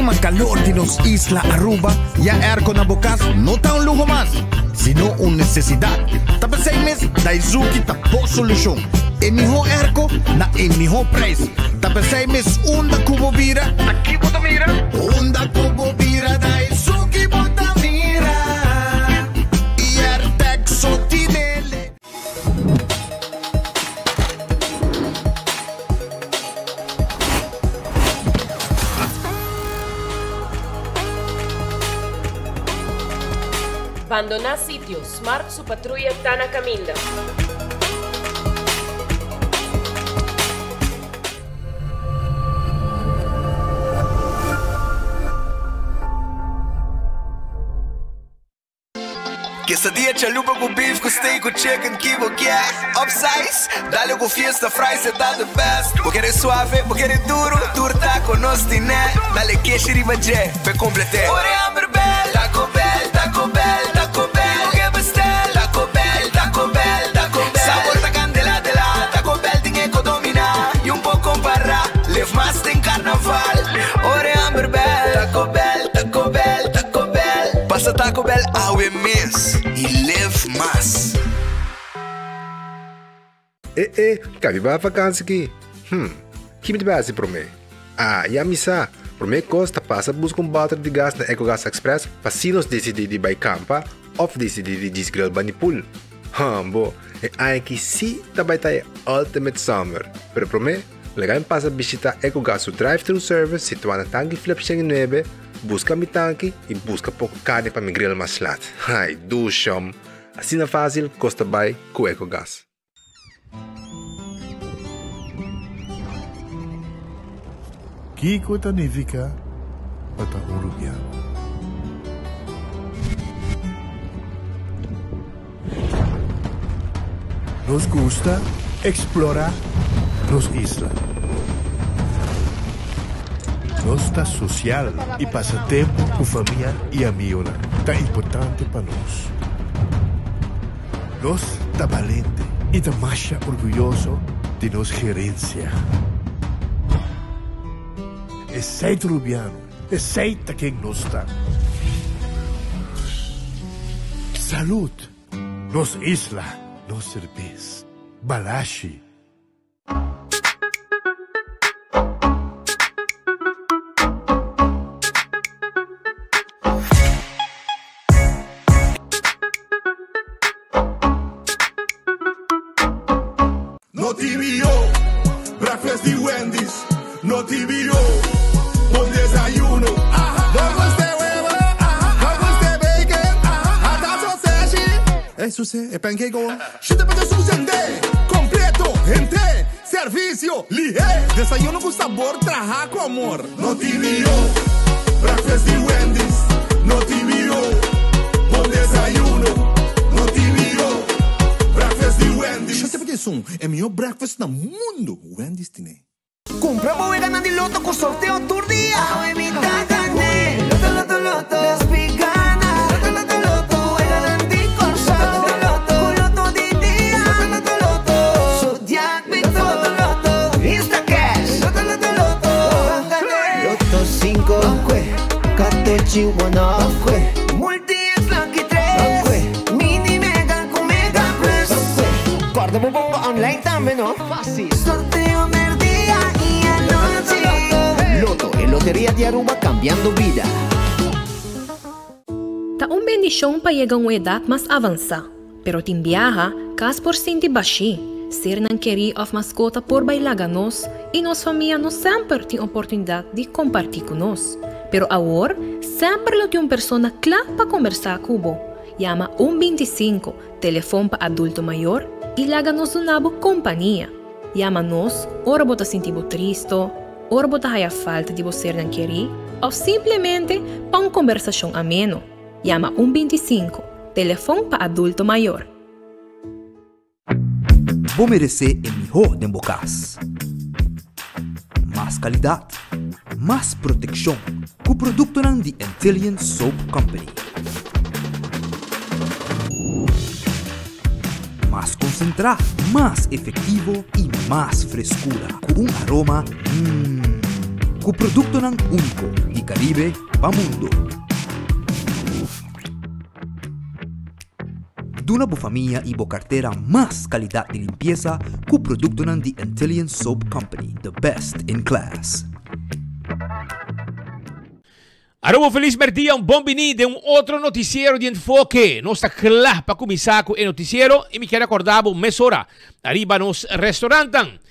clima calor di nos isla Aruba, ya airco na bo cas no ta un luho mas, sino un necesidad. Ta pesey mes Daizuki ta bo solucion. E miho airco na e miho prijs. Ta pesey mes unda cu bo bira, ta ki bo ta mira? Unda cu bo bira Daizuki bo ta mira. Y Airtec so tinele. Bandoná sitio, Smart su patruya ta na kaminda. Quesadilla chalupa cu beef cu steak cu chicken ki bo kier Upsize, dale cu fiesta fries e ta the best Bo kere suave, bo kere duro, tur taco nos tine Dale keshi riba dje, p'e complete Ora e hamber bel, Taco Bell, Taco Bell, Taco Bell Bo ke bestel, Taco Bell, Taco Bell, Taco Bell Sabor ta candela de la, Taco Bell tin e co domina Y un por compara, live mas den carnaval Ora e hamber bel, Taco Bell, Taco Bell, Taco Bell Pasa Taco Bell awe mes y live mas. E e, ka mi bai vakansi ki? Hm, ki mi ta bai hasi promé? Ah, ya mi sa! Promé kos ta pasa buska un bòter di gas na Ecogas Express pa si nos disidí di bai kampa òf disidí di djis grill bani pool. Hambo, e aña aki sí ta bai ta e ultimate summer! Pero promé, laga mi pasa bishitá Ecogas su drive-thru service situá na Tanki Flip 109, buska mi tanki i buska poko karni pa mi grill mas lat. Ai, dushom! Asina fásil kos ta bai ku Ecogas. Kiko ta nifiká pa ta un rubiano? Nos gusta eksplorá nos isla. Nos ta sosial i pasa tempu ku famia i amionan ta importante pa nos. Nos ta balente i ta masha orguyoso di nos gerensia. Esei ta Rubiano, esei ta ken nos ta. Salud! Nos isla, nos serbes. Balashi. No TBO, breakfast di Wendy's. No TBO, bon desayuno. No gusta e huevo, no gusta e bacon, hasta sausage. E suse, e pancake o. Shete pa ta susende, completo, hente, servicio, lihe. Desayuno cu sabor traha cu amor. No TBO, breakfast di Wendy's. No TBO, bon desayuno. No TBO, breakfast di Wendy's. Shete pa ta esun, e mihor breakfast na mundo, Wendy's tine. Cumpra bo weganan di loto cu sorteo tur dia. Awe mi ta gane. Loto, loto, loto. Despi gana. Loto, loto, loto. Weganan di Corsou. Loto, loto, Cu loto di dia. Loto, loto, loto. Zodiac Victor. Loto, loto. Instacash. Loto, loto, loto. Ban gane. Loto cinco. Ban Catochi one off. Multi X Lucky tres. Ban Mini Mega cu Mega Plus. Ban Corda bo bongo online tambe no. Facil. Sorteo merdia y anochi. Lotto, e loteria di Aruba cambiando bida. Ta un bendishon pa yega un edat mas avansá, pero tin biaha kas por sinti bashí, sernan kerí òf maskota por bai laga nos i nos famia no semper tin oportunidat di kompartí ku nos. Pero awor semper lo tin un persona kla pa kombersá ku bo. Yama un 25, telefon pa adulto mayor, i laga nos duna bo kompania. Yama nos ora bo ta sinti bo tristo, ora bo ta haya falta di bo sernan kerí òf simplemente pa un kombersashon ameno. Yama un 25, telefon pa adulto mayor. Bo meresé e mihó den bo kas. Mas kalidat, mas protekshon ku produktonan di Antillian Soap Company. Mas konsentrá, mas efektivo i mas freskura ku un aroma mmm. Ku produktonan úniko di Karibe pa mundu. Duna bo famia i bo kartera mas kalidat di limpiesa ku produktonan di Antillian Soap Company, the best in class. Aruba un felis merdia, un bon bini den un otro noticiero di Enfoke. Nos ta kla pa kuminsá ku e noticiero i mi kier akorda bo mesora ariba nos restaurantan.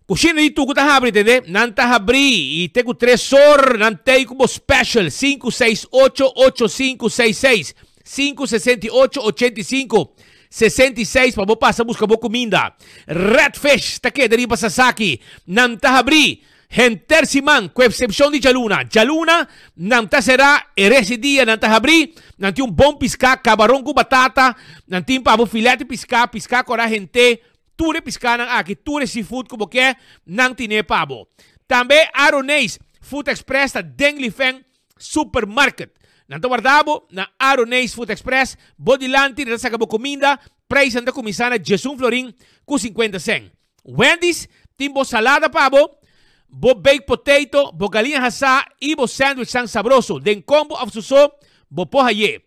Kushina di Tuku ta habri tende, nan ta habri i te ku tres or nan tei ku bo special sinku seis ocho ocho sinku seis seis, sinku sesenta i ocho ochenta i sinku sesenta i seis pa bo pasa buska bo kuminda. Red Fish ta keda riba Sasaki, nan ta habri Henter siman, ku eksepshon di djaluna. Djaluna, nan ta será, e rest di dia nan ta habrí. Nan tin un bon piská, kabaron ku batata, nan tin pa bo filet di piská, piská kòrá henter, tur e piskanan aki, tur e seafood ku bo ke, nan tin'é pa bo. Tambe Aroneis Food Express ta den Lifen Supermarket. Nan ta warda bo na Aroneis Food Express, bo dilanti nan ta saka bo kuminda, preisnan ta kuminsá na djesun florin ku sinkuenta sèn. Wendy's tin bo salada pa bo, bo baked potato, bo galiña hasá i bo sandwichnan sabroso. Den combo òf su so, bo por hay'é.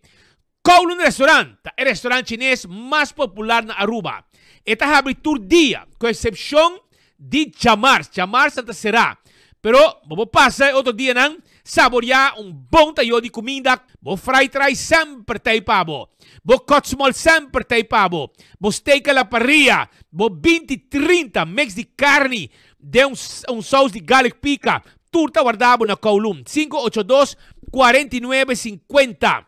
Kowloon Restaurant ta e restaurant chines mas popular na Aruba. E ta habri tur dia, ku eksepshon di djamars. Djamars nan ta será. Pero bo por pasa e otro dianan Saboreá un bon tayo di kuminda. Bo fried rice semper ta ei pa bo. Bo kotsmol semper ta ei pa bo. Bo steak a la parrilla, bo binti trinta mix di karni den un saus di garlic pika, tur ta warda bo na Kowloon. Sinku ocho dos, kuarenta i nuebe, sinkuenta.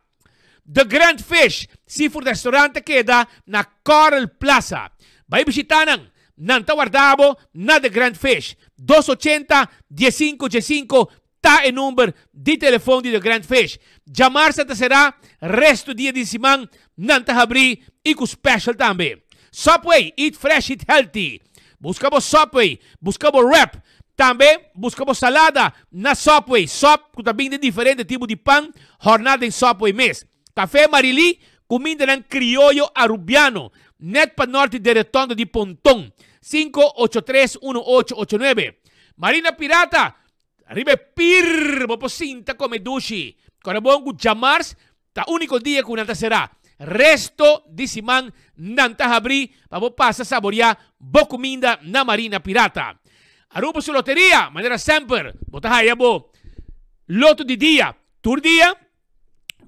The Grand Fish Seafood Restaurant ta keda na Coral Plaza. Bai bishita nan. Nan ta warda bo na The Grand Fish. Dos ochenta, diesinco, diesinco ta e number di telefon di The Grand Fish. Djamarsa ta será, resto dia di siman nan ta habrí i ku special tambe. Subway, eat fresh, eat healthy. Buska bo Subway, buska bo wrap. Tambe buska bo salada na Subway, sòp ku ta bin den diferente tipo di pan hòrná den Subway mes. Café Marilí, kumindanan krioyo arubiano, nèt pa nòrt di Deretondo di Ponton, sinku ocho tres unu ocho ocho nuebe. Marina Pirata, riba e pir bo por sinta kome dushi. Kòrda bon ku djamars Ta úniko dia ku nan ta será. Resto di siman nan ta habrí pa bo pasa saboriá bo kuminda na Marina Pirata. Aruba su loteria, manera semper, bo ta haya bo loto di dia tur dia.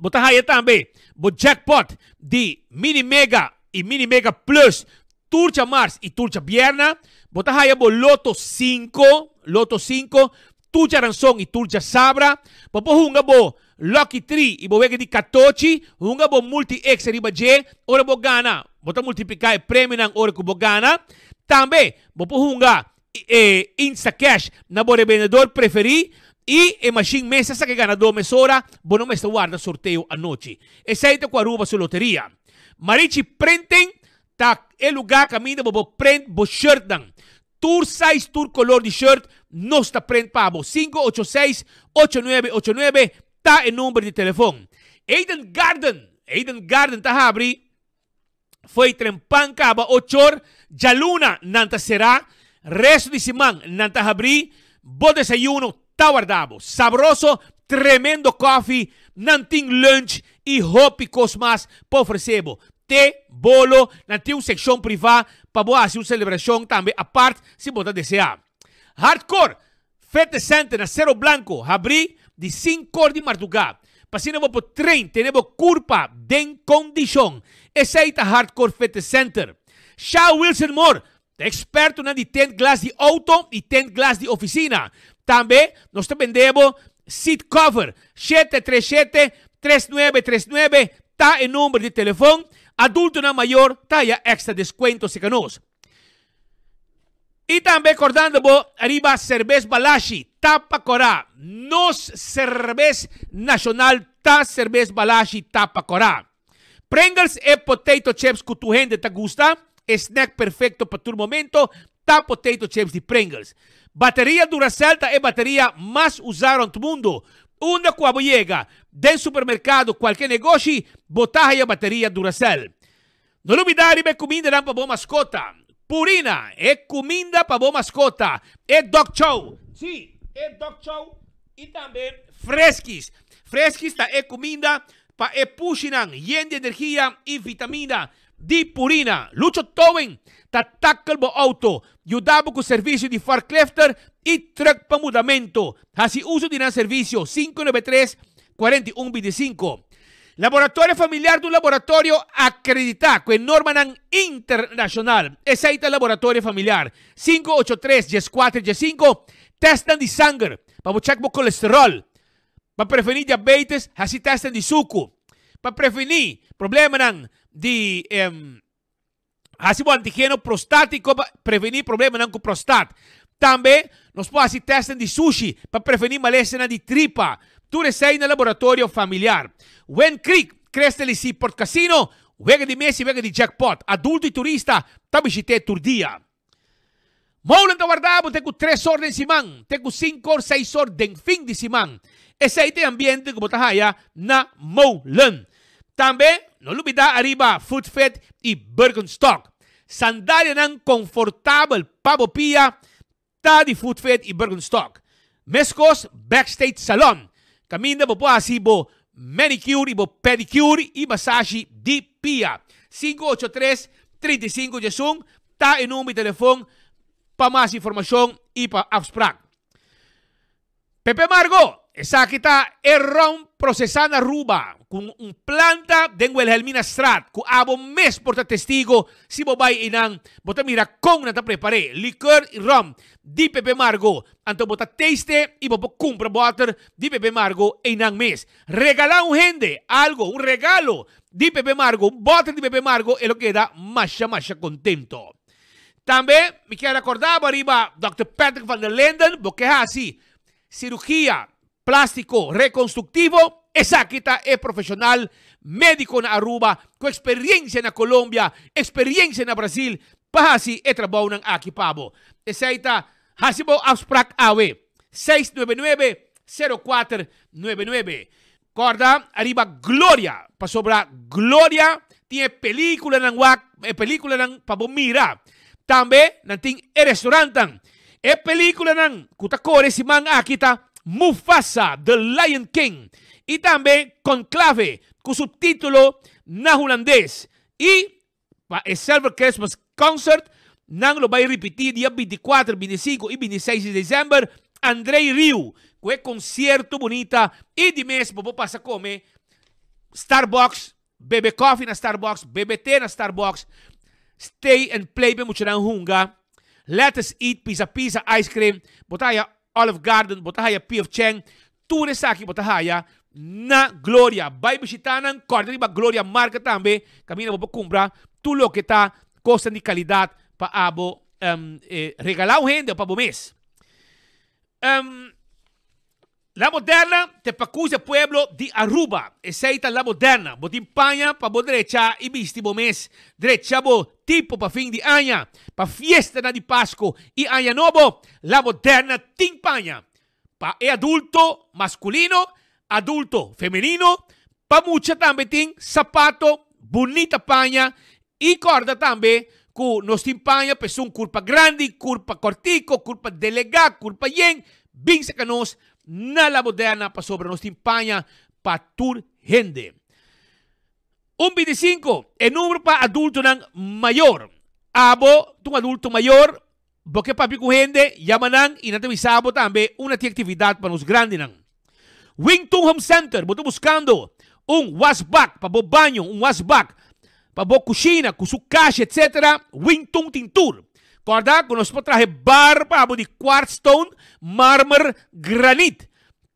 Bo ta haya tambe bo jackpot di Mini Mega i Mini Mega Plus tur djamars i tur djabierna. Bo ta haya bo loto sinku, loto sinku, tur djaranson i tur djasabra. Bo por hunga bo Lucky Tree i bo wega di katochi, hunga bo Multi X riba dje, ora bo gana, bo ta multipliká e premionan ora ku bo gana. Tambe bo por hunga e Instacash na bo rebendedor preferí i e mashin mes ta saka e ganadó mesora, bo no mester warda sorteo anochi. Esei ta ku Aruba su loteria. Marichi Printing ta e lugá kaminda bo por print bo shirtnan. Tur size tur color di shirt nos ta print pa bo. Sinku ocho seis, ocho nuebe ocho nuebe ta e number di telefon. Eden Garden, Eden Garden ta habri fo'i trempan kaba ochor, djaluna nan ta sera, resto di siman nan ta habri, bo desayuno ta warda bo. Sabroso, tremendo koffie, nan tin lunch i hopi kos mas pa ofrece bo. Te, bolo, nan tin un sekshon privá pa bo hasi un selebrashon tambe apart si bo ta deseá. Hardcore Fitness Center na Cerro Blanco habrí di sinkor di mardugá pa asina bo por train tene bo kurpa den kondishon. Esei ta Hardcore Fitness Center. Sha Wilson Moore ta ekspertonan di tint glas di outo i tint glas di ofisina. Tambe nos ta bende bo seat cover. Shete tres shete, tres nuebe tres nuebe ta e number di telefon. Adultonan mayor ta haya extra descuento cerca nos. Y tambe cordando bo ariba Cerbes Balashi, tapa cora. Nos cerbes nacional ta Cerbes Balashi tapa cora. Pringles e potato chips cu tur hende ta gusta, e snack perfecto pa tur momento ta potato chips di Pringles. Bateria Duracell ta e bateria mas usa rond mundo. Unda cu abo yega, den supermercado, cualke negoshi, bo ta haya bateria Duracell. No lubida riba e cumindanan pa bo mascota. Purina, e cuminda pa bo mascota. E dog chow, si. E dog chow i tambe Friskies. Friskies ta e kuminda pa e pushinan yen di energia i vitamina di Purina. Lucho Towing ta tackle bo auto, yuda bo ku servisio di forklifter i truck pa mudamento. Hasi uso di nan servisio, 593 41 25. Laboratorio Familiar ta un laboratorio akreditá ku e normanan internashonal. Esei ta Laboratorio Familiar. 583 14 15. Testnan di sanger pa bo check bo kolesterol. Pa prevení diabetes, hasi testnan di suku. Pa prevení problemanan di hasi bo antigeno prostátiko pa prevení problemanan ku prostat. Tambe nos por hasi testnan di sushi pa prevení malesanan di tripa. Tur esei na Laboratorio Familiar. Wind Creek, Crystal i Seaport Casino, wega di mes i wega di jackpot. Adulto i turista ta bishit'é tur dia. Molen ta warda bo te ku tres or den siman, te ku sinku or, seis or den fin di siman. Esei ta e ambiente ku bo ta haya na Molen. Tambe no lubida ariba Food Fit i Birkenstock. Sandalianan konfortabel pa bo pia ta di Food Fit i Birkenstock. Meskos Backstage Salon, kaminda bo por hasi bo manicure i bo pedicure i masashi di pia. 583 35 11 ta e number di telefon pa mas informashon i pa afsprak. Pepe Margo, Esaki ta e ron prosesá na Aruba ku un planta den Wilhelminastraat ku abo mes por ta testigo si bo bai einan bo ta mira kon nan ta prepar'é likor i rom di Pepe Margo anto bo ta taste i bo por kumpra bòter di Pepe Margo einan mes. Regalá un hende algo, un regalo di Pepe Margo, un bòter di Pepe Margo e lo keda masha masha kontento. Tambe mi kier recorda bo ariba Dòkter Patrick van der Linden, bo ke hasi cirugia plastico reconstructivo, esaki ta e profesional medico na Aruba cu experiencia na Colombia, experiencia na Brasil pa hasi e trabounan aki pa bo. Esey ta hasi bo afspraak awe, 699 0499. Corda ariba Gloria, pasobra Gloria tin e peliculanan wak, e peliculanan pa bo mira. Tambe nan tin e restaurantan. E peliculanan cu ta core siman aki ta Mufasa, The Lion King y tambe Conclave cu subtitulo na Hulandes y Pa e Silver Christmas Concert, nan lo bai ripití dia 24, 25 i 26 di desèmber Andrei Rieu ku e konsierto bunita i di mes bo por pasa kome Starbucks, bebe kòfi na Starbucks, bebe te na Starbucks, stay and play pa e muchanan hunga, let us eat, pisa pisa, ice cream, bo ta haya Olive Garden, bo ta haya P.F. Chang, Tur esaki bo ta haya na Gloria. Bai bishita nan, kòrda riba Gloria marka tambe, kaminda bo por kumpra tur loke ta kosnan di kalidat pa abo regalá un hende o pa bo mes. La Moderna te pakus e pueblo di Aruba. Esei ta La Moderna. Bo tin paña pa bo drecha i bisti bo mes. Drecha bo tipo pa fin di aña, pa fiestanan di Pasko i Aña Nobo. La Moderna tin paña. Pa e adulto masculino, adulto femenino, pa mucha tambe tin sapato, bunita paña y corda tambe cu nos tin paña pa esun curpa grandi, curpa cortico, curpa delega, curpa yen, bin saca nos na La Moderna pasobra nos tin paña pa tur hende. Un 25, e numero pa adultonan mayor. Abo ta un adulto mayor, Bo ke papia ku hende, yama nan i nan ta bisa bo tambe unda tin aktividat pa nos grandinan. Wington Home Center, bo ta buskando un wasbak pa bo baño, un wasbak pa bo kushina ku su kasha etc. Wington tin tur. Kòrda ku nos por traha e bar pa bo di quartz stone, marmer, granit.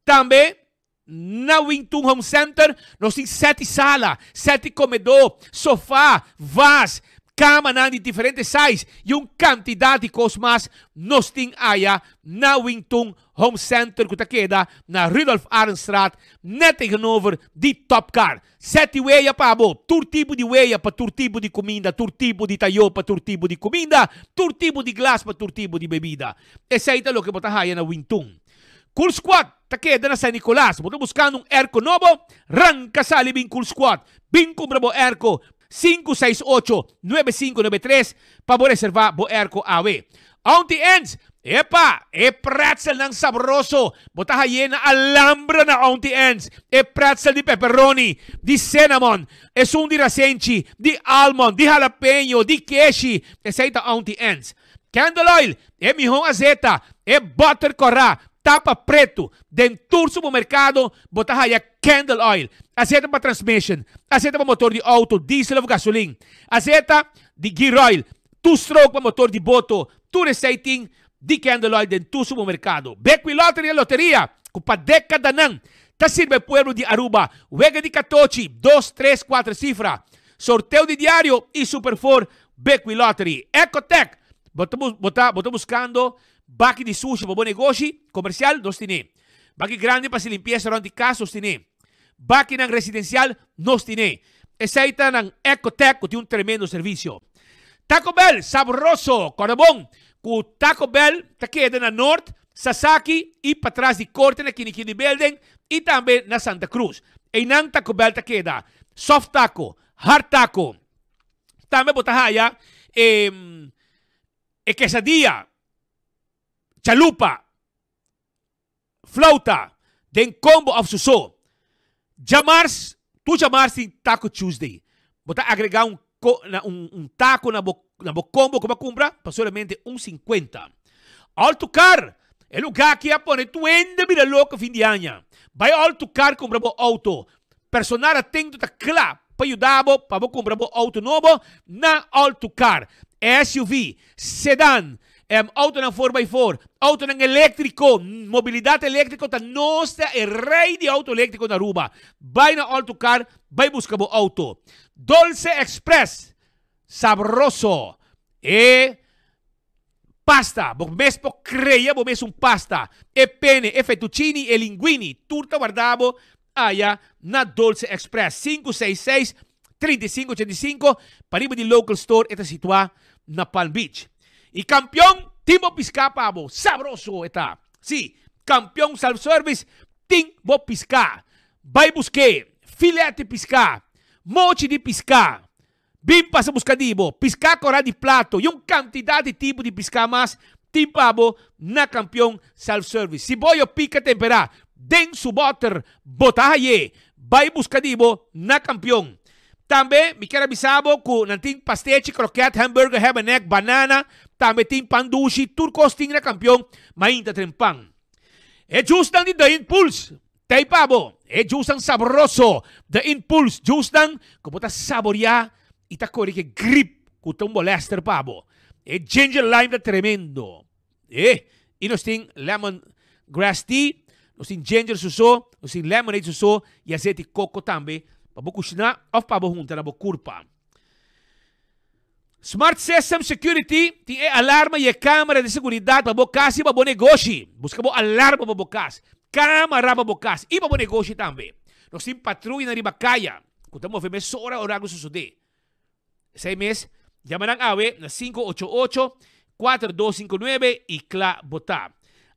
Tambe Na Wington Home Center nos tin seti sala, seti komedó, sofá, vas, kamanan di diferente size i un kantidat di kos mas nos tin aya na Wington Home Center ku ta keda na Rudolf Arendstraat net tegenover di Topcar. Seti weya pa bo, tur tipo di weya pa tur tipo di kuminda, tur tipo di tayó pa tur tipo di kuminda, tur tipo di glas pa tur tipo di bebida. Esei ta loke bo ta haya na Wington. Cool Squad ta keda na San Nicolas. Bo ta buskando un airco nobo? Ranka sali bin Cool Squad. Bin kumpra bo airco 568 9593 pa bo reserva bo airco awe. Auntie Ann's, Epa! E pretzelnan sabroso bo ta haye na Alhambra na Auntie Anne's. E pretzel di pepperoni, di cinnamon, esun di rasenchi, di almond, di jalapeño, di keshi, esei ta Auntie Anne's. Candle oil, e mihó azeta, e butter kòrá, tapa pretu. Den tur supermerkado bo ta haya candle oil. Azeta pa transmission, azeta pa motor di outo, diesel of gasolin, azeta di gear oil, two stroke pa motor di boto, tur esei tin di candle oil den tur supermerkado. Bequi Lottery e loteria ku pa dekadanan ta sirbi e pueblo di Aruba. Wega di katochi, dos, tres, kuater sifra. Sorteo di diario y Super Four Bequi Lottery. Ecotec, Bo ta bo ta bo ta buscando baki di sushi pa bo negoshi comercial? Nos tine. Baki grandi pa haci limpieza rond di cas? Nos tine. Bakinan residencial? Nos tine. Esey ta nan Ecotec cu tin un tremendo servicio. Taco Bell, sabroso! Corda bon cu Taco Bell ta keda na Noord, Sasaki y patras di Corte na Kinikini Building y tambe na Santa Cruz. Eynan Taco Bell ta keda. Soft taco, hard taco. Tambe bo ta haya e e quesadilla, chalupa, flauta den combo of su so. Djamars, tur djamars tin Taco Tuesday. Bo ta agrega un un un taco na bo na bo combo cu bo a cumpra pa solamente un cincuenta. All to Car, e lugar aki a pone tur hende bira loco fin di aña. Bay All to Car cumpra bo auto. Personal atento ta kla pa yuda bo pa bo kumpra bo outo nobo na All To Car. SUV, sedan, outonan four by four, outonan eléktriko, mobilidat eléktriko ta nos ta e rei di outo eléktriko na Aruba. Bai na All To Car bai buska bo outo. Dolce Express, sabroso! E pasta, bo mes por krea bo mes un pasta. E pene, e fettuccini, e linguini, tur ta warda bo aya na Dolce Express. 566 3585 pariba di Local Store e ta situa na Palm Beach. Y Campeon tin bo pisca pa bo, sabroso e ta. Si, Campeon Self Service tin bo pisca. Bay buske, filet di pisca, mochi di pisca, Bin pasa buska di bo piská korá di plato i un kantidat di tipo di piská mas tin pa bo na Kampion Self Service. Si boyo pika temperá den su bòter, bo ta hay'é. Bai buska di bo na Kampion. Tambe mi kier a bisa bo ku nan tin pastechi, krokèt, hamburger, hebenek, banana, tambe tin pan dushi, tur kos tin na Kampion mainta tren pan. E jusnan di The Impulse Tei pa bo, e juicenan sabroso, The Impulse juicenan ku bo ta saboreá i ta kore ke grip ku ta un molester pa bo. E ginger lime ta tremendo. E, i nos tin lemon grass tea, nos tin ginger suso, nos tin lemonade suso i aseti koko tambe pa bo kushiná òf pa bo hunta na bo kurpa. Smart System Security tin e alarma y e camera di seguridad pa bo cas y pa bo negoshi. Busca bo alarma pa bo cas, camara pa bo cas y pa bo negoshi tambe. Nos tin patruyanan riba caya cu ta move mesora ora algo sosode. Esey mes, yama nan awe na 588 4259 y cla bo ta.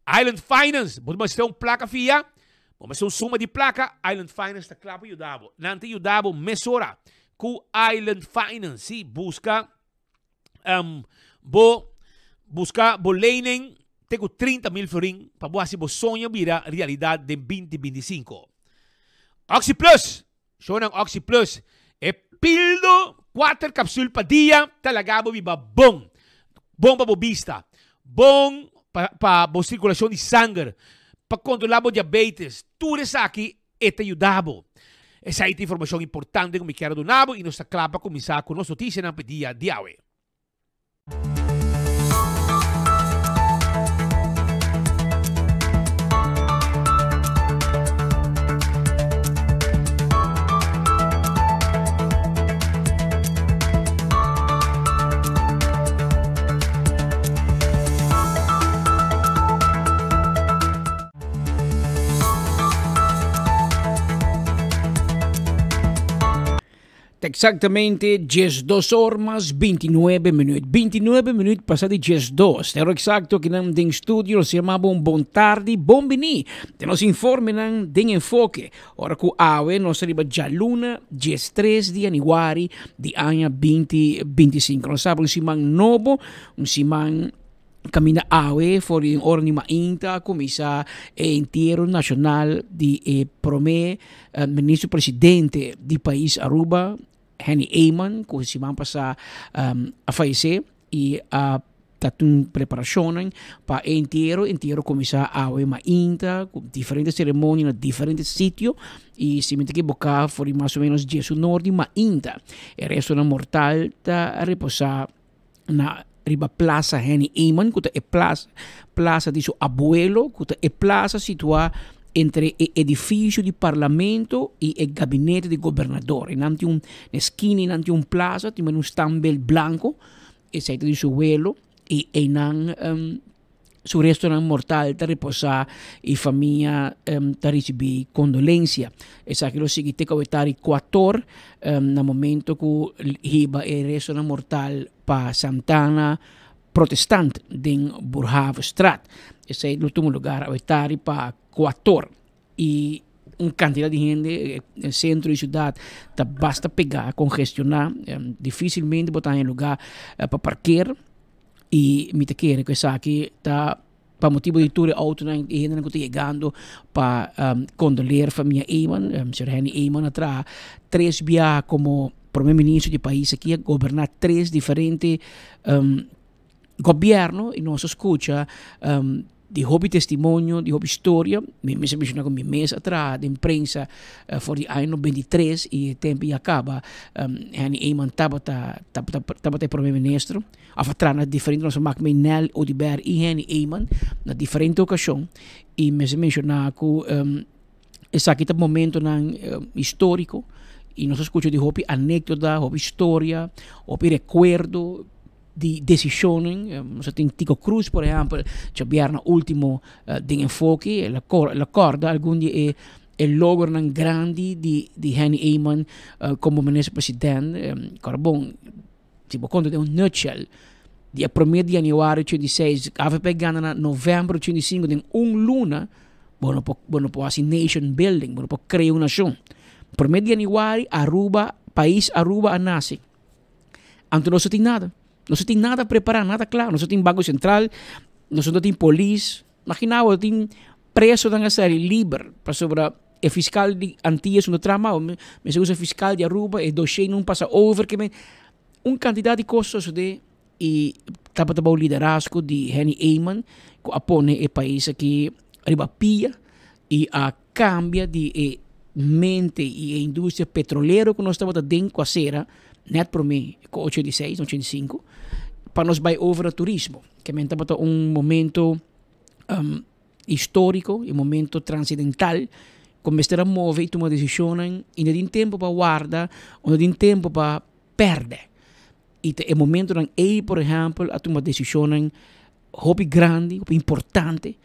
Island Finance, bo ta mester un placa fia? Bo mester un suma di placa? Island Finance ta cla pa yuda bo. Nan ta yuda bo mesora. Ku Island Finance, sí, buska um, bo buska bo lening te ku 30 mil florin pa bo hasi bo soño bira realidat den 2025. Oxi Plus, shownan Oxi Plus, e pildo 4 kapsul pa dia ta laga bo biba bon. Bon pa bo bista, bon pa, pa bo sirkulashon di sanger, pa kontrola bo diabetes, tur esaki E ta yuda bo. Esei ta informashon importante ku mi kier a duna bo i nos ta kla pa kuminsá ku nos notisianan pa e dia di awe. Ta exactamente 12 or mas 29 minuut. 29 minuut pasa di 12. Pero exacto que nan den studio nos llamaba un bon tardi, bon bini. De nos informenan den enfoque. Ora cu awe nos riba djaluna 13 di januari di aña 2025. Nos sabe un siman nobo, un siman. Caminda awe for di ora di mainta a cuminsa e entiero nacional di e prome ministro presidente di pais Aruba, Henny Eman, cu siman pasa a fayece y a ta tin preparacionnan pa e entiero. Entiero cuminsa awe mainta cu diferente ceremonia na diferente sitio y si mi ta ekiboca for di mas o menos diesunor di mainta e restonan mortal ta reposa na riba Plaza Henny Eman, ku ta e plaza, plaza di su abuelo, ku ta e plaza situá entre e edifisio di parlamento i e gabinete di gobernador. Einan tin un eskina, einan tin un plaza, tin un standbeeld blanko, esei ta di su welo, i einan Su restonan mortal ta reposá i famia ta risibí kondolensia. Esaki lo sigui te ku awetari kuator na momento ku hiba e restonan mortal pa Santana Protestant den Boerhaavestraat. Esei lo tuma lugar awetari pa kuator i un kantidat di hende e sentro di siudat ta basta pegá, kongestioná, difisilmente bo ta haña lugá pa parker. I mi ta kere ku esaki ta pa motibu di tur e outonan i hendenan ku ta yegando pa kondoleer famia Eman. Señor Henny Eman a traha tres biaha komo prome minister di e pais aki, a goberná tres diferente gobièrnu i nos a skucha Di hopi testimonio, di hopi storia. Mi mester menciona cu mi mes a traha den prensa for di aña 93 y e tempo ya caba Henny Eman tabata, tabata, tabata e prome ministro. Of a traha na diferente, nos a mak mee Nel Oduber y Henny Eman na diferente ocasion. Y mester menciona cu esaki ta momentonan historico y nos a scucha di hopi anecdota, hopi storia, hopi recuerdo. Di desishonnan. Nos a tin Tico Cruz por ehèmpel, djabièrnè último den Enfoke, el a el a kòrda algun di e e logronan grandi di di Henny Eman komo minister president. Kòrda bon, si bo konta den un nutshell, di e promé di yanüari ochenta i seis, avp gana na novèmber ochenta i sinku, den un luna bo no por bo no por hasi nation building, bo no por krea un nashon. Promé di yanüari Aruba, pais Aruba a nase. Anto nos no tin nada. Nos no tin nada prepará, nada kla. Nos no tin Banko Sentral, nos no tin polis. Magina bo tin presonan a sali liber pasobra e fiskal di Antillas no traha mau. Mester usa fiskal di Aruba, e doshé no pasa over. Ke men un kantidat di kos sosodé i tabata bou liderazgo di Henny Eman ku a pone e pais aki riba pia i a kambia di e mente i e industria petrolero ku nos tabata den ku a sera nèt promé ku 86, 85, pa nos bai over na turismo. Ke men tabata un momento históriko, un momento transidental ku mester a move i tuma desishonnan i no tin tempu pa warda, no tin tempu pa pèrdè. I ta e momentonan ei, por ehèmpel, a tuma desishonnan hopi grandi, hopi importante.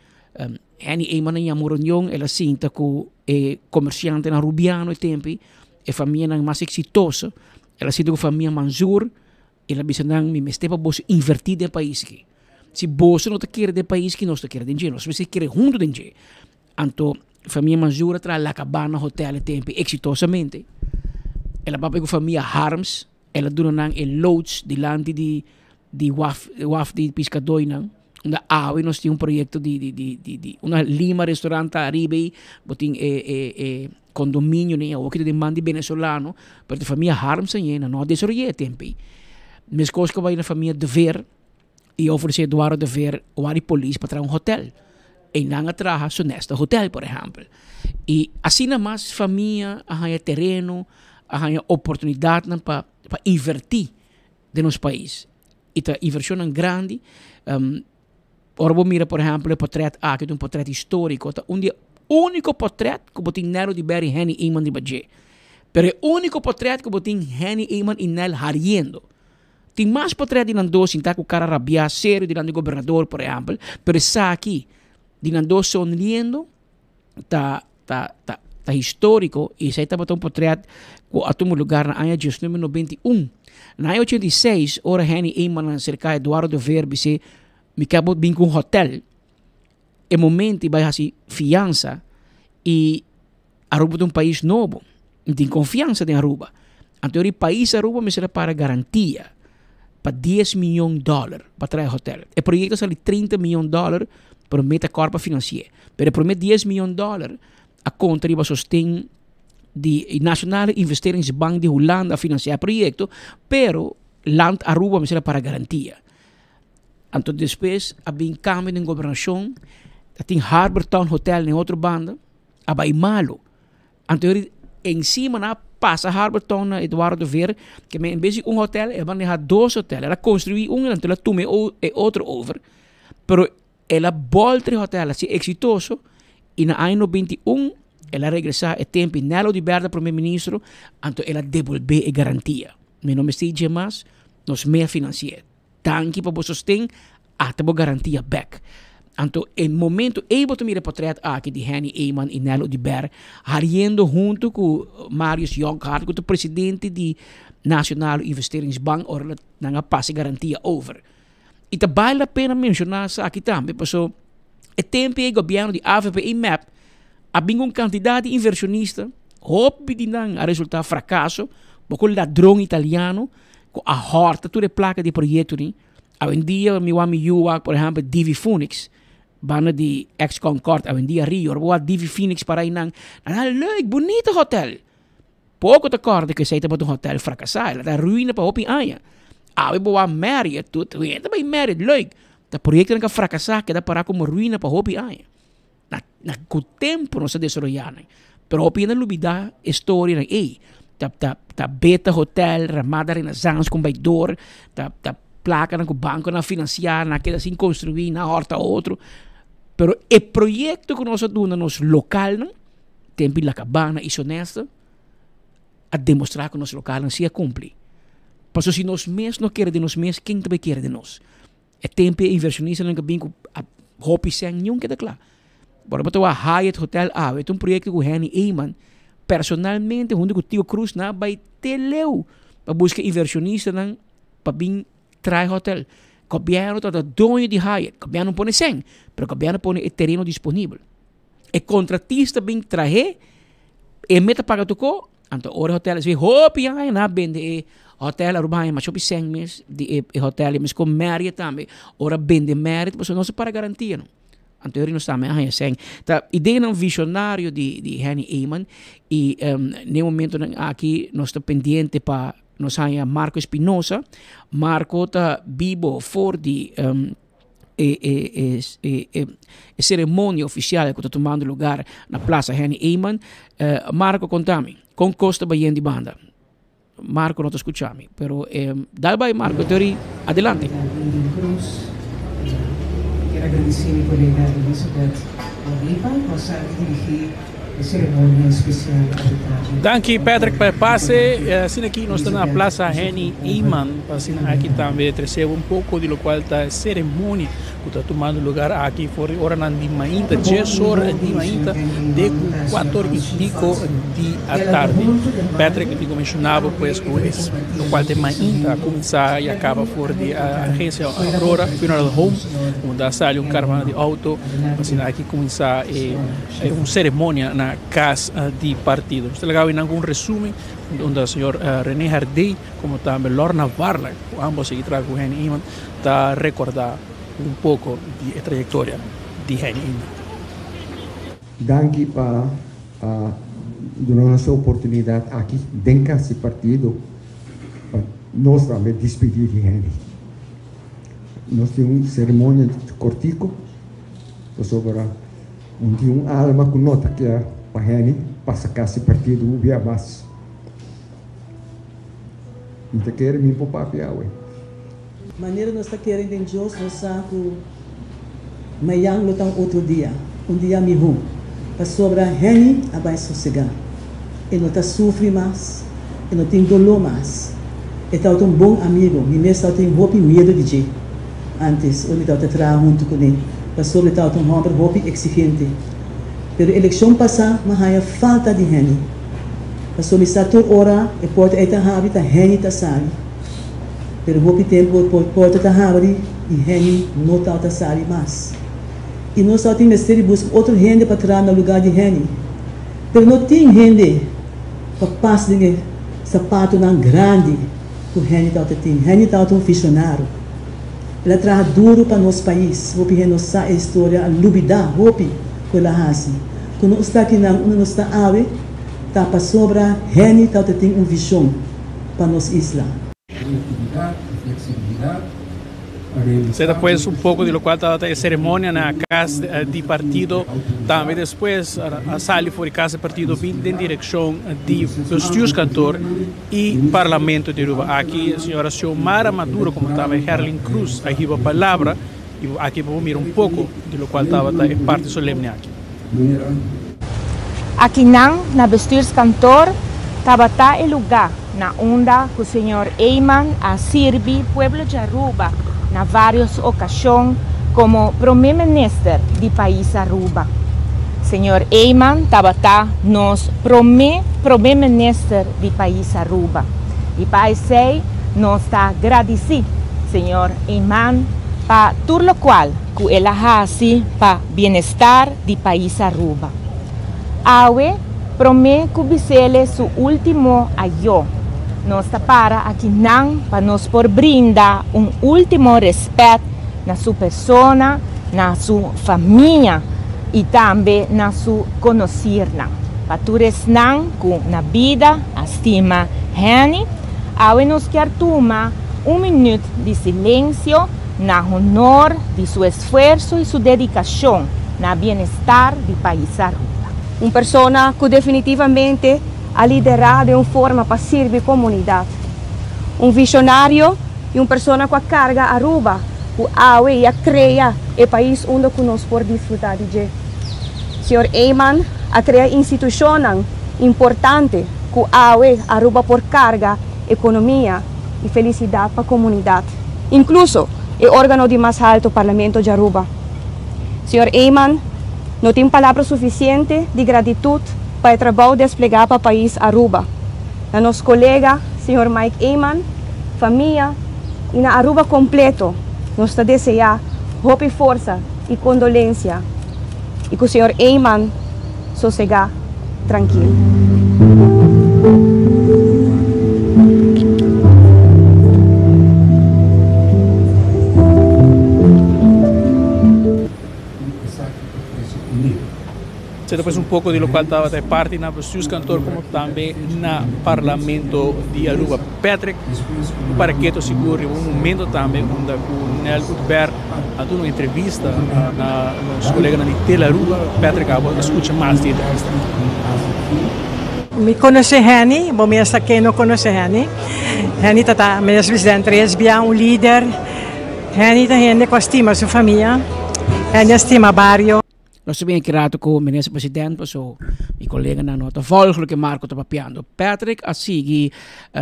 Henny Eman a yama un reunion, el a sinta ku e komersiantenan rubiano e tempu ei, e famianan mas eksitoso. El a sinta ku famia Manzoor, el a bisa nan, mi mester pa boso invertí den e pais aki. Si boso no ta kere den e pais aki, nos ta kere den dje, nos mester kere huntu den dje. Anto famia Manzoor a traha La Cabana Hotel e tempu ei eksitosamente. El a papia ku famia Harms. El a duna nan e loods dilanti di di waf waf di piskadoinan unda awe nos tin un proyekto di di di di di una Lima restaurant ta ariba ei bo tin e e e kondominio nei awo kita den man di venezolano pero ta famia Harmsen ei nan no a desaroy'é e tempu ei. Meskos ku a bai na famia De Veer i a ofresé Eduardo De Veer wak di polis pa traha un hotel. Einan a traha Sonesta Hotel por ehèmpel. I asina mas famia a haña tereno, a haña oportunidatnan pa pa invertí den nos pais. I ta invershonnan grandi. Ora bo mira por ehèmpel e potrèt aki ta un potrèt históriko, ta un di e úniko potrèt ku bo tin Nel Oduber i Henny Eman riba dje. Pero e úniko potrèt ku bo tin Henny Eman i Nel hariendo. Tin mas potrèt di nan dos sintá ku kara rabiá serio dilanti di gobernador, por ehèmpel, pero esaki di nan dos sonriendo ta ta ta ta históriko i esei tabata un potrèt ku a tuma lugar na aña diesnuebe nobenta i un. Na aña 86, ora Henny Eman a serká Eduardo de Veer bis'é, Mi ke bo bin ku un hotèl. E momento i bai hasi fiansa i Aruba ta un pais nobo, mi tin konfiansa den Aruba. Anto e pais Aruba mester a para garantia. pa dies miyon dòler pa traha e hotel. E proyekto a sali trinta miyon dòler, pero Metacorp a finansi'é. Pero e promé dies miyon dòler a konta riba sosten di Nationale Investeringsbank di Hulanda a finansiá e proyekto, pero Land Aruba mester a para garantia. Anto despues a bin kambio den gobernashon, a tin Harbour Town Hotel na e otro banda, a bai malu. Anto yori encima nan a pasa Harbour Town na Eduardo Ver, ke men en bes di un hotel e maneha dos hotel. El a construi un anto el a tuma e otro over. Pero el a bolter e hotel asi exitoso y na aña 91 el a regresa e tempo y Nelo di Berda primer ministro anto el a debolbe e garantia. Mi no mester dje mas, nos mea financi'e. Danki pa bo sosten, ata bo garantia bek. Anto e momento ei bo ta mira e potret aki di Henny Eman y Nel Oduber hariendo hunto cu Marius Jonkhart cu ta presidente di Nationale Investeringsbank ora nan a pasa e garantia over. Y ta bale la pena menciona esaki tambe paso e tempo ei gobierno di avp y mep a bin cu un cantidad di inversionista, hopi di nan a resulta fracaso, bo cu ladron italiano Ku a hòrta tur e plaka di e proyekto ni. Awendia mi wak mi yu wak por ehèmpel Divi Phoenix banda di ex Concord awendia Rio ora bo wak Divi Phoenix para einan nan a leuk bunita hotel. Poko ta kòrda ku esei tabata un hotel frakasá el a ta ruina pa hopi aña. Awe bo wak Marriott tur hende ta bai Marriott leuk ta proyektonan ku a frakasá keda pará komo ruina pa hopi aña. Na na ku tempu nos a desaroyá nan. Pero hopi hende a lubidá e storianan ei. Ta ta ta Beta Hotel, Ramada Renaissance ku bai dor, ta ta plakanan ku bankonan a finansiá, nan a keda sin konstruí, nan a hòrta otro. Pero e proyekto ku nos a duna nos lokalnan, tempu di La Cabana i Sonesta, a demostrá ku nos lokalnan si a kumpli. Pasobra si nos mes no kere den nos mes, ken ta bai kere den nos? E tempu e inversionistanan ka bin ku a hopi sèn niun keda kla. Bo ta wak Hyatt Hotel awe, ta un proyekto ku Henny Eman personalmente huntu ku Tio Cruz nan a bai te leu pa buska inversionistanan pa bin traha e hotel. Gobièrnu tabata doño di Hyatt, gobièrnu no pone sèn, pero gobièrnu pone e tereno disponibel. E kontratista bin trah'é, e meta paga tokó, Anto ora e hotel esei hopi aña nan a bende e hotel Aruba haña masha hopi sèn mes di e e hotel mes kon Marriott tambe ora bende Marriott pasobra no se para garantia no anto eri nos tambe a haña sèn ta ideanan visionario di di Henny Eman y den e momentonan aki nos ta pendiente pa nos haña Marco Espinosa Marco ta bibo for di e e e e e ceremonia oficial cu ta tumando lugar na Plaza Henny Eman. Marco conta mi, con cos ta bayen di banda? Marco no ta scucha mi, pero dal bay Marco, teori adelante. Cruz. Kier agradeci mi colega Elizabeth Oliva cu a sa di dirigi e ceremonia especial awe tardi. Danki Patrick pa e pase. Asina aki nos ta na Plaza Henny Eman pa asina aki tambe trece un poco di locual ta e ceremonia cu ta tumando lugar aki for di oranan di mainta, dies or di mainta te cu cuater y pico di atardi. Patrick mi tin cu menciona bo pues cu es locual ta e mainta a cuminsa y a caba for di agencia Aurora Funeral Home unda a sali un caravana di auto pa asina aki cuminsa e un ceremonia na cas di partido. Nos ta laga awe nan cu un resumen unda señor Rene Herdé como tambe Lorna Varlack cu ambos a sigui traha cu Henny Eman ta recorda un poco di e trayectoria di Henny Eman. Danki pa a duna nos e oportunidad aki den cas di partido pa nos tambe dispidi di Henny. Nos tin un ceremonia cortico pasobra Un tin un alma ku no ta kier pa Henny pasa kasi partido un bia mas. Mi ta kere mi por papia awe. Manera nos ta kere den Dios, nos sa ku mayan lo ta un otro dia, un dia mihó, pasobra Henny a bai sosegá. E no ta sufri mas, e no tin doló mas. E tabata un bon amigo, mi mes tabatin hopi miedu di dje antes ora mi tabata traha huntu kuné, pasobra e tabata un hòmber hopi eksigente. Pero elekshon pasá mi a haña falta di Henny, pasobra mi sa tur ora e porta ei ta habri ta Henny ta sali, pero hopi tempu e porta ta habri i Henny no tabata sali mas. I nos tabatin mester di buska otro hende pa traha na lugá di Henny. Pero no tin hende pa pas den e sapatonan grandi. ku Henny tabata tin. Henny tabata un visionario. El a traha duru pa nos pais. Hopi hende no sa e historia, a lubidá hopi ku el a hasi. Ku nos ta akinan unda nos ta awe ta pasobra Henny tabata tin un vishon pa nos isla. Creatividad y flexibilidad. Esei pues un poco di locual tabata e ceremonia na cas di partido. Tambe despues a sali for di cas di partido bin den direccion di bestuurskantoor y Parlamento di Aruba. Aki señora Xiomara Maduro como tambe Herlin Cruz a hiba palabra y aki bo por mira un poco di locual tabata e parti solemne aki. Akinan na Bestuurskantoor tabata e lugá na unda ku señor Eman a sirbi pueblo di Aruba na vários okashon komo Promé Minister di pais Aruba. Señor Eman tabata nos promé Promé Minister di pais Aruba i pa esei nos ta gradisí señor Eman pa tur lokual ku el a hasi pa bienestar di pais Aruba. Awe, prome cu bisele su ultimo ayo, nos ta para akinan pa nos por brinda un ultimo respet na su persona, na su famia y tambe na su conocirnan. Pa tur esnan cu na bida a stima Henny, awe nos kier tuma un minuut di silencio na honor di su esfuerso y su dedicacion na bienestar di pais Aruba. Un persona cu definitivamente a lidera den un forma pa sirbi comunidad. Un visionario y un persona cu a carga Aruba cu awe y a crea e pais unda cu nos por disfruta di dje. Señor Eman a crea institucionnan importante cu awe Aruba por carga economia y felicidad pa comunidad. Incluso e organo di mas halto Parlamento di Aruba. Señor Eman, no tin palabra suficiente di gratitud pa e trabou desplega pa pais Aruba. Na nos colega señor Mike Eman, famia y na Aruba completo nos ta desea hopi forsa y condolencia y cu señor Eman sosega trankil. Esei ta pues un poco di locual tabata e parti na bestuurskantoor como tambe na Parlamento di Aruba. Patrick, un para keto sigur riba un momento tambe unda cu Nel Oduber a duna un entrevista na nos coleganan di Tele Aruba. Patrick, abo a scucha mas di e entrevista. Mi conoce Henny, bo mes ta ken no conoce Henny. Henny ta ta minister president tres bia, un lider. Henny ta hende cu a stima su famia, Henny a stima bario. Nos ta bin aki rato ku Minister President paso mi koleganan no ta volg loke Marco ta papiando. Patrick a sigui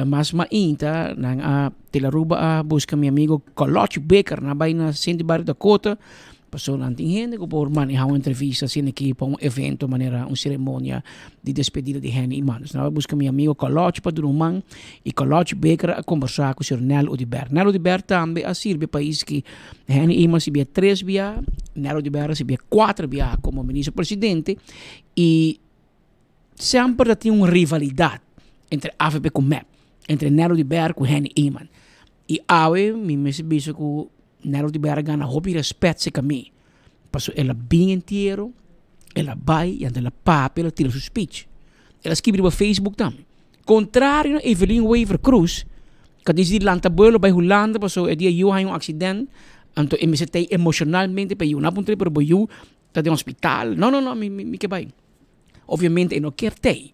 mas mainta nan a Tele Aruba a buska mi amigo Colochi Baker nan a bai na Sint Barrio Dakota paso nan tin hende ku por maneha un entrevista asina aki pa un evento manera un ceremonia di despedida di Henny Iman. Dus nan a bai buska mi amigo Colochi pa duna un man y Colochi Baker a kombersa ku señor Nel Oduber. Nel Oduber tambe a sirbi e pais ki Henny Eman sibia tres bia, Nel Oduber sibia kuater bia komo minister presidente i semper ta tin un rivalidat entre avp ku mep, entre Nel Oduber ku Henny Eman. I awe mi mester bisa ku Nel Oduber a gana hopi respet serka mi, pasobra el a bin entiero, el a bai i anto el a papia, el a tira su speech. El a skibi riba Facebook tambe. Contrario na Evelyn Wever Croes, cu a dicidi lanta buelo bay Hulanda pasobra e dia yu haña un accident, anto e mester ta ey emocionalmente pa e yu. Nan a puntra pero bo yu ta den hospital? No, no, no, mi mi ke bay. Obviamente e no kier ta ey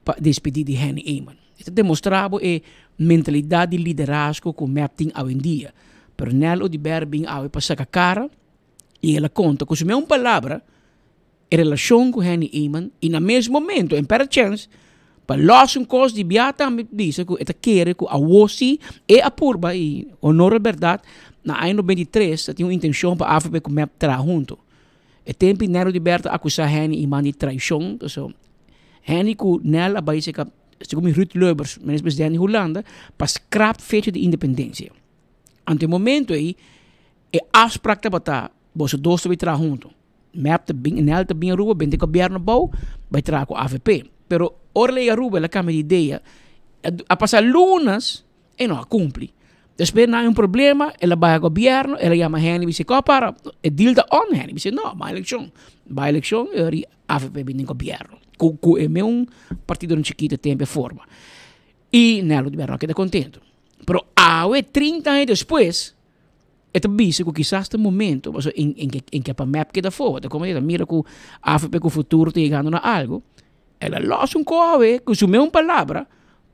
pa despedi di Henny Eman. E ta demostra bo e mentalidad di liderazgo cu mep tin awendia. Pero Nel Oduber bin awe pa saca cara y el a conta cu su meun palabra, E relashon ku Henny Eman i na mes momento en pèrdè chèns pa lòs un kos di bia tambe bisa ku e ta kere ku awo si e a purba i honor al bèrdat na aña 93 ta tin un intenshon pa avp ku mep traha huntu. E tempu Nel Oduber ta akusá Henny Eman di traishon pasobra Henny ku Nel a bai seka segun mi Ruud Lubbers minister president di Hulanda pa skrap fecha di independensia. Anto e momento ei e afsprak tabata boso dos ta bai traha huntu. Mep ta bin, Nel ta bin Aruba, bende gobierno bou, bai traha ku avp. Pero ora el a yega Aruba el a kambia di idea. A pasa lunas. E no a cumpli. Despues nan hay un problema, el a bay a gobierno, el a yama Henny bisa ko para, e deal ta on, Henny bisa no, bay eleccion. Bay eleccion e ori avp bin den gobierno. Cu cu e meun partidonan chikito tempo e forma. Y Nel Oduber no a keda contento. Pero awe 30 aña despues, e ta bisa cu kisas ta momento, pasobra en en en ke pa mep keda afo, ta como ta mira cu avp cu futuro ta yegando na algo, el a los un coho awe cu su meun palabra,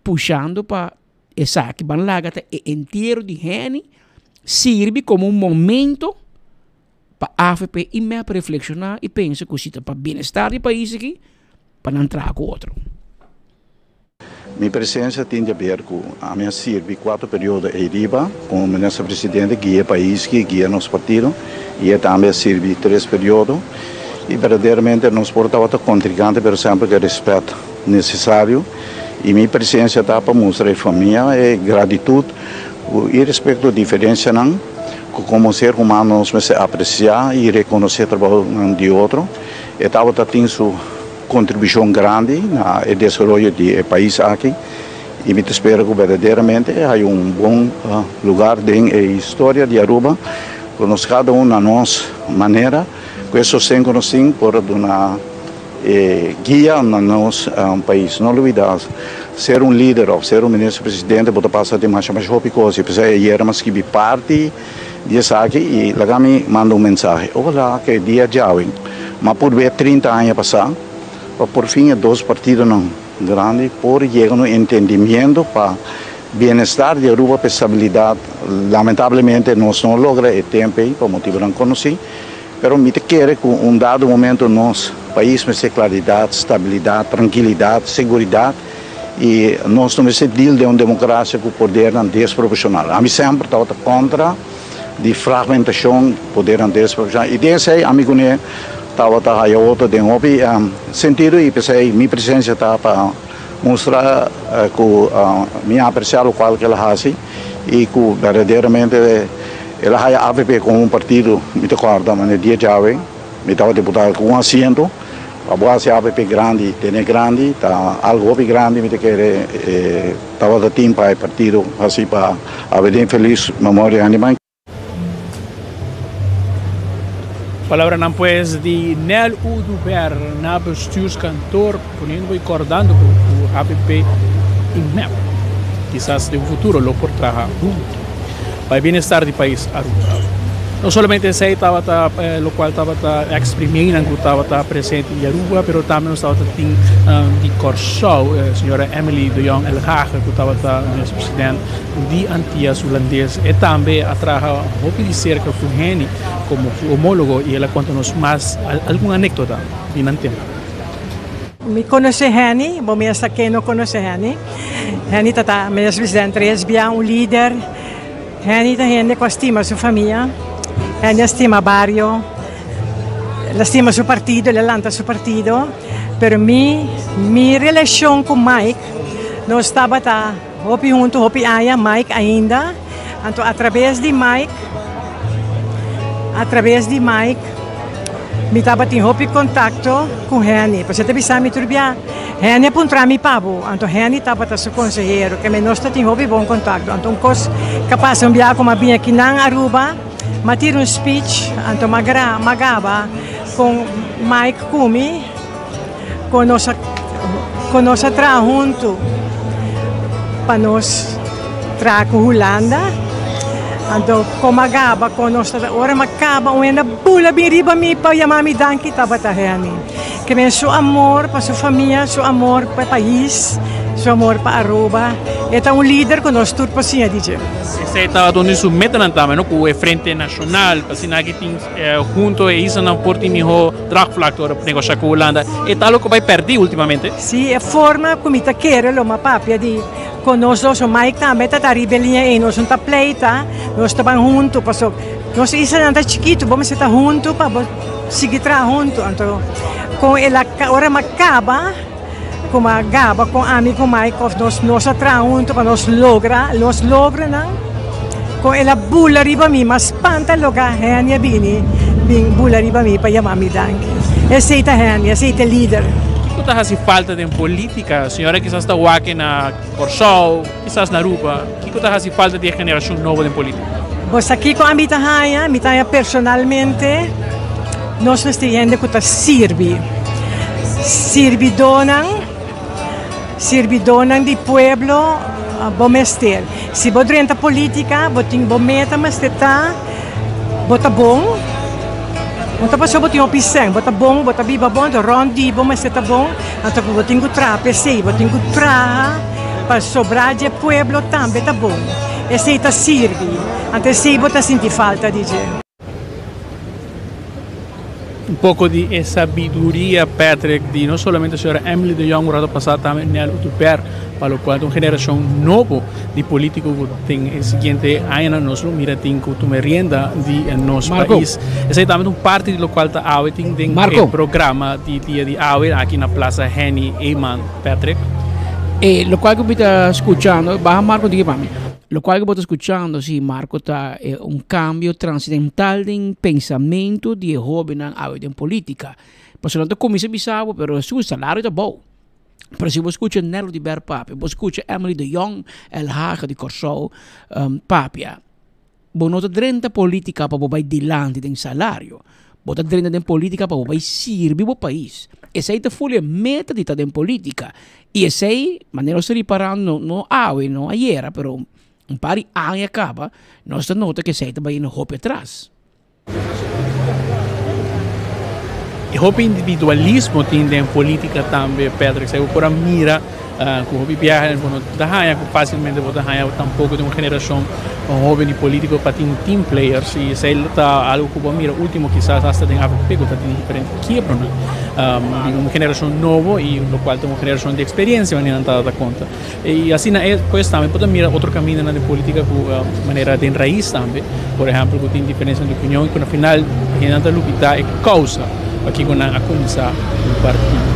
pushando pa Esaki ban laga ta e entiero di Henny sirbi como un momento pa avp y mep reflexiona y pensa cu si ta pa bienestar di pais aki pa nan traha cu otro. Mi presencia tin di haber cu ami a sirbi cuatro periodo ey riba como minister presidente, guia e pais aki, guia nos partido y e tambe a sirbi tres periodo y berdaderamente nos por tabata contrincante pero semper cu e respet necesario y mi presencia ta pa mustra e famia e gratitud cu irespecto diferencianan cu como ser humano nos mester aprecia y reconoce trabounan di otro. E tabata tin su contribucion grandi na e desaroyo di e pais aki y mi ta spera cu berdaderamente e haya un bon lugar den e historia di Aruba cu nos cada un na nos manera cu e sosten cu nos tin por a duna E guia na nos pais. No lubida, ser un lider of ser un minister presidente bo ta pasa den masha masha hopi cos y p'esei ayer mi a skibi parti di esaki y laga mi manda un mensahe. Ojalá ke dia djawe mi a por be 30 aña pasa pa por fin e dos partidonan grandi por yega na un entendimiento pa bienestar di Aruba pa e stabilidad. Lamentablemente nos no logra e tempo ey pa motibonan conoci. Pero mi ta kere ku un dado momento nos pais mester klaridat, stabilidat, trankilidat, seguridat i nos no mester deal den un demokrasia ku podernan desproporshonal. Ami semper tabata kontra di fragmentashon, podernan desproporshonal i den esei ami kuné tabata haya otro den hopi sentido i p'esei mi presensia ta pa mustra ku mi a apresiá lokual ku el a hasi i ku berdaderamente El a haya avp como un partido, mi ta corda manera dia djawe mi tabata diputado cu un asiento, pa bo haci avp grandi, tene grandi, ta algo hopi grandi mi ta kere e tabata tin pa e partido haci pa avp den feliz memoria hende man. Palabranan pues di Nel Oduber na bestuurskantoor poniendo y cordando cu avp y mep kisas den futuro lo por traha hunto. Pa e bienestar di pais Aruba. No solamente esey tabata locual tabata ex premiernan cu tabata presente di Aruba, pero tambe nos tabata tin di Corsou, señora Emily de Jong Elhage cu tabata minister president di Antillas Hulandes. E tambe a traha hopi di cerca cu Henny como su homologo y el a conta nos mas algun anecdota di nan tempo. Mi conoce Henny, bo mi a sa ken no conoce Henny. Henny ta ta minister president tres bia, un lider. Henny ta hende cu a stima su famia, Henny a stima bario, el a stima su partido, el a lanta su partido. Pero mi, mi relacion cu Mike, nos tabata hopi hunto, hopi aña, Mike ainda. Anto a traves di Mike, a traves di Mike, mi tabatin hopi contacto cu Henny. Pasobra e ta bisa mi tur bia, Henny a puntra mi pa bo. Anto Henny tabata su consehero, ke mi nos ta tin hopi bon contacto. Anto un cos ca pasa un bia cu mi a bini aki nan Aruba, mi a tira un speech, anto mi a gra, mi a gaba con Mike cu mi, con nos a, con nos a traha hunto pa nos traha cu Hulanda. Anto con mi a gaba con nos ta, ora mi a caba un hende a bula bin riba mi pa yama mi danki, tabata Henny. Ke men su amor pa su famia, su amor pa e pais, su amor pa Aruba. E ta un lider ku nos tur por siña di dje. Esei tabata un di su metanan tambe, no? Ku e Frente Nashonal, pa asina aki tin hunto e islanan por tin mihó draagvlak ora negoshá ku Hulanda. E ta algo ku bai pèrdí ultimamente. Sí, e forma ku mi ta kere lo m'a papia di ku nos dos, Mike tambe ta ta riba e liña ei, nos no ta pleita, nos ta ban hunto, pasobra nos islanan ta chikitu, bo mester ta hunto pa bo. Sigui traha huntu. Anto kon el a ora mi a kaba ku mi a gaba kon ami ku Mike of nos nos a traha huntu pa nos logra nos logronan kon el a bula riba mi mi a spanta loke Henny a bini bin bula riba mi pa yama mi danki. Esei ta Henny, esei ta e lider. Kiko ta hasi falta den politica? Señora kisas ta wak na Kòrsou, kisas na Aruba. Kiko ta hasi falta di e generashon nobo den politika? Bo sa kiko ami ta haña? Mi ta haña personalmente nos mester hende ku ta sirbi. Sirbidónan, sirbidónan di pueblo bo mester. Si bo drenta politika bo tin bo meta mester ta bo ta bon, no ta pasobra bo tin hopi sèn, bo ta bon, bo ta biba bon, anto rònt di bo mester ta bon, anto bo tin ku traha p'esei, bo tin ku traha. Pa sobrá dje pueblo tambe ta bon. Esei ta sirbi. Anto esei bo ta sinti falta di dje. Un poko di e sabiduria, Patrick, di no solamente señora Emily de Jong un rato pasá, tambe Nel Oduber, pa lokual ta un generashon nobo di polítiko ku den e siguiente añanan nos lo mira tin ku tuma e rienda di nos pais. Esei tambe ta un parti di lokual ta awe tin den e programa di dia di awe aki na Plaza Henny Eman. Patrick. E locual cu mi ta scuchando, baha Marco diki pa mi. Locual cu bo ta scuchando si Marco ta e un cambio transcendental den pensamento di e hobennan awe den politica. Pasobra nan ta cuminsa bisa bo pero su salario ta bou. Pero si bo scucha Nello di Ber papia, bo scucha Emily de Jong Elhage di Corsou papia, Bo no ta drenta politica pa bo bai dilanti den salario. Bo ta drenta den politica pa bo bai sirbi bo pais. Esei ta ful e meta di ta den politica. Y esei, manera nos ta ripara, no no awe, no ayera, pero un par di aña caba, nos ta nota cu esei ta bai hopi atras. E hopi individualismo tin den politica tambe, Patrick. Esei bo por a mira cu hopi biaha bo no ta haña cu facilmente bo ta haña tampoco den un generacion hoben di politico pa tin team players. Y esei lo ta algo cu bo a mira ultimo kisas hasta den avp cu ta tin diferente kiebronan di un generacion nobo y locual ta un generacion di experiencia manera nan ta conta. Y asina e pues tambe por ta mira otro camindanan den politica cu manera den raiz tambe, por ehempel cu tin diferencianan di opinion y cu na final hendenan ta lubida e causa pakico nan a cuminsa un partido.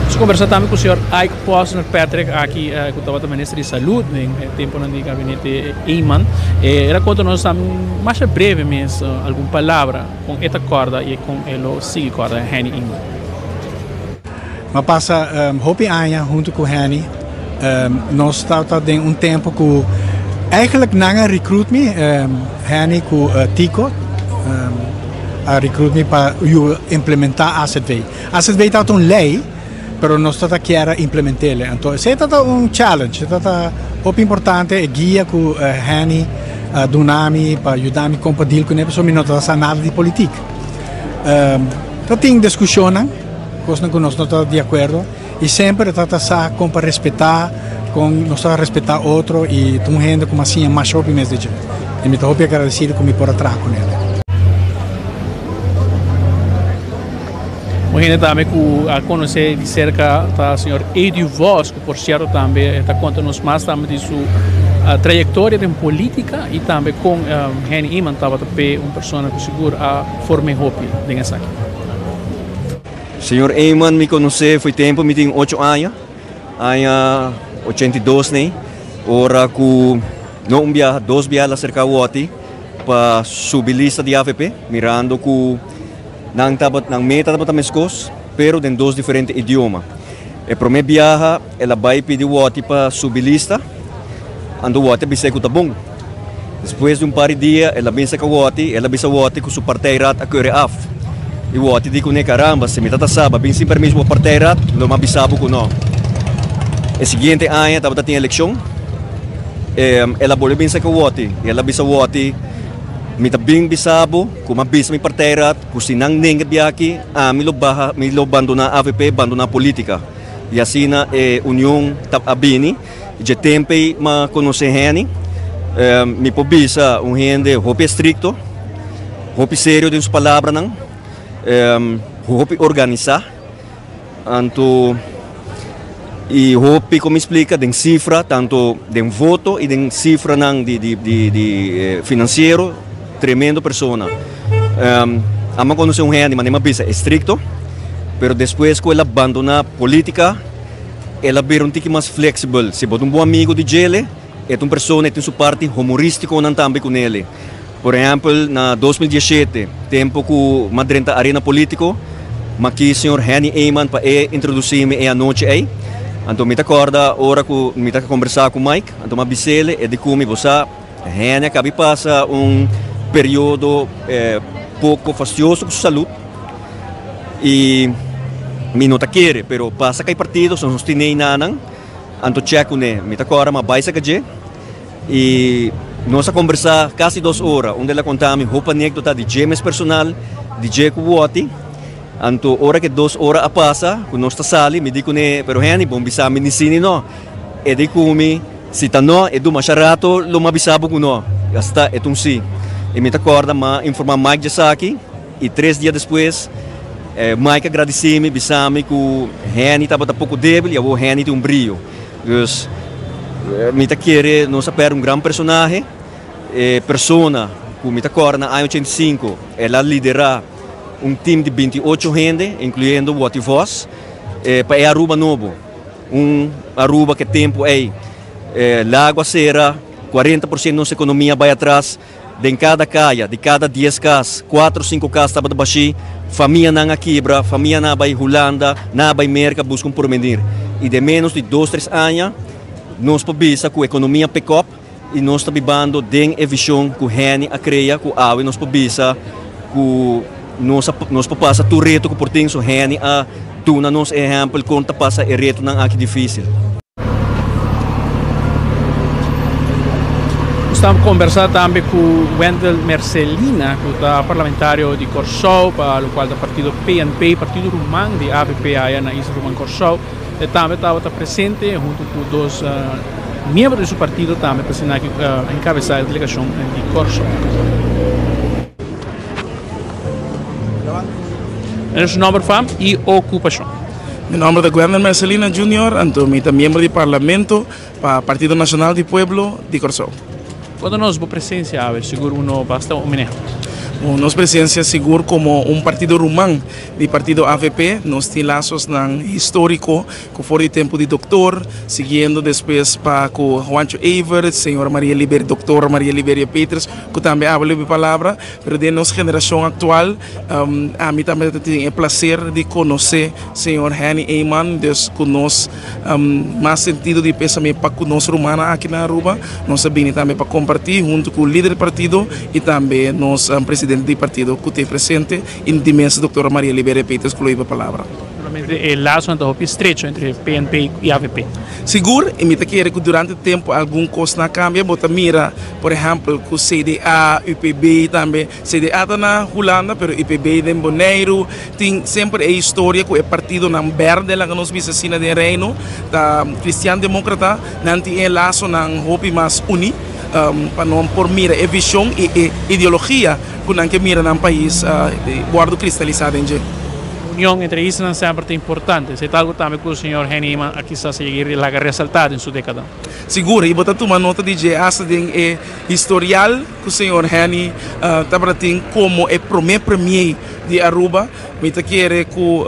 Nos a conversa tambe cu señor Ike Posner Patrick aki cu tabata minister di salud den e temponan di gabinete Eman. El a conta nos tambe masha breve mes algun palabra con e ta corda y con e lo sigui corda Henny Eman. M'a pasa hopi aña huntu ku Henny. Nos tabata den un tempu ku eigenlijk nan a recruit mi, Henny ku Tico a recruit mi pa yuda implementá AZV. AZV tabata un lei, pero nos tabata kier a implement'é. Anto esei tabata un challenge, e tabata hopi importante e guia ku Henny a duna mi pa yuda mi kon pa deal kuné pasobra mi no tabata sa nada di politik. Ta tin diskushonnan. Kosnan ku nos no ta di akuerdo i semper e ta sa kon pa respetá, kon nos ta respetá otro i ta un hende ku mi a siña masha hopi mes di dje. I mi ta hopi agradesido ku mi por a traha ku nel. Un hende tambe ku a konosé di serka ta señor Edu Vos, ku por sierto tambe ta konta nos mas tambe di su trayektoria den politika i tambe kon Henny Eman tabata p'e un persona ku sigur a form'é hopi den esaki. Señor Eman mi conoce foi tempo mi tin ocho aña, aña 82 nei, ora cu no un biaha, dos biaha la acerca Woti pa subi lista di avp, mirando cu nan tabat, nan meta tabata mescos, pero den dos diferente idioma. E prome biaha el a bay pidi Woti pa subi lista, anto Woti a bis'é cu ta bon. Despues di un par di dia el a bin saka Wòti, el a bisa Wòti ku su partijraad a keure af. I Wòti di kuné, Karamba, si mi ta ta sa bo a bin sin permiso bo partijraad, lo mi a bisa bo ku nò. E siguiente aña tabata tin elekshon, el a bolbe bin saka Wòti i el a bisa Wòti, Mi ta bin bisa bo ku mi a bisa mi partijraad ku si nan nenga biaha aki, ami lo baha, mi lo bandoná avp, bandoná polítika. I asina e union ta a bini. Dje tempu ei m'a konosé Henny. Mi por bisa un hende hopi estrikto, hopi serio den su palabranan, hopi organisá, anto i hopi, komo mi splika, den sifra, tanto den voto i den sifranan di di di di finansiero, tremendo persona. Amo a konosé un hende, manera mi a bisa, estrikto, pero despues ku el a bandoná polítika, El a bira un tiki mas flexibel. Si bo ta un bon amigo di djele, e ta un persona e tin su parti humoristiconan tambe cu nele. Por ehempel, na 2017, tempo cu m'a drenta arena politico, m'a kies señor Henny Eman pa e introduci mi e anochi ey. Anto mi ta kòrda ora ku mi ta kombersá ku Mike, anto mi a bis'el, e di ku mi, bo sa, Henny a kabi pasa un periodo poko fastioso ku su salud i mi no ta kere, pero pasa kai partido so nos tin einanan, anto chèk kuné. Mi ta kòrda mi a bai saka dje i nos a kombersá kasi dos ora, unda el a konta mi hopi anekdota di dje mes personal, di dje ku Wòti. Anto ora ku e dos ora a pasa ku nos ta sali, mi di kuné, pero Henny, bon bisa mi ni si ni no. E di ku mi, Si ta no, e dumasha rato lo m'a bisa bo ku no. Hasta e ta un si. I mi ta kòrda m'a informá Mike djesaki i tres dia despues Mike a gradisí mi bisa mi ku Henny tabata poko débil i awor Henny tin un brio. Dus mi ta kere nos a pèrdè un gran personahe. E persona ku mi ta kòrda na aña 85 el a liderá un tim di 28 hende, inkluyendo Watty Vos, pa e Aruba nobo. Un Aruba ke tempu ei lago a sera, 40% nos ekonomia bai atras, den kada kaya, di kada dies kas, kuater o sinku kas tabata bashí, famianan a kibra, famianan a bai Hulanda, nan a bai Merka buska un pormenir. I den ménos di dos tres aña nos por bisa ku ekonomia pick up i nos ta bibando den e vishon ku Henny a krea ku awe nos por bisa ku nos a nos por pasa tur reto ku por tin so Henny a duna nos e ehèmpel kon ta pasa e retonan aki difísil. Nos ta kombersá tambe ku Wendel Mercelina ku ta parlamentario di Kòrsou pa lokual ta partido PNP, partido ruman di avp aya na Isla Ruman Kòrsou. E tambe tabata presente huntu ku dos miembro di su partido tambe pa asina enkabesá e delegashon di Kòrsou. E su nòmber fam i okupashon. Mi nòmber ta Gwendel Mercelina Junior, anto mi ta miembro di Parlamento pa Partido Nashonal di Pueblo di Kòrsou. Konta nos bo presensia awe, sigur uno basta homenahe. Nos presensia sigur komo un partido ruman di partido avp, nos tin lasosnan historiko ku for di tempu di Doktor, siguiendo despues pa ku Juancho Everts, señora Maria Liberia, Doktor Maria Liberia Peters, ku tambe a habla e palabra, pero den nos generashon aktual ami tambe ta tin e plaser di konosé señor Henny Eman, dus ku nos mas sentido di pésame pa ku nos rumannan aki na Aruba. Nos a bini tambe pa kompartí huntu ku lider di partido i tambe nos presidente di partido ku ta presente i di mes doktora Maria Liberia Peters ku lo hiba palabra. Naturalmente e lasonan ta hopi estrecho entre PNP i avp. Sigur, i mi ta kere ku durante tempu algun kosnan a kambia. Bo ta mira por ehèmpel ku CDA, UPB tambe. CDA ta na Hulanda pero UPB den Boneiru. Tin semper e historia ku e partidonan berde, laga nos bisa asina, den Reino ta Cristian Democrata, nan tin e lasonan hopi mas uní pa nan por mira e vision i e ideologia ku nan ke mira nan pais wòrdu kristalisá den dje. Union entre islanan semper ta importante. Esei ta algu tambe ku señor Henny Eman a kisas a laga resaltá den su dékada. Sigur, i bo ta tuma nota di dje asta den e historial ku señor Henny tabata tin komo e promé premier di Aruba. Mi ta kere ku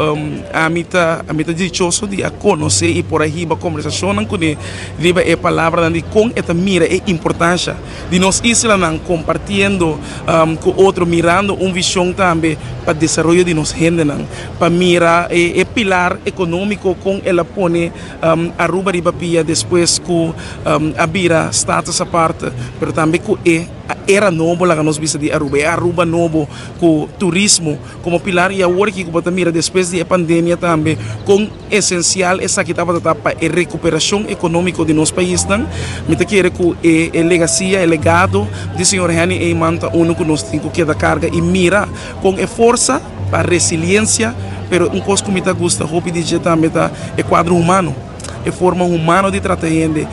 ami ta ami ta dichoso di a konosé i por a hiba kombersashonnan kuné riba e palabranan di kon e ta mira e importansha di nos islanan kompartiendo ku otro, mirando un vishon tambe pa desaroyo di nos hendenan, pa mira e pilar ekonómiko kon el a pone Aruba riba pia despues ku a bira status aparte, pero tambe ku e era nobo laga nos bisa di Aruba, e Aruba nobo ku turismo komo pilar i awor aki ku bo ta mira despues di e pandemia tambe kon esensial esaki tabata ta pa e rekuperashon ekonómiko di nos paisnan. Mi ta kere ku e legasia, e legado di señor Henny Eman ta unu ku nos tin ku keda karga i mira kon e forsa pa resiliensia, pero un kos ku mi ta gusta hopi di dje tambe ta e kuadro humano. E forma humano di trata hende,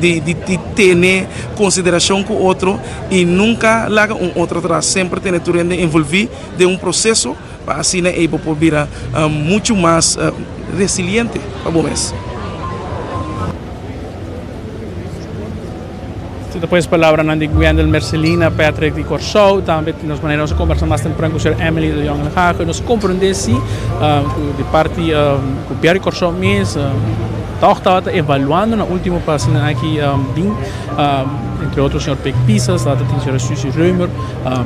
di di tene konsiderashon ku otro i nunka laga un otro atras. Semper tene tur hende envolví den un proseso pa asina ei bo por bira muchu mas resiliente pa bo mes. Esaki ta pues palabranan di Gwendel Mercelina Patrick di Kòrsou. Tambe nos manera nos a kombersá mas tempran ku señor Emily de Jong Elhage. Nos komprendé si ku di parti gobièrnu di Kòrsou mes. Tòg tabata evaluando nan último pa asina aki bin, entre otro señor Pik Pisas, tabata tin señora Suzy Römer,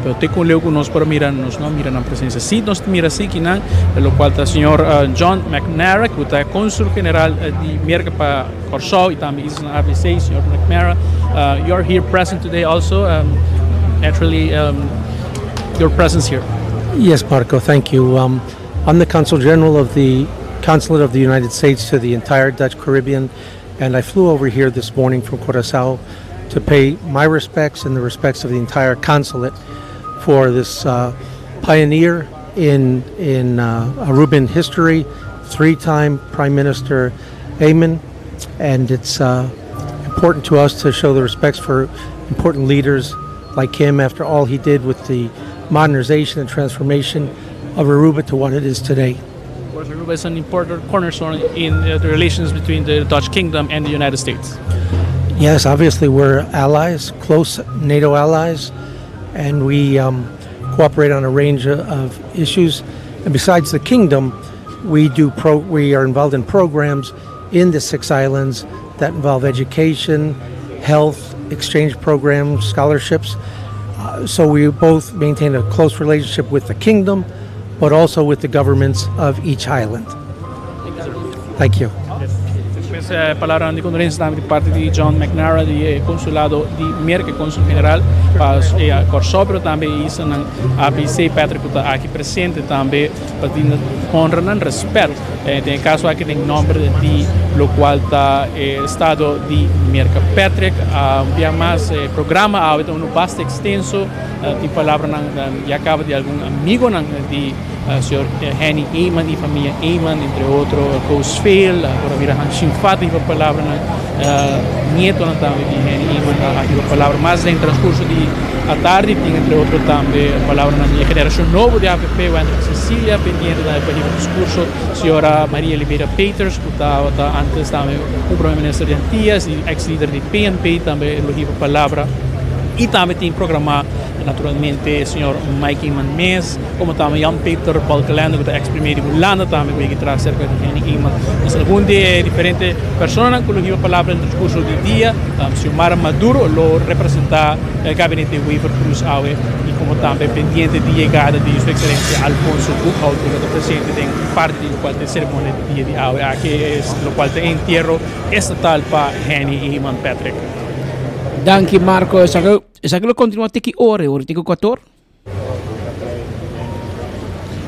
pero te kon leu ku nos por a mira nos no a mira nan presensia. Sí nos ta mira si kinan, lokual ta señor John McNamara ku ta konsul general di Merka pa Kòrsou i tambe islanan ABC, señor McNamara, you are here present today also, naturally your presence here. Yes, Marco, thank you. I'm the Consul General of the Consulate of the United States to the entire Dutch Caribbean, and I flew over here this morning from Curaçao to pay my respects and the respects of the entire consulate for this uh, pioneer in in uh, Aruban history, three-time Prime Minister Eman, and it's uh, important to us to show the respects for important leaders like him after all he did with the modernization and transformation of Aruba to what it is today. Of course, Aruba is an important cornerstone in the relations between the Dutch Kingdom and the United States. Yes, obviously we're allies, close NATO allies, and we um, cooperate on a range of issues. And besides the kingdom, we do pro- we are involved in programs in the six islands that involve education, health, exchange programs, scholarships. Uh, so we both maintain a close relationship with the kingdom, but also with the governments of each island. Thank you. Pues eh, palabra di condolencia tambe di parte di John McNara di eh, consulado di Merca, consul general pa eh, Kòrsou, pero tambe islanan ABC Patrick ku ta aki presente tambe pa di honra nan respet. Eh, den e caso aki den nomber di locual ta e estado di Merca. Patrick, uh, un bia mas e programa awe ta uno basta extenso, uh, tin palabranan ya caba di algun amigonan di uh, señor Henny Eman y famia Eman, entre otro Koos Veel, por a mira Han Shinfat hiba palabranan, uh, nietonan tambe di Henny Eman a hiba palabra. Mas den transcurso di atardi tin entre otro tambe palabranan di e generacion nobo di avp, Wendrick Cecilia, pendiente tambe pa hiba discurso, señora Maria Liberia Peters, cu tabata antes tambe un prome minister di Antillas y ex lider di PNP tambe lo hiba palabra. Y tambe tin programa naturalmente señor Mike Eman mes, como tambe Jan Peter Balkenende cu ta ex premier di Hulanda tambe cu yega tras cerca di Henny Eman. Nos algun di e diferente personanan cu lo hiba palabra den transcurso di dia. Xiomara Maduro lo representa e gabinete Wever Croes awe y como tambe pendiente di yegada di Su Excelencia Alfonso Boekhoudt cu lo ta presente den parti di locual ta e ceremonia di dia di awe. Aki es locual ta e entierro estatal pa Henny Eman Patrick. Danki Marco, esaki esaki lo continua te ki ora? Ora te ki kuator?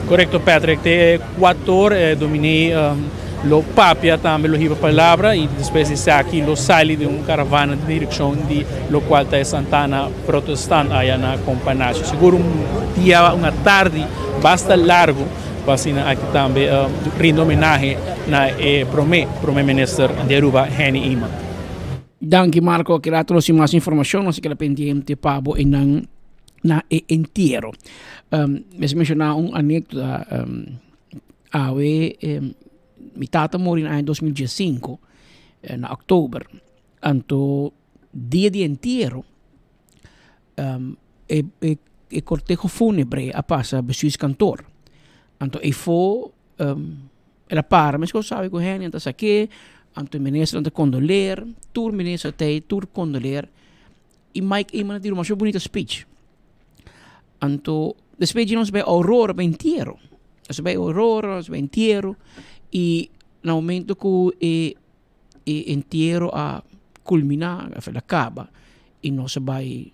Correcto Patrick, te kuator e dominee lo papia tambe lo hiba palabra y despues di esaki lo sali den un caravana den direccion di locual ta e Santana Protestant aya na Companacio. Sigur un dia, un atardi basta largo pa asina aki tambe rinda homenahe na e prome Prome Minister di Aruba Henny Eman. Danki Marco, kila trosi mas informacion, nos a keda pendiente pa bo einan na e entiero. Um, mes menciona un anekdota, um, awe um, mi tata muri na aña 2015, eh, na oktober. Anto dia di entiero, um, e, e, e corteho fúnebre a pasa bestuurskantoor. Anto eifo um, el a para, meskos sabi ku Henny a sak'é, anto e ministernan ta kondoleer, tur minister ta ei, tur kondoleer. I Mike Eman a tira un masha bunita speech. Anto despues dje nos bai Aurora pa entiero. Nos bai Aurora, nos bai entiero i na momento ku e e entiero a kulminá, a kaba i nos a bai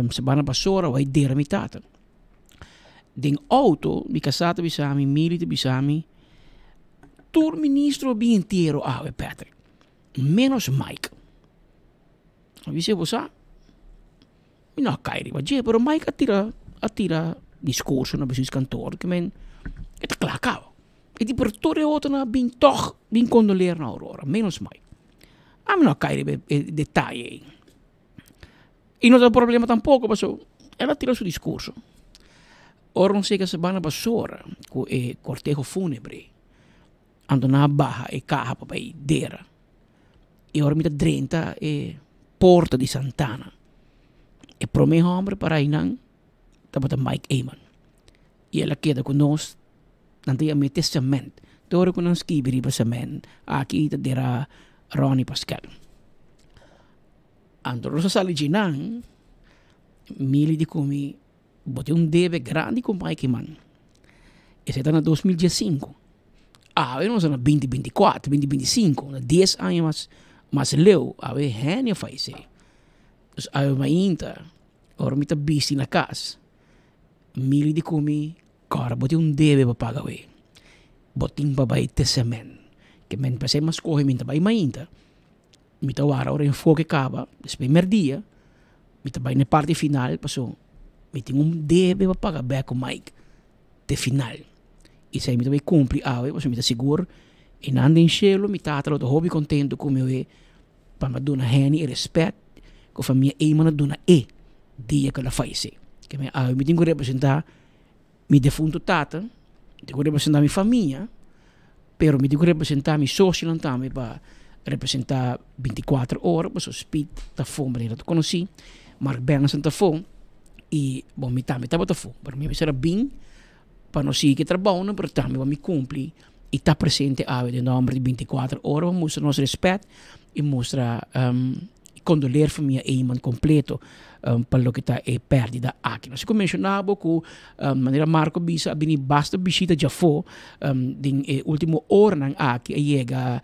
Sabana Basora bai dera mi tata. Den auto mi kasá ta bisa mi, Mili ta bisa mi, tur ministro a bin entiero awe Patrick, menos Mike. Mi bisa bo sa, mi no a kai riba dje, pero Mike a tira a tira diskurso na bestuurskantoor ke men e ta kla kaba. E di pero tur e otronan a bin tòg bin kondoleer na Aurora, menos Mike. Ami no a kai riba e detaye ei. I no ta problema tampoco paso el a tira su discurso. Ora nos yega Sabana Basora cu e corteho funebre, anto nan a baha e caha pa bay dera. I ora mi ta drenta e porta di Santana, e prome homber para einan tabata Mike Eman. I el a keda cu nos, nan ta yama e testament. Tur ku nan skibi riba semen aki ta dera Ronnie Pascal. Anto nos a sali djinan, Mili di ku mi, Bo tin un debe grandi ku Mike man. Esei ta na 2015. Awe nos ta na 2024, 2025, na 10 aña mas mas leu, awe Henny a fayesé. Dus awe mainta, ora mi ta bisti na kas, Mili di ku mi, Kòrda bo tin un debe pa paga awe. Bo tin pa bai te semen. Ke men p'esei mi a skohe mi ta bai mainta. Mi ta wara ora enfoke kaba, despues merdia, mi ta bai na e parti final paso mi tin un debe pa paga bek ku Mike te final. I esei mi ta bai kumpli awe pasobra mi ta sigur e nan den shelu mi tata lo ta hopi kontentu ku mi awe pa mi a duna Henny e respet ku famia Eman a duna e dia ku el a fayesé. Ke men awe mi tin ku representá mi defuntu tata, mi tin ku representá mi famia, pero mi tin ku representá mi sosionan tambe pa representá 24 ora, pasobra Speed ta afó, manera ta konosí, Mark Benson ta afó, i bon mi tambe tabata afó, pero mi mester a bin pa nos sigui ku e trabounan, pero tambe pa mi kumpli i ta presente awe den nòmber di 24 ora pa mustra nos rèspèt i mustra kondoleer famia Eman kompleto pa loke ta e pèrdida aki. Nos a menshoná bo ku manera Marco bisa a bini basta bishita djafó den e último oranan aki a yega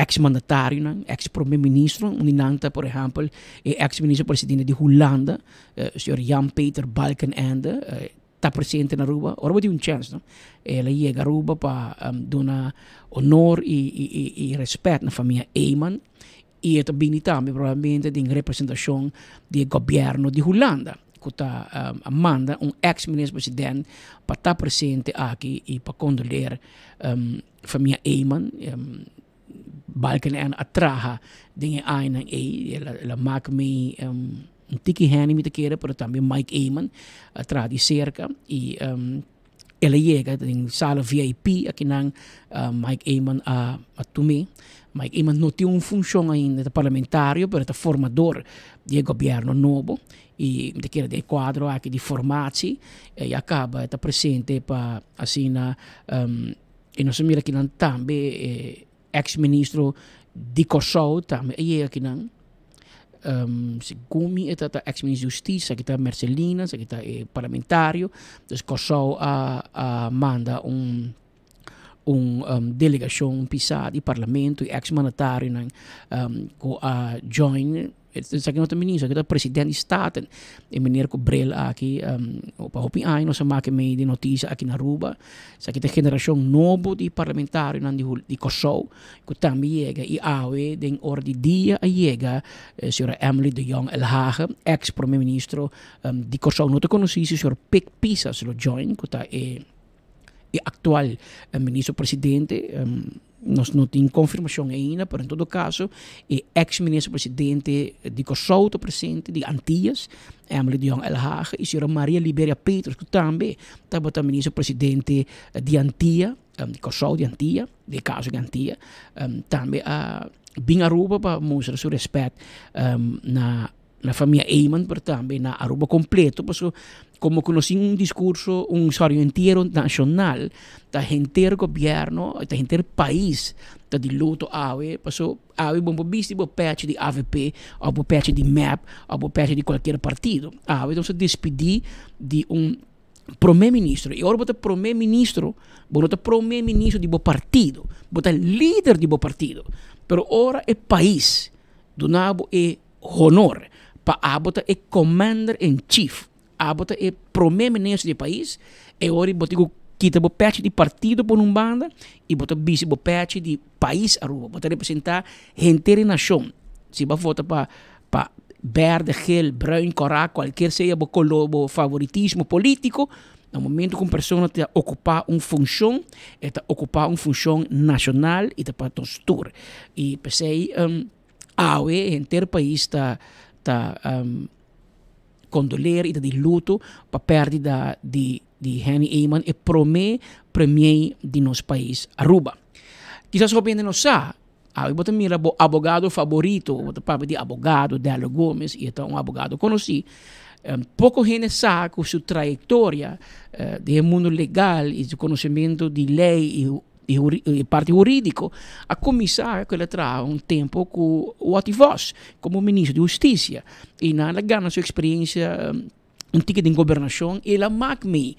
eks mandatarionan, eks prome ministro, un di nan ta por ehèmpel e eks ministro presidente di Hulanda, señor Jan Peter Balkenende, ta presente na Aruba, ora bo tin un chèns no, el a yega Aruba pa duna honor i rèspèt na famia Eman i e ta bini tambe probablemente den representashon di e gobièrnu di Hulanda ku ta a manda un eks minister president pa ta presente aki i pa kondoleer famia Eman. Balkenende a traha den e añanan ei. El a mak mi un tiki hende mi ta kere, pero tambe Mike Eman a traha di serka i el a yega den sala VIP akinan Mike Eman a tum'é. Mike Eman no tin un funshon ainda, e ta parlamentario pero e ta formador di e gobièrnu nobo i mi ta kere den e kuadro aki di formatie ya kaba e ta presente pa asina I nos a mira kinan tambe e ex ministro di Kòrsou tambe a yega kinan. Segun mi e ta ex ministro di hustisia, esaki ta Mercelina, esaki ta e parlamentario. Dus Kòrsou a a manda un un delegashon pisá di parlamento i ex mandatarionan ku a join. Esaki no ta ministro, esaki ta president di Staten. E meneer cu bril aki, pa hopi aña nos a maka mei di noticia aki na Aruba. Esaki ta generacion nobo di parlamentarionan di di Kòrsou cu tambe yega y awe den ora di dia a yega señora Emily de Jong Elhage, ex prome ministro di Kòrsou. No ta conoci si señor Pik Pisas lo join cu ta e e actual ministro presidente. Nos no tin konfirmashon ainda, pero en todo kaso e eks minister presidente di Kòrsou ta presente, di Antias, Emily de Jong Elhage, i señora Maria Liberia Peters ku tambe tabata minister presidente di Antia, di Kòrsou di Antia, den e kaso di Antia, tambe a bin Aruba pa mustra su rèspèt na na famia Eman pero tambe na Aruba completo pasobra como cu nos tin un discurso un sorry un entiero nacional ta henter gobierno ta henter pais ta di luto awe paso awe bo por bisti bo pechi di avp of bo pechi di mep of bo pechi di cualkier partido awe nos a despidi di un prome ministro y ora bo ta prome ministro bo no ta prome ministro di bo partido bo ta lider di bo partido pero ora e pais duna bo e Honor pa abo ta e commander in chief, abo ta e prome minister di e pais, e ora bo tin ku kita bo pechi di partido por un banda y bo ta bisti bo pechi di pais Aruba, bo ta representa henter e nashon. Si bo a vota pa pa berde, geel, bruin, kora, kualkier sea bo kolor, bo favoritismo politico, na momento ku un persona ta ocupa un funshon, e ta ocupa un funshon nashonal y ta pa nos tur. Y p'esei. Awe henter pais ta ta kondoler i ta di luto pa pèrdida di di Henny Eman, e promé premier di nos pais Aruba. Kisas hopi hende no sa, awe bo ta mira bo abogado faborito, bo ta papia di abogado Dello Gomez i e ta un abogado konosí. Poko hende sa ku su trayektoria den e mundu legal i su konosementu di lei i e parti hurídiko a kuminsá ku el a traha un tempu ku Watty Vos komo minister di hustisia i nan a gana su eksperensia un tiki den gobernashon i el a mak mi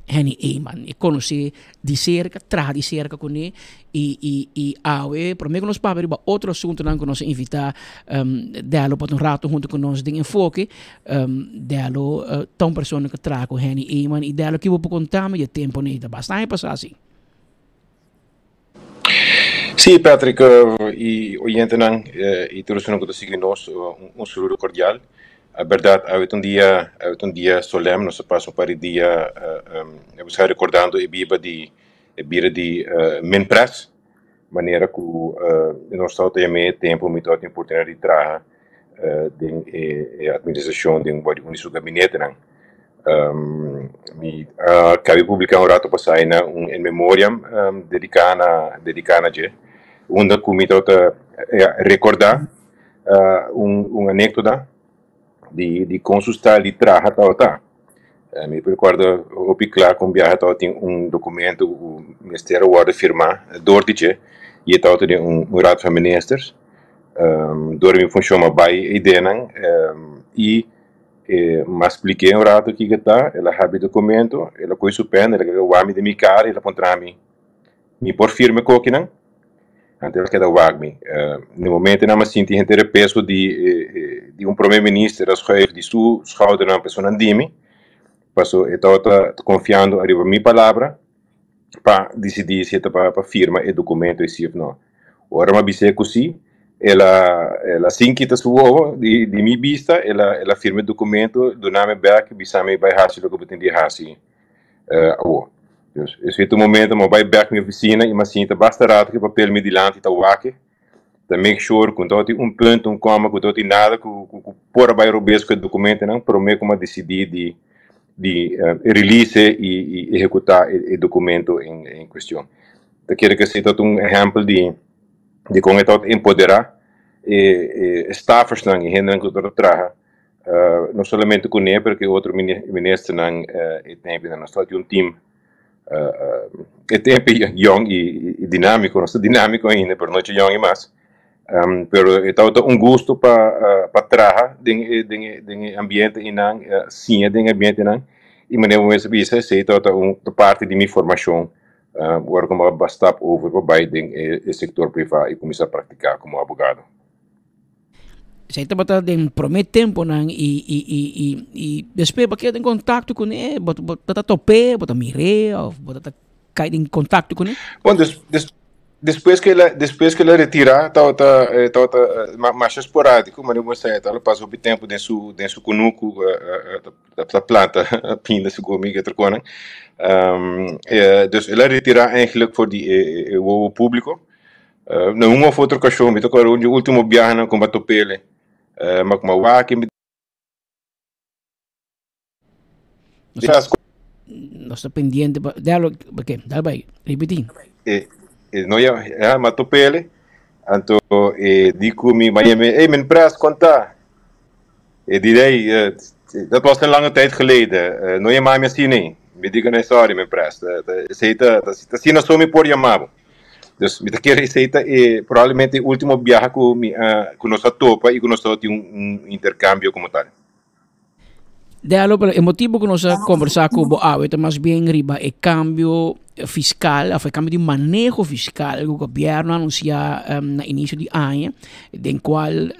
Henny Eman. E konosé di serka, traha di serka kuné i i i awe promé ku nos papia riba otro asuntunan ku nos a invitá Dello pa ta un rato huntu ku nos den Enfoke. Dello ta un persona ku traha ku Henny Eman i Dello ki bo por konta mi di e tempu nei ta basta aña pasá si. Sí, Patrick i oyentenan i tur esunnan ku ta sigui nos, un saludo kordial. Bèrdat, awe ta un dia, awe ta un dia solèm, nos a pasa un par di dia a rekordando e biba di e bida di Minpres, manera ku nos tabata yam'é e tempu mi tabata tin oportunidat di traha den e administrashon den un di su gabinetenan. Mi a kabi publiká un rato pasá na un in memoriam dediká na dediká na dje, unda ku mi tabata rekordá un anekdota di di kon su style di traha tabata. Mi por rekorda hopi kla ku un biaha tabatin un dokumento ku mester a wòrdu firmá dor di dje i e tabata den un raad van ministers. Dor di mi funshon mi a bai e ideanan i E mas splik'é un rato kiko ta, el a habi dokumento, el a kohe su pèn, el a keda wak mi den mi kara i el a puntra mi, Mi por firma e kokinan? Anto el a keda wak mi. Na e momentonan mi a sinti henter e peso di di un prome minister a schuif di su schoudernan pa esunnan di mi, paso e tabata konfiando ariba mi palabra pa disidí si e ta pa firma e dokumento esei òf no. Ora mi a bis'é ku sí, el a el a sin kita su wowo di di mi bista, el a el a firma e dokumento, duna mi bèk i bisa mi bai hasi loke bo tin di hasi awor. Dus esei ta un momento mi a bai bèk mi ofisina i mi a sinta basta rato ku e papel mi dilanti ta wak, ta make sure ku no tabatin un punto, un kòma, ku no tabatin nada ku ku por a bai robes ku e dokumentonan promé ku mi a disidí di di release i i ehekutá e dokumento en en kuestion. Ta kere ku esei ta un ehèmpel di di kon e tabata empoderá e e staffersnan, e hendenan ku tabata traha no solamente kuné pero ku e otro ministernan e tempunan. Nos tabatin un tim e tempu yòn i dinámiko, nos ta dinámiko ainda pero no ta yòn i mas, pero e tabata un gusto pa pa traha den e den e den e ambiente einan, siña den e ambiente einan i manera bo mes a bisa esei tabata un parti di mi formashon Ora ku mi a stap over pa bai den e sektor privá i kuminsá praktiká komo abogado. Esei tabata den promé tempunan i i i i i despues bo a keda den kontakto kuné? Bo bo ta top'é, bo ta mir'é òf bo ta kai den kontakto kuné? Bon, des des despues ku el a despues ku el a retirá tabata tabata masha sporádiko, manera bo sa e tabata pasa hopi tempu den su den su kunuku Ta planta pinda segun mi otro konan. Dus el a retira eigenlijk for di e wowo publico. Na un of otro ocasion, mi ta acorda un di e ultimo biahanan cu mi a topele, ma cu mi a wak mi Nos ta pendiente pa, dalo, oké, dal bai, ripiti. E, e no ya, ya, mi a topele, anto e di cu mi, mi a yama, ey men pres, con ta? E di hey, dat was een lange tijd geleden. No yama mi asina ei. Mi di nee, sorry, mijn pres. Esei ta, ta asina so mi por yama bo. Dus mi ta kere esei ta e probablemente e ultimo biaha ku mi a, ku nos a topa i ku nos tabatin un, un interkambio komo tal. Dalo, pero e motibo ku nos a kombersá ku bo awe ta mas bien riba e kambio fiskal òf e kambio di maneho fiskal ku gobièrnu a anunsiá na inisio di aña, den kual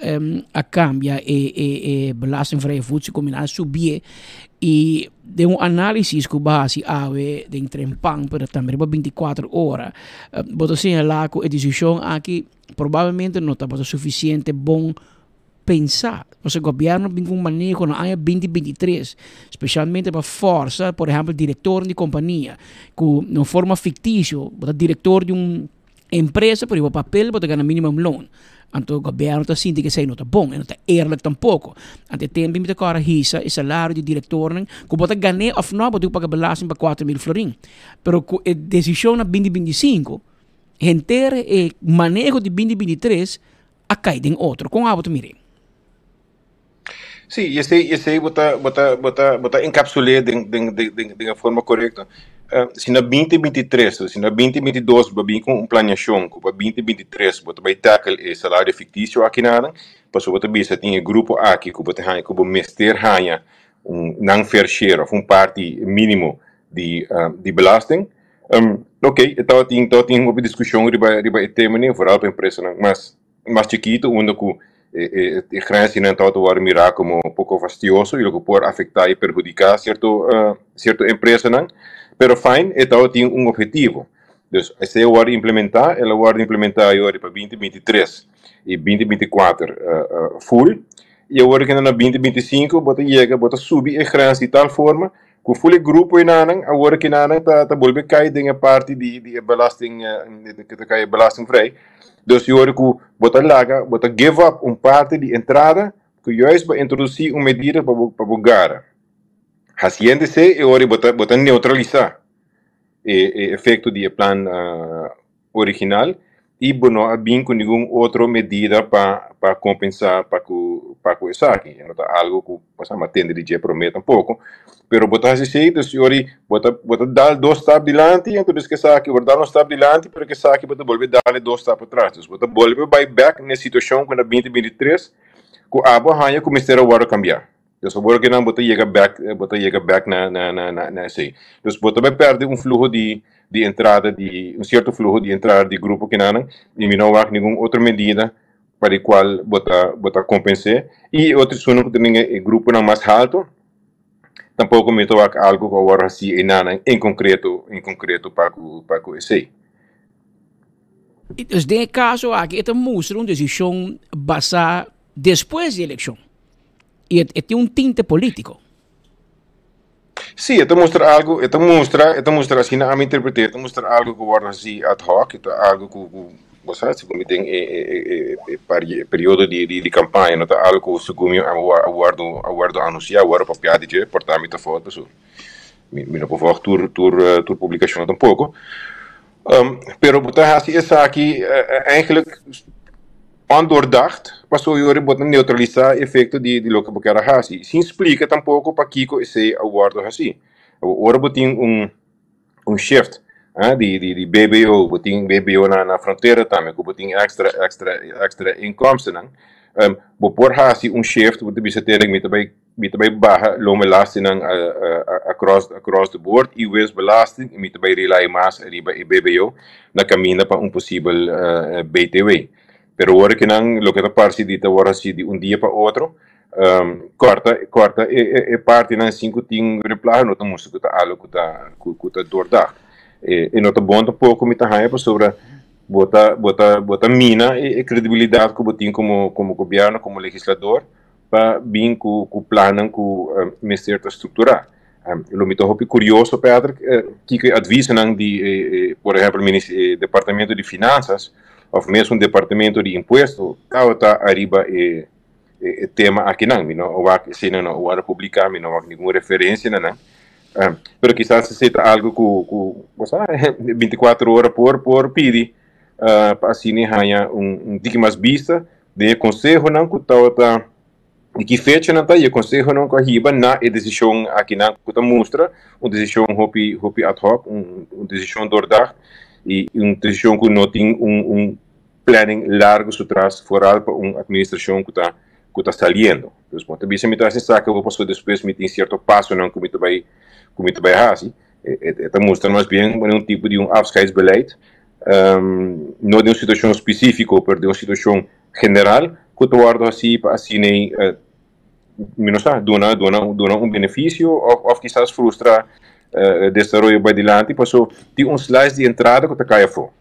a kambia e e e belastingvrije voet ku a subié i den un análisis ku bo a hasi awe den Trempan pero tambe riba binti kuater ora bo ta señalá ku e desishon aki probablemente no tabata sufisiente bon pensa. Pasobra gobierno bin cu un maneho na aña binti binti tres, specialmente pa forsa, por ehempel, directornan di compania cu na un forma ficticio bo ta director di un empresa pero riba papel bo ta gana minimum loon. Anto gobierno ta sinti cu esey no ta bon, e no ta eerlijk tampoco. Anto e tempo mi ta kora hisa e salario di directornan cu bo ta gane of no bo tin cu paga belasting pa cuatro mil florin. Pero cu e decision na binti binti cinco, henter e maneho di binti binti tres a kai den otro. Kon abo ta mir'é? Sí, y esey, esey bo ta, bo ta, bo ta, bo ta encapsul'é den, den, den, den, den e forma corecto. Uh, si na 2023, si na 2022 bo bin cu un planeacion cu pa 2023 bo ta bay tackle e salario ficticio aki nanan, pasobra bo ta bisa tin e grupo aki cu bo ta haña, cu bo mester haña un nan fair share of un parti minimo di, uh, di belasting. Um, ok, e tabatin, tabatin hopi discusion riba, riba e tema ni, vooral pa empresanan mas mas chikito unda ku e e grensinan tabata wòrdu mirá komo poko fastioso i loke por afektá i perhudiká sierto sierto empresanan, pero fine e tabatin un ophetivo. Dus esei a wòrdu implementá, el a wòrdu implementá ayori pa binti 23 i binti 24 full i awor ke na binti 25 bo ta yega bo ta subi e grens di tal forma Ku ful e grupo enanan, awor kinanan ta ta bolbe kai den e parti di di e belasting ku ta kai e belastingvrij. Dus i ora ku bo ta laga, bo ta give up un parti di entrada ku juist bo a introdusí un medida pa bo pa bo gara. Hasiendo esei e ora bo ta bo ta neutralisá e e efekto di e plan original y bo no a bin cu ningun otro medida pa pa compensa pa cu pa cu esaki. E no ta algo cu bo sa tende di dje prome tampoco, pero bo ta haci esey, dus yori bo ta bo ta dal dos stap dilanti entonces cu esaki bo ta dal un stap dilanti pero cu esaki bo ta bolbe dal e dos stap atras, dus bo ta bolbe bay bek na e situacion cu na binti 23 cu abo a haya cu mester a wordo cambia. Dus awor ke nan bo ta yega bek, bo ta yega bek na na na na na esei. Dus bo ta bai pèrdè un fluho di di entrada di un sierto fluho di entrada di grupo kinanan i mi no wak ningun otro medida pa di kual bo ta bo ta kompens'é. I e otro esunnan ku ta den e gruponan mas haltu tampoko mi ta wak algu ku a wòrdu hasí einanan en konkreto en konkreto pa ku pa ku esei. Dus den e kaso aki e ta mustra un desishon basá despues di elekshon. I e tin un tinte polítiko. Sí, e ta mustra algu, e ta mustra, e ta mustra asina ami interpreté, e ta mustra algu ku wòrdu hasi ad hoc, e ta algu ku ku bo sa, segun mi den e e e e e periodo di di kampaña, no ta algu ku segun mi a wòrdu a wòrdu anunsiá, a wòrdu papiá di dje, por ta mi ta fout pasobra mi mi no por vòg tur tur tur publikashon tampoko. Pero bo ta hasi esaki eigenlijk ondoordacht, pasobra yori bo ta neutralisá e efekto di di loke bo kier a hasi, sin splika tampoko pakiko esei a wòrdu hasí. Ora bo tin un un shift di di di BBO, bo tin BBO na na frontera tambe ku bo tin èkstra èkstra èkstra inkomstennan, bo por hasi un shift, bo ta bisa tene mi ta bai Mi ta bai baha loonbelastingnan across across the board y winstbelasting y mi ta bai rely mas riba e BBO na caminda pa un posibel BTW. Pero ora ki nan loke ta parci di ta wor haci di un dia pa otro, corta corta e partinan sin cu tin reemplazo no ta mustra cu ta algo cu ta cu ta doordacht. E no ta bon tampoco mi ta haya pasobra bo ta bo ta bo ta mina e credibilidad cu bo tin como como gobierno como legislador. pa bin ku ku plannan ku mester ta strukturá. Lo mi ta hopi kurioso, Patrick, kiko e advisonan di por ehèmpel e departamento di finansas òf mesun departamento di impuesto tabata ariba e e tema akinan. Mi no a wak eseinan no a wòrdu publiká, mi no a wak ningun referensia na nan. Pero kisas esei ta algu ku ku bo sa 24 ora por por pidi pa asina haña un tiki mas bista Den e konsehonan ku tabata di ki fechanan ta i e konsehonan ku a hiba na e desishon akinan ku ta mustra un desishon hopi hopi ad hoc, un un desishon doordacht i un desishon ku no tin un un planning largu su tras foral pa un administrashon ku ta ku ta saliendo. Dus bo ta bisa mi ta hasi esaki awor pasobra despues mi tin sierto pasonan ku mi ta bai ku mi ta bai hasi. E ta mustra mas bien un tipo di un afscheidsbeleid no den un situacion specifico pero den un situacion general cu ta wordo haci pa asina mi no sa duna duna duna un beneficio of of kisas frustra desaroyo bay dilanti paso tin un slice di entrada cu ta cay afo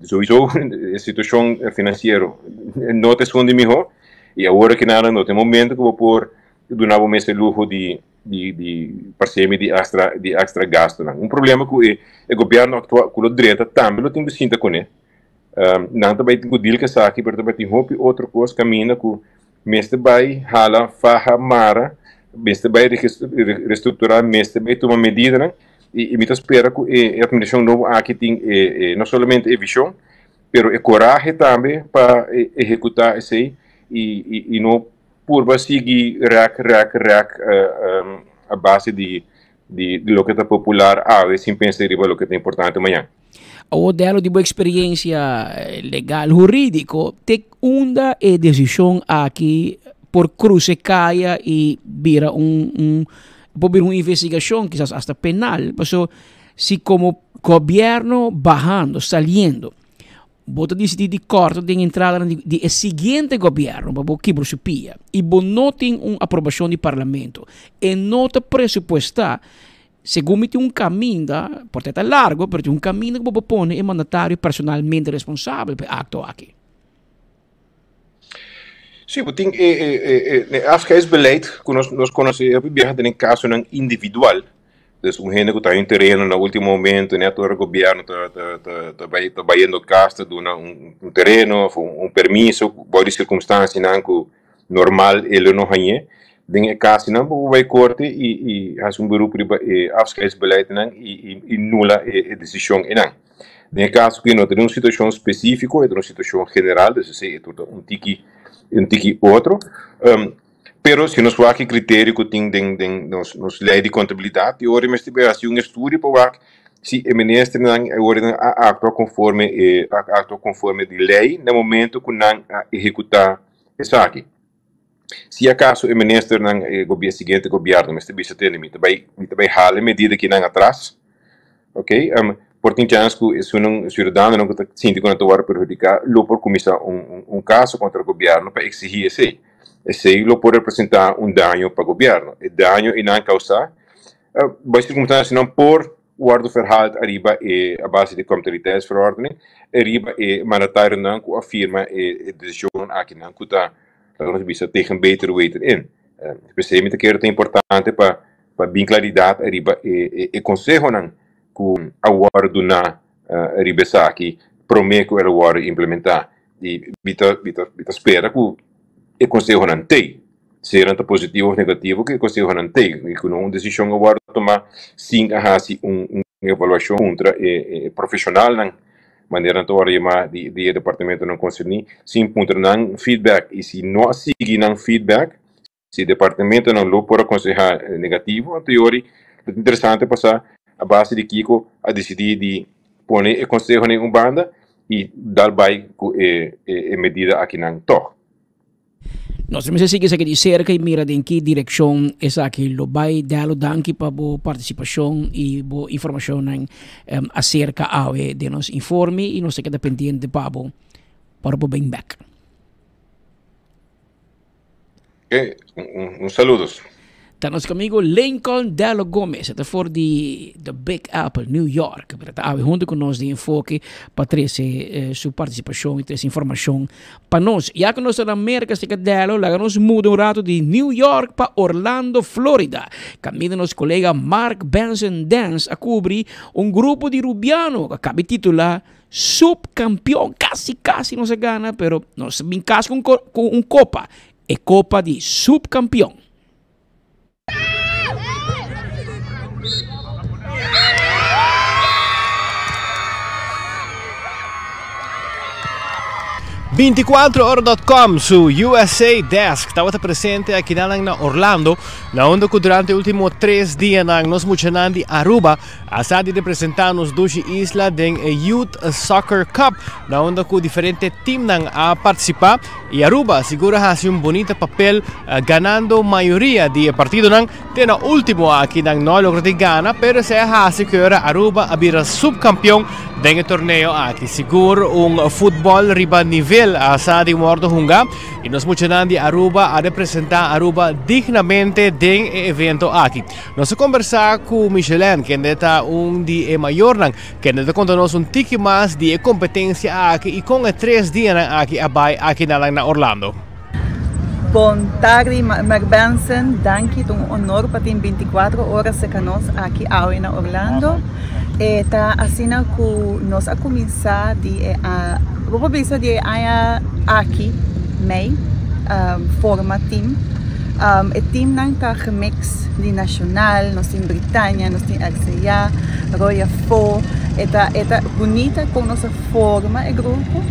sowiso e situacion financiero no ta esun di miho y awor aki nan no ta e momento cu bo por duna bo mes e luho di di di parsemi di extra di extra gastonan. Un problema ku e e gobierno aktual ku lo drenta tambe lo tin ku sinta kuné. Um, nan ta bai tin ku deal ku esaki, pero ta bai tin hopi otro kos kaminda ku mester bai hala faha mara, mester bai restrukturá, mester bai tuma medidanan i i mi ta spera ku e e administrashon nobo aki tin e e no solamente e vishon, pero e korahe tambe pa ehekutá esei i i i no. purba sigui rek rek rek a base di di loke ta popular awe sin pensa riba loke ta importante mañan. Awor delo di bo experiencia legal huridico te unda e decision aki por cruce caya y bira un un por bira un investigacion kisas hasta penal paso si como gobierno bahando saliendo Bo ta disidí di kòrta den entradanan di di e siguiente gobièrnu pa bo kibra su pia i bo no tin un aprobashon di parlamento. E no ta presupuestá. Segun mi tin un kaminda, por ta e ta largu, pero tin un kaminda ku bo por pone e mandatario personalmente responsabel pa e akto aki. Sí, bo tin e e e e afscheidsbeleid ku nos nos konosé hopi biaha den e kasonan individual. Dus un hende ku ta un tereno na último momento net ora gobièrnu ta ta ta ta bai ta bayendo kas ta duna un un tereno òf un permiso bou di sirkumstansianan ku normal e lo no hañ'é. Den e kasonan bo por bai korte i i hasi un beroep riba e afscheidsbeleidnan i i i nula e e desishon einan. Den e kaso ku e no ta den un situashon spesífiko, e ta un situashon general, dus esei e tur ta un tiki un tiki otro. Pero si nos wak e kriterio ku tin den den nos nos lei di kontabilidat, e ora mester bai hasi un estudio pa wak si e ministernan e ora nan a aktua konforme e a aktua konforme di lei na momento ku nan a ehekutá esaki. Si akaso e ministernan e gobier siguiente gobièrnu mester bisa tende mi ta bai mi ta bai hala e medida kinan atras, ok, por tin chans ku esunnan siudadanonan ku ta sinti ku nan ta wòrdu perhudiká lo por kuminsá un un kaso kontra gobièrnu pa eksihí esei. Esei lo por representá un daño pa gobièrnu. E daño einan kousá bai sirkunstansianan por wòrdu verhaald ariba e a base di Comptabiliteitsverordening riba e mandatarionan ku a firma e desishon akinan ku ta laga nos bisa tegen beter weten in. P'esei mi ta kere ta importante pa pa bin klaridat ariba e e konsehonan ku a wòrdu duná riba esaki promé ku el a wòrdu implementá. I mi ta mi ta mi ta spera ku e konsehonan t'ei, sea nan ta positivo òf negativo ku e konsehonan t'ei i ku no un desishon a wòrdu tumá sin a hasi un un evaluashon kontra e e profeshonalnan manera nan ta wòrdu yamá di di e departamentonan konserní sin puntra nan feedback i si no a sigui nan feedback Si departamentonan lo por aconsehá negativo, anto yori lo ta interesante pa sa a base di kiko a disidí di pone e konsehonan un banda i dal bai ku e e medida akinan tòg. Nos mester sigui esaki di serka i mira den ki direkshon esaki lo bai. Dello, danki pa bo partisipashon i bo informashonnan aserka awe den nos informe i nos ta keda pendiente pa bo ora bo bin bèk. Ok, un, un saludos. Ta nos amigo Lincoln Dello Gomez, ta for di The Big Apple, New York. Pero ta awe hunto con nos di Enfoke pa trece eh, su participacion y trece informacion pa nos. Ya que nos ta na America, seca Dello, laga nos muda un rato di New York pa Orlando, Florida. Caminda nos colega Mark Benson Dance a cubri un grupo di Rubiano, que cabe titula Subcampeon, casi casi nos a gana, pero nos bin cas con, con un copa, e copa di subcampeon. Binticuatroora.com su USA Desk tabata presente akinan na Orlando, na unda ku durante e ultimo tres dianan nos muchanan di Aruba A sa di representa nos dushi isla den e Youth Soccer Cup, na unda cu diferente teamnan a participa y Aruba sigur a haci un bonita papel ganando mayoria di e partidonan. Te na ultimo aki nan no a logra di gana, pero esey a haci cu ora Aruba a bira subcampeon den e torneo aki. Sigur un futbol riba nivel a sa di wordo hunga y nos muchanan di Aruba a representa Aruba dignamente den e evento aki. Nos a kombersá ku Michelin, kende ta un di e mayornan, kende ta konta nos un tiki mas di e kompetensia aki i kon e tres dianan aki a bai aki na na Orlando. Bon tardi Mark Benson, danki ta un honor pa tin 24 ora serka nos aki awe na Orlando. E ta asina ku nos a kuminsá di e bo por bisa di e aña aki mei forma team. E teamnan ta gemix di nacional, nos tin Britania, nos tin RCA, Roya Fo. E ta e ta bunita con nos a forma e grupo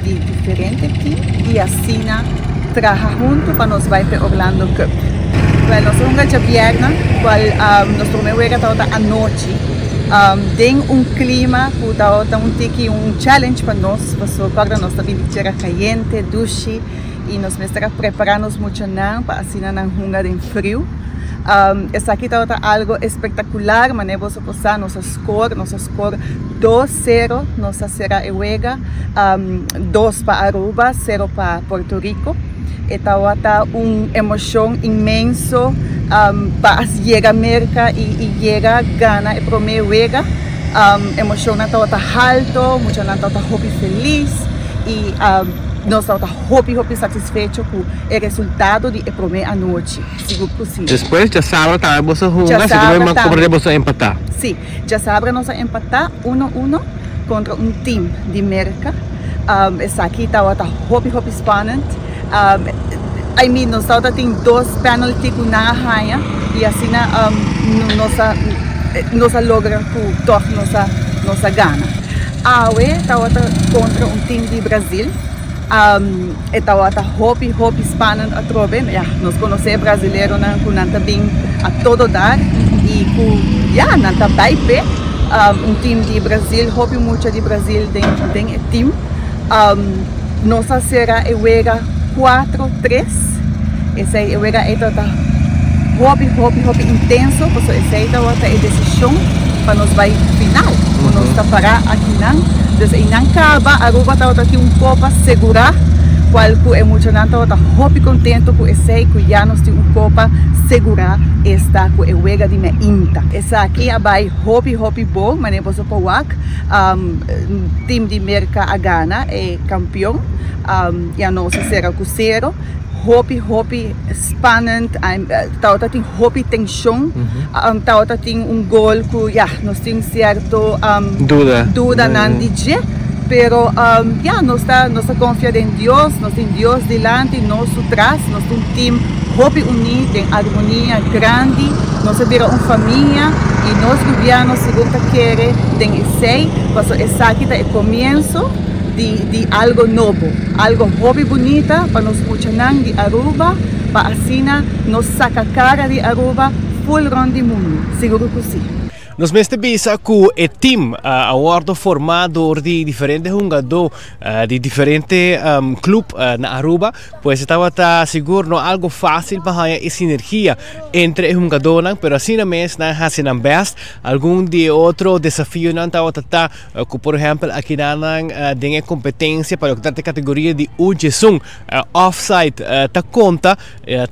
di diferente team y asina. traha huntu pa nos bai p'e Orlando Cup. Wèl, nos a hunga djabièrnè, kual nos promé wega tabata anochi, den un klima ku tabata un tiki un challenge pa nos, pasobra kòrda nos ta bini tierra kayente, dushi, i nos mester a prepará nos muchanan pa asina nan hunga den friu. Esaki tabata algo espektakular, manera boso por sa nos a skor, nos a skor dos sero, nos a sera e wega, dos pa Aruba, sero pa Puerto Rico. E tabata un emoshon inmenso pa yega Merka i yega gana e promé wega. Emoshonnan tabata halto, muchanan tabata hopi felis i nos tabata hopi hopi satisfecho ku e resultado di e promé anochi, sigur ku si. Despues djasabra tambe boso hunga, si ku mi komprende boso a empatá. Si, djasabra nos a empatá uno uno kontra un tim di Merka. Esaki tabata hopi hopi spannend. I mean nos tabata tin dos penalty ku nan a haña i asina nos a nos a logra ku tòg nos a nos a gana. Awe tabata kontra un tim di Brazil. E tabata hopi hopi spannend atrobe. Ya, nos konosé e brazileronan ku nan ta bin a todo dar i ku ya nan ta bai p'e. Un tim di Brazil, hopi mucha di Brazil den den e tim. Nos a sera e wega kuatro tres. Esei e wega ei tabata hopi hopi hopi intenso pasobra esei tabata e desishon pa nos bai final ku nos ta pará akinan. Dus einan kaba Aruba tabata tin un kopa segurá kual ku e muchanan tabata hopi kontento ku esei ku ya nos tin un kopa segurá esta ku e wega di meinta. Esaki a bai hopi hopi bon manera boso por wak team di Merka a gana e kampion ya nos a sera ku sero. Hopi hopi spannend tabata tin hopi tension tabata tin un gol ku ya nos tin cierto Duda. dudanan di dje pero ya nos ta nos ta confia den Dios nos tin Dios dilanti nos su tras nos ta un team hopi uni den armonia grandi nos a bira un famia y nos gobierno sigur ta kere den esey pasobra esaki ta e comienzo di di algo nobo, algo hopi bunita pa nos muchanan di Aruba pa asina nos saca cara di Aruba full rond di mundo, sigur cu si. Nos mester bisa cu e team a wordo forma door di diferente hungador di diferente club na Aruba, pues e tabata sigur no algo facil pa haya e sinergia entre e hungadornan, pero asina mes nan haci nan best. Algun di e otro desafionan tabata ta Ku por ehèmpel akinan den e kompetensia pa loke ta e kategoria di U djesun offside ta konta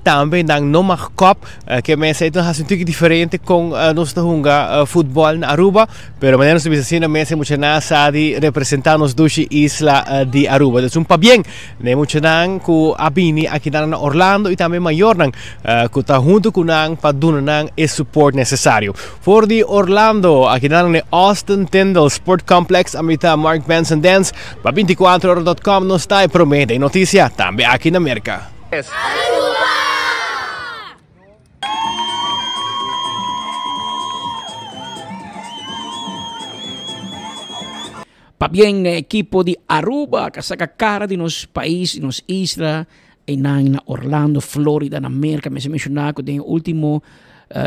tambe nan no mag kòp ke mester ei ta hasi un tiki diferente kon nos ta hunga futbòl na Aruba pero manera nos ta bisa asina mes e muchanan sa di representá nos dushi isla di Aruba dus un pabien na e muchanan ku a bini akinan na Orlando i tambe mayornan ku ta huntu ku nan pa duna nan e support nesesario. For di Orlando, akinan na e Austin Tyndall Sport Complex, a mita Mark Benson Dance pa 24ora.com nos ta e prome den noticia, tambe aki na Merca. Pabien na e ekipo di Aruba ka saka kara di nos pais, di nos isla, einan na Orlando, Florida, na Merka. Mester menshoná ku den e último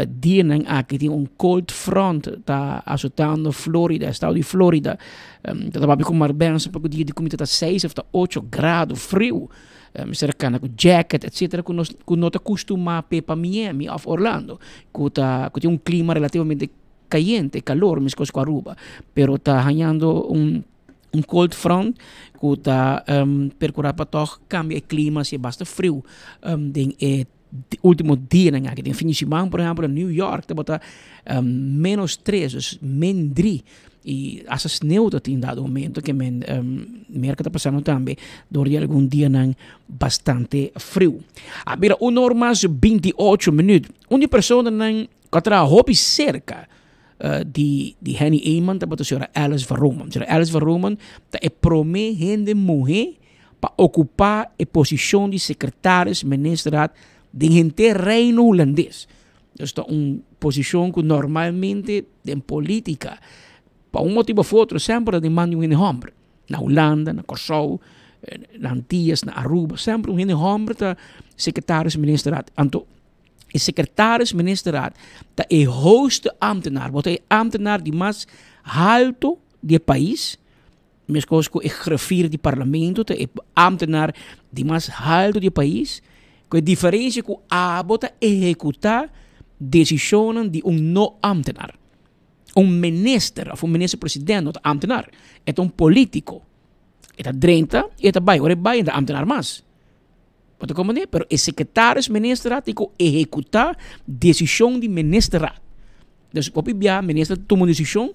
dianan aki tin un cold front ta asotando Florida, estado di Florida. Ta ta papia ku Mark Benson poko dia di kumita ta seis òf ta ocho grado friu. Mester a kana ku jacket etcetera ku nos ku no ta kustumá p'e pa Miami òf Orlando ku ta ku tin un klima relativamente cayente, calor mescos cu Aruba, pero ta hañando un un cold front cu ta percura pa toch cambia e clima si e basta friu den e ultimo dianan aki. Den fin di siman por ehempel na New York tabata menos tres, dus min drie y hasta sneeuw ta tin dado momento ke men Merca ta pasando tambe door di algun dianan bastante friu. A bira un or mas 28 minuut. Un di personanan Ku a traha hopi serka di di Henny Eman tabata señora Alice van Roomen. Señora Alice van Roomen ta e promé hende muhé pa okupá e posishon di sekretaris ministerraad den henter Reino Hulandes. Dus ta un posishon ku normalmente den polítika pa un motibu òf otro semper ta den man di un hende hòmber. Na Hulanda, na Kòrsou, na Antillas, na Aruba, semper un hende homber ta secretaris ministerraad. Anto e secretaris ministerraad ta e hoogste ambtenaar, bo ta e ambtenaar di mas halto di e pais, meskos ku e griffier di parlamento ta e ambtenaar di mas halto di e pais, ku e diferensia ku abo ta ehekutá desishonnan di un no ambtenaar. Un minister of un minister president no ta ambtenaar, e ta un politico. E ta drenta y e ta bai, ora e bai e no ta ambtenaar mas. Bo ta comprende? Pero e secretaris ministerraad tin cu ehecuta decision di ministerraad. Dus hopi bia minister ta tuma un decision,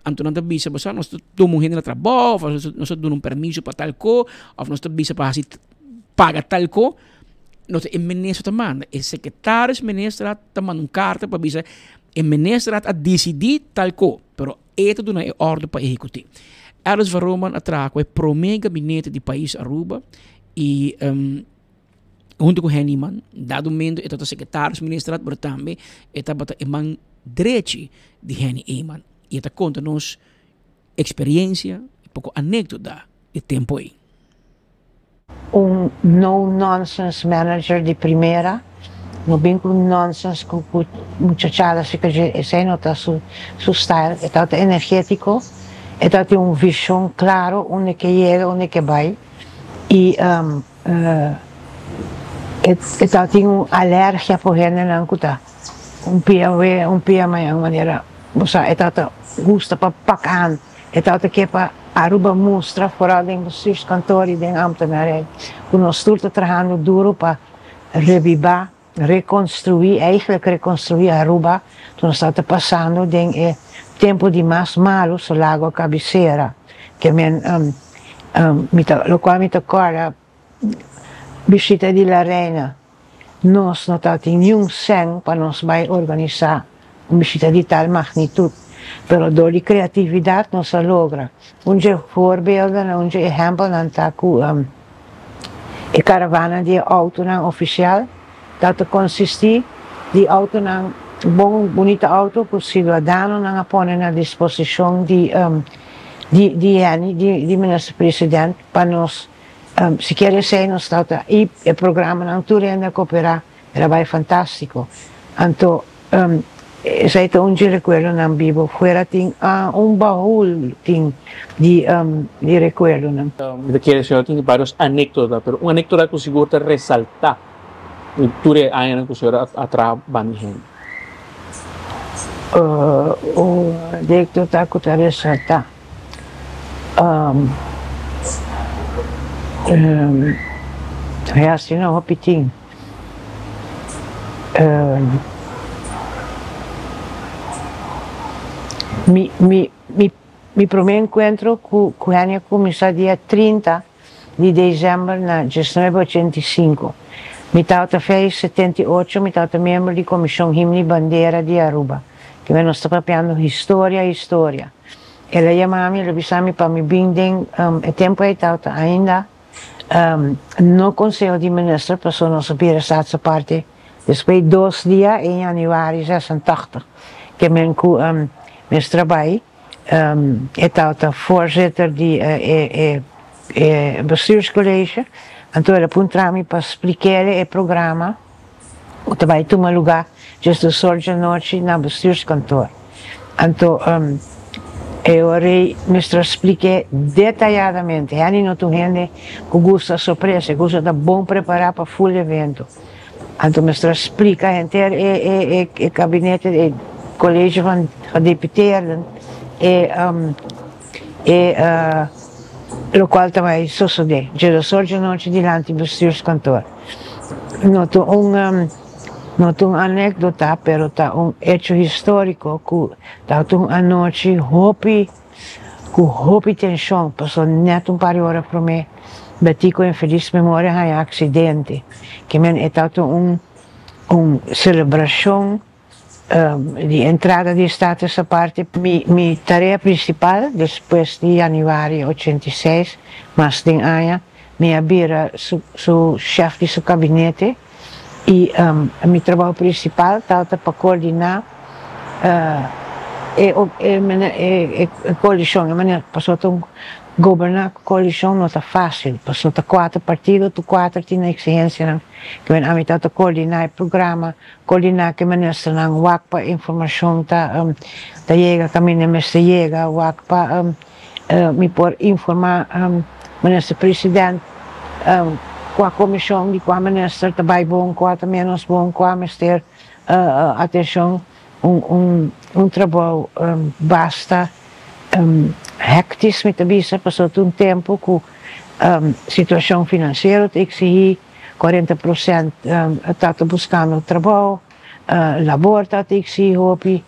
anto nan ta bisa bo sa nos ta tuma un hende na trabou of nos ta duna un permiso pa tal co of nos ta bisa pa haci paga tal co. No ta e minister ta manda, e secretaris ministerraad ta manda un carta pa bisa e ministerraad a dicidi tal co, pero e ta duna e orde pa ehecuti. Alice van Rooman a traha cu e prome gabinete di pais Aruba y hunto cu Henny Eman, dado momento e tabata secretaris ministerraad pero tambe e tabata e man drechi di Henny Eman y e ta conta nos experiencia y poco anecdota di tempo ey. Un no nonsense manager di primera, no bin cu nonsense cu cu muchachada si cu dje, esey no ta su su style, e tabata energetico, e tabatin un vision claro unda e ke yega, unda e ke bay y e e tabatin un alergia por hendenan cu ta un pia awe un pia mañan manera bo sa e tabata gusta pa pak aan. E tabata ke pa Aruba mustra, foral den bestuurskantoor y den ambtenarij, cu nos tur ta trahando duro pa rebiba, reconstrui, eigenlijk reconstrui Aruba, cu nos tabata pasando den e tempo di mas malo, so lago a cabecera. Ke men, mi ta, locual mi ta corda bishita di La Reina, Nos no tabatin niun sèn pa nos bai organisá un bishita di tal magnitud, pero dor di kreatividat nos a logra. Un dje voorbeelden, un dje ehèmpelnan ta ku e karavana di e outonan ofisial tabata konsistí di outonan bon, bunita outo ku siudadanonan a pone na disposishon di di Henny, di Minister President pa nos Si kier esey nos ta ta y e programanan tur hende a coopera era bay fantastico anto esey ta un dje recuerdonan bibo fuera tin un bahul tin di di recuerdonan. Mi ta kere señor tin varios anecdota pero un anecdota cu sigur ta resalta di tur e añanan cu señor a traha banda di hende. Un anecdota cu ta resalta. Ya asina hopi tin. Mi mi mi mi prome encuentro cu cu Henny a cuminsa dia 30 di december na diesnuebe ochenta i sinku. Mi tabata fei 78, mi tabata miembro di Comision Himno y Bandera di Aruba. Kimen nos ta papiando historia historia. El a yama mi, el a bisa mi pa mi bin den e tempu ei tabata ainda no Conseho di Minister pasobra nos a bira Staatsaparte despues di dos dia en januari 86 ke men ku mester a bai e tabata voorzitter di e bestuurscollege anto el a puntra mi pa splik'el e programa ku ta bai tuma lugá djes dos or djanochi na bestuurskantoor. Anto e ora ei mester a splik'é detayadamente. Henny no ta un hende ku gusta sorpresa, e gusta ta bon prepará pa ful evento. Anto mester a splika henter e e kabinete, e college van gedeputeerden, e e lokual ta bai sosodé dje dos or djanochi dilanti bestuurskantoor. No ta un no ta un anekdota pero ta un echo historico ku tabata un anochi hopi ku hopi tenshon pasobra nèt un par di ora promé Betico en felis memoria haña aksidente ke men e tabata un un selebrashon Di entrada di Status Aparte mi mi tarea principal despues di januari 86 mas den aña mi a bira su su chef di su kabinete y mi trabou principal tabata pa coordina e e e coalicion e manera pasobra ta un. Goberná ku koalishon no ta fásil, pasobra ta kuater partido, tur kuater tin nan eksigensianan. Ke men ami ta ta koordiná e programa, koordiná ku e ministernan, wak pa informashon ta ta yega kaminda e mester yega, wak pa mi por informá minister president kua komishon di kua minister ta bai bon, kua ta ménos bon, kua mester atenshon. Un trabou basta hectisch mi ta bisa pasobra ta un tempo cu situacion financiero ta exigi 40 procent ta ta buscando trabou, labor ta ta exigi hopi,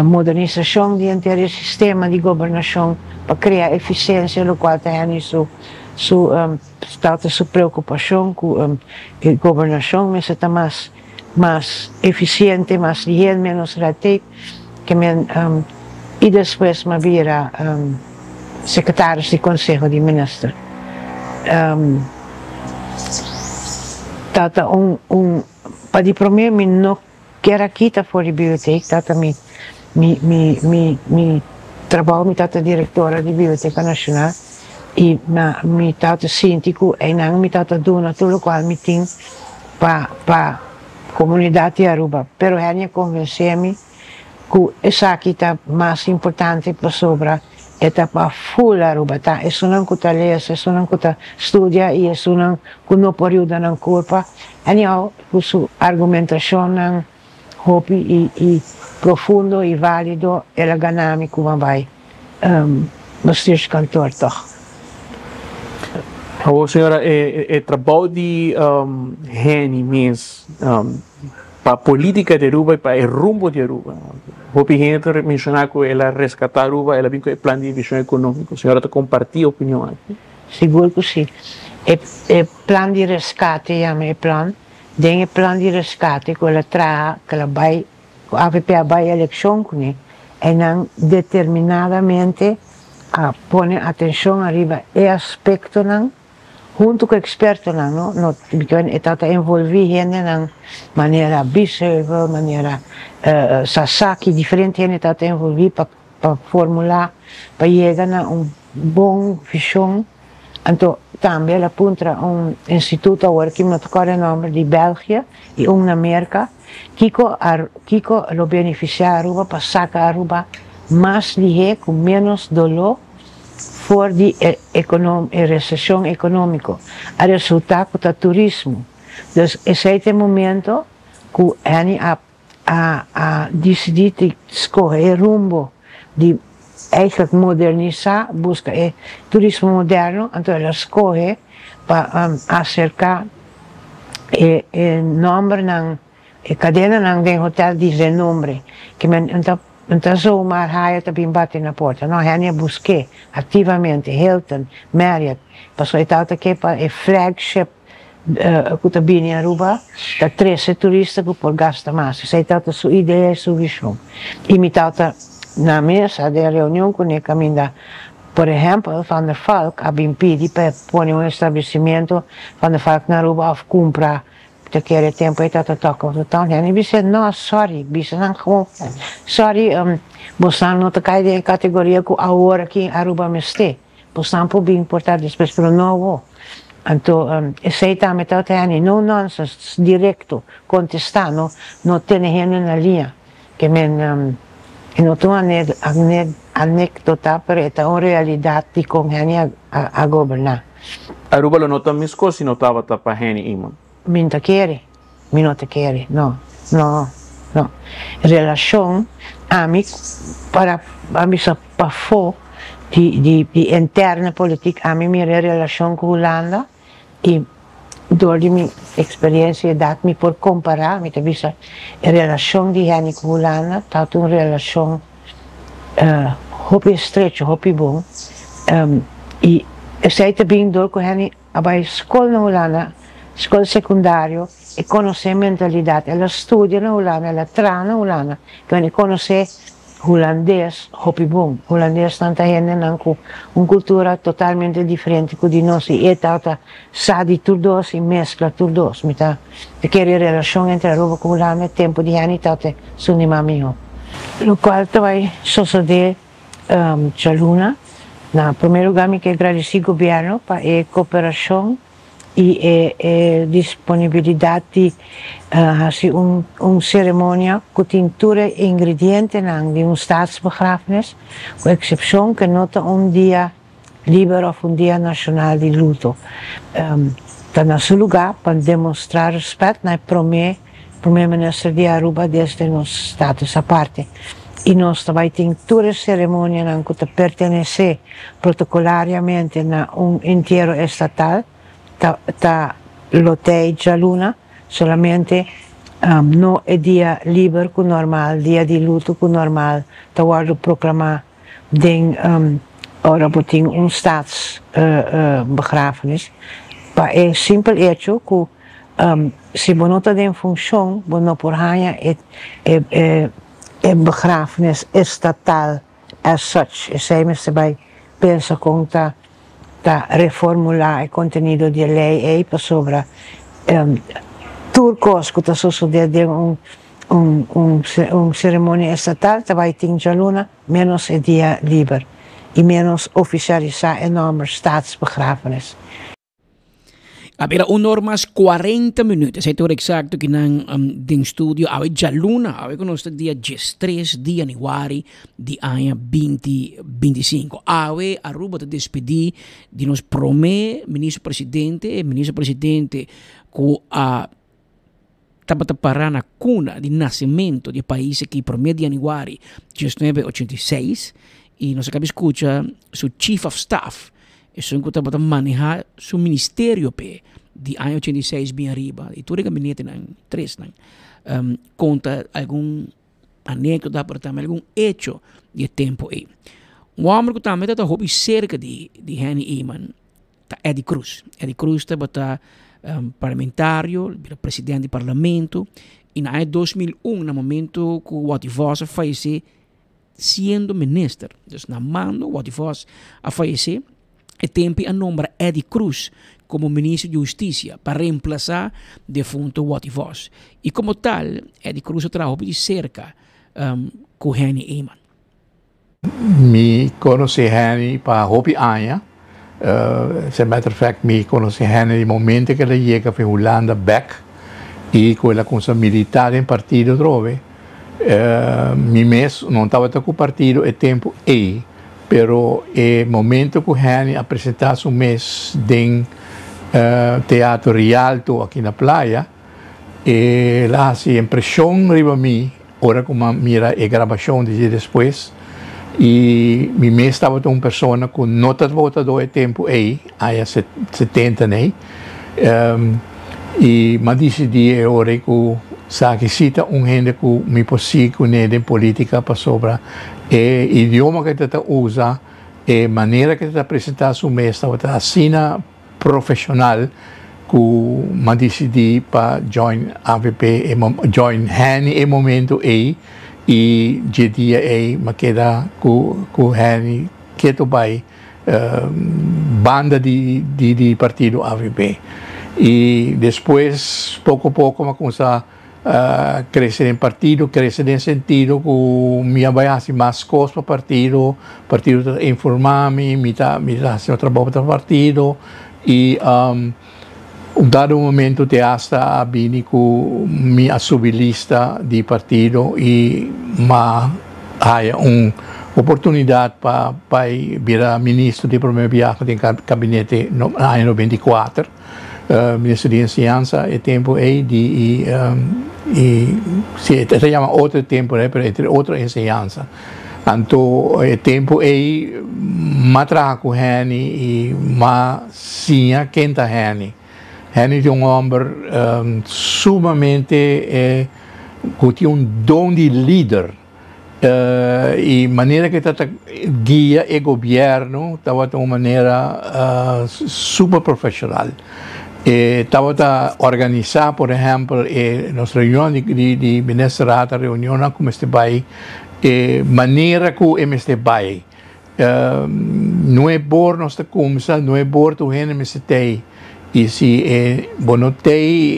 modernisacion di henter e sistema di gobernacion pa crea eficiencia locual ta hende su su ta ta su preocupacion cu e gobernacion mester ta mas mas eficiente, mas lihé, menos red tape, ke men i despues m'a bira secretaris di Conseho di Minister. Tata un un pa di prome mi no kier a kita for di bibliotek, tata mi mi mi mi mi trabou mi tata directora di Biblioteca Nacional i mi tata sinti ku einan mi tata duna tur lokual mi tin. Pa pa comunidad di Aruba, pero Henny a convence mi cu esaki ta mas importante pasobra e ta pa full Aruba, ta esunnan cu ta lesa, esunnan cu ta studia y esunnan cu no por yuda nan curpa. Anyhow, cu su argumentacionnan hopi y y profundo y valido el a gana mi cu mi bay bestuurskantoor tog. Awor señora e e trabou di Henny mes pa politica di Aruba y pa e rumbo di Aruba. Hopi hende ta menciona cu el a rescata Aruba, el a bin cu e plan di vision economico. Señora ta comparti e opinion aki? Sigur cu si. E e plan di rescate yama e plan. Den e plan di rescate cu el a traha, cu el a bay, cu avp a bay eleccion cune, e nan determinadamente a pone atencion ariba e aspectonan hunto cu expertonan, no, no, e tabata envolvi hendenan manera Biesheuvel, manera Sasaki, diferente hende tabata envolvi pa pa formula, pa yega na un bon vision. Anto tambe el a puntra un instituto, awor ki mi no ta kòrda e nòmber, di België i un na Merka, kiko kiko lo benefisiá Aruba pa saka Aruba mas lihé ku ménos doló for di e e reseshon ekonómiko. A resultá ku ta turismo. Dus esei ta e momento ku Henny a a a disidí di skohe e rumbo di eigenlijk modernisá, buska e turismo moderno, anto el a skohe pa aserká e e nòmbernan, e kadenanan den hotèl di renombre, ke men no ta no ta zomaar haya ta bin bati na porta, no, hende a busk'é aktivamente, Hilton, Marriott, pasobra e tabata ke pa e flagship. Ku ta bini Aruba ta trese turista ku por gasta mas. Esei tabata su idea i su vishon. I mi tabata na mesa den reunion kuné kaminda por ehèmpel Van der Valk a bin pidi pa e pone un establesimiento Van der Valk na Aruba òf kumpra ta kere tempu ei tabata talk of the town. Hende bis'é no sorry bisa nan gewoon sorry bosnan no ta kai den e kategoria ku awor aki Aruba mester. Bosnan por bin por ta despues pero no awo. Anto esey tambe tabata hende no nonsense directo contesta no no tene hende na liña ke men e no ta un anecdota pero e ta un realidad di con hende a goberna. Aruba lo no ta mescos si no tabata pa Henny Eman. Mi no ta kere, mi no ta kere, no, no, no. Relacion ami para a bisa pafó di di di interne politiek ami mira e relacion cu Hulanda y door di mi experiencia y edad mi por compara, mi ta bisa e relacion di hende cu Hulanda ta un relacion hopi estrecho, hopi bon y esey ta bin door cu hende A bai skol na Hulanda, skol sekundario, e konosé mentalidat. El a studia na Hulanda, el a traha na Hulanda. Kende e konosé hulandes hopi bon. Hulandesnan ta hendenan ku un kultura totalmente diferente ku di nos i e tabata sa di tur dos i meskla tur dos. Mi ta kere e relashon entre Aruba ku Hulanda e tempu di hende tabata esun di mas mihó. Lokual ta bai sosodé djaluna. Na promé lugá mi ke gradisí gobièrnu pa e koperashon i e e disponibilidat di hasi un un seremonia ku tin tur e ingredientenan di un staatsbegrafenis, ku eksepshon ku no ta un dia liber òf un dia nashonal di luto. Ta na su lugá pa demostrá rèspèt na e promé Prome Minister di Aruba desde nos status aparte y nos ta bay tin tur e ceremonianan cu ta pertenece protocolariamente na un entiero estatal ta ta lo tey djaluna solamente no e dia liber cu normal dia di luto cu normal ta wordo proclama den ora bo tin un staats begrafenis pa e simpel hecho cu si bo no ta den funshon bo no por haña e e begrafenis estatal as such. Esei mester bai pensa kon ta ta reformulá e kontenido di e lei ei pasobra tur kos ku ta sosodé den un un un seremonia estatal ta bai tin djaluna ménos e dia liber i ménos ofisialisá e nòmber staatsbegrafenis. A bira un or mas 40 minuut. Esei ta ora exacto ki nan um, den studio. Awe djaluna, awe ku nos ta dia 13 di januari di aña 2025. Awe Aruba ta despedí di nos promé ministro presidente, e ministro presidente ku a tabata pará na kuna di nasemento di e pais aki promé di januari 1986 i nos a kaba di skucha su chief of staff Esun ku tabata manehá su ministerio p'e di aña 86 bin ariba i tur e gabinetenan, tresnan, konta algun anekdota pero tambe algun echo di e tempu ei. Un hòmber ku tambe tabata hopi serka di di Henny Eman ta Eddie Croes. Eddie Croes tabata parlamentario, bira presidente di parlamento i na aña 2001 na momento ku Watty Vos a fayesé siendo minister. Dus na mando Watty Vos a fayece, e tempi a nombra Eddie Croes como minister di Husticia pa reemplaza defunto Watty Vos. Y como tal, Eddie Croes a traha hopi di cerca um, cu Henny Eman. Mi conoce Henny pa hopi aña. Uh, as a matter of fact, mi conoce Henny di momento cu el a yega fi Hulanda bek y cu el a cuminsa milita den partido atrobe. Mi mes no tabata ku partido e tempu ei, pero e momento ku Henny a presentá su mes den Teatro Rialto aki na Playa, el a hasi impreshon riba mi ora ku mi a mira e grabashon di dje despues. I mi mes tabata un persona ku no ta votadó e tempu ei, aña setenta nei. I m'a disidí e ora ei ku esaki sí ta un hende ku mi por sigui kuné den polítika pasobra e idioma ku e ta ta usa, e manera ku e ta ta presentá su mes tabata asina profeshonal ku m'a disidí pa join avp, join Henny e momento ei i dje dia ei m'a keda ku Henny ketu bai. Banda di di partido avp y despues poco poco mi a cuminsa crece den partido, crece den sentido cu mi a bay haci mas cos pa partido, partido ta informa mi, mi ta mi ta haci trabao pa partido y un dado momento te hasta a bini cu mi a subi lista di partido y m'a haya un oportunidad pa bay bira ministro di prome biaha den gabinete na aña 94, ministro di enseñansa e tempo ey di y si e ta yama otro tempo pero e ta otro enseñansa. Anto e tempo ey m'a traha cu Henny y m'a siña ken ta Henny. Henny ta un homber sumamente cu tin un don di lider y manera cu e ta guia e gobierno tabata un manera super profesional. E tabata organisa por ehempel e nos reunion di ministerraad a reunionnan cu mester bay e manera cu e mester bay. Nueb or nos ta kumsa, nueb or tur hende mester tei. I si e bo no tei,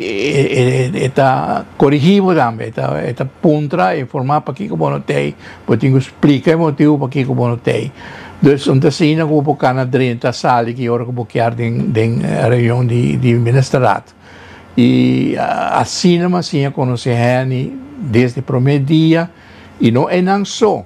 e ta korigí bo tambe, e ta e ta puntra, informá pakiko bo no tei. Bo tin ku splika e motibu pakiko bo no tei. Dus un ta asina ku bo por kana drenta sali ki ora ku bo kier den den reunion di di ministerraad. I asina mi a siña konosé Henny desde promé dia i no einan so,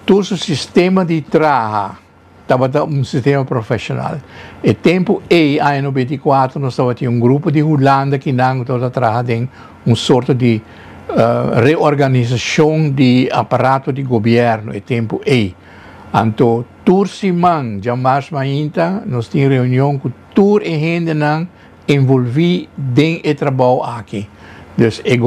tur su sistema di traha tabata un sistema profeshonal. E tempu ei, aña 94, nos tabatin un grupo di Hulanda kinan ku tabata traha den un sorto di reorganisashon di aparato di gobièrnu e tempu ei. Anto tur siman djamars mainta nos tin reunion ku tur e hendenan envolví den e trabou aki. Dus e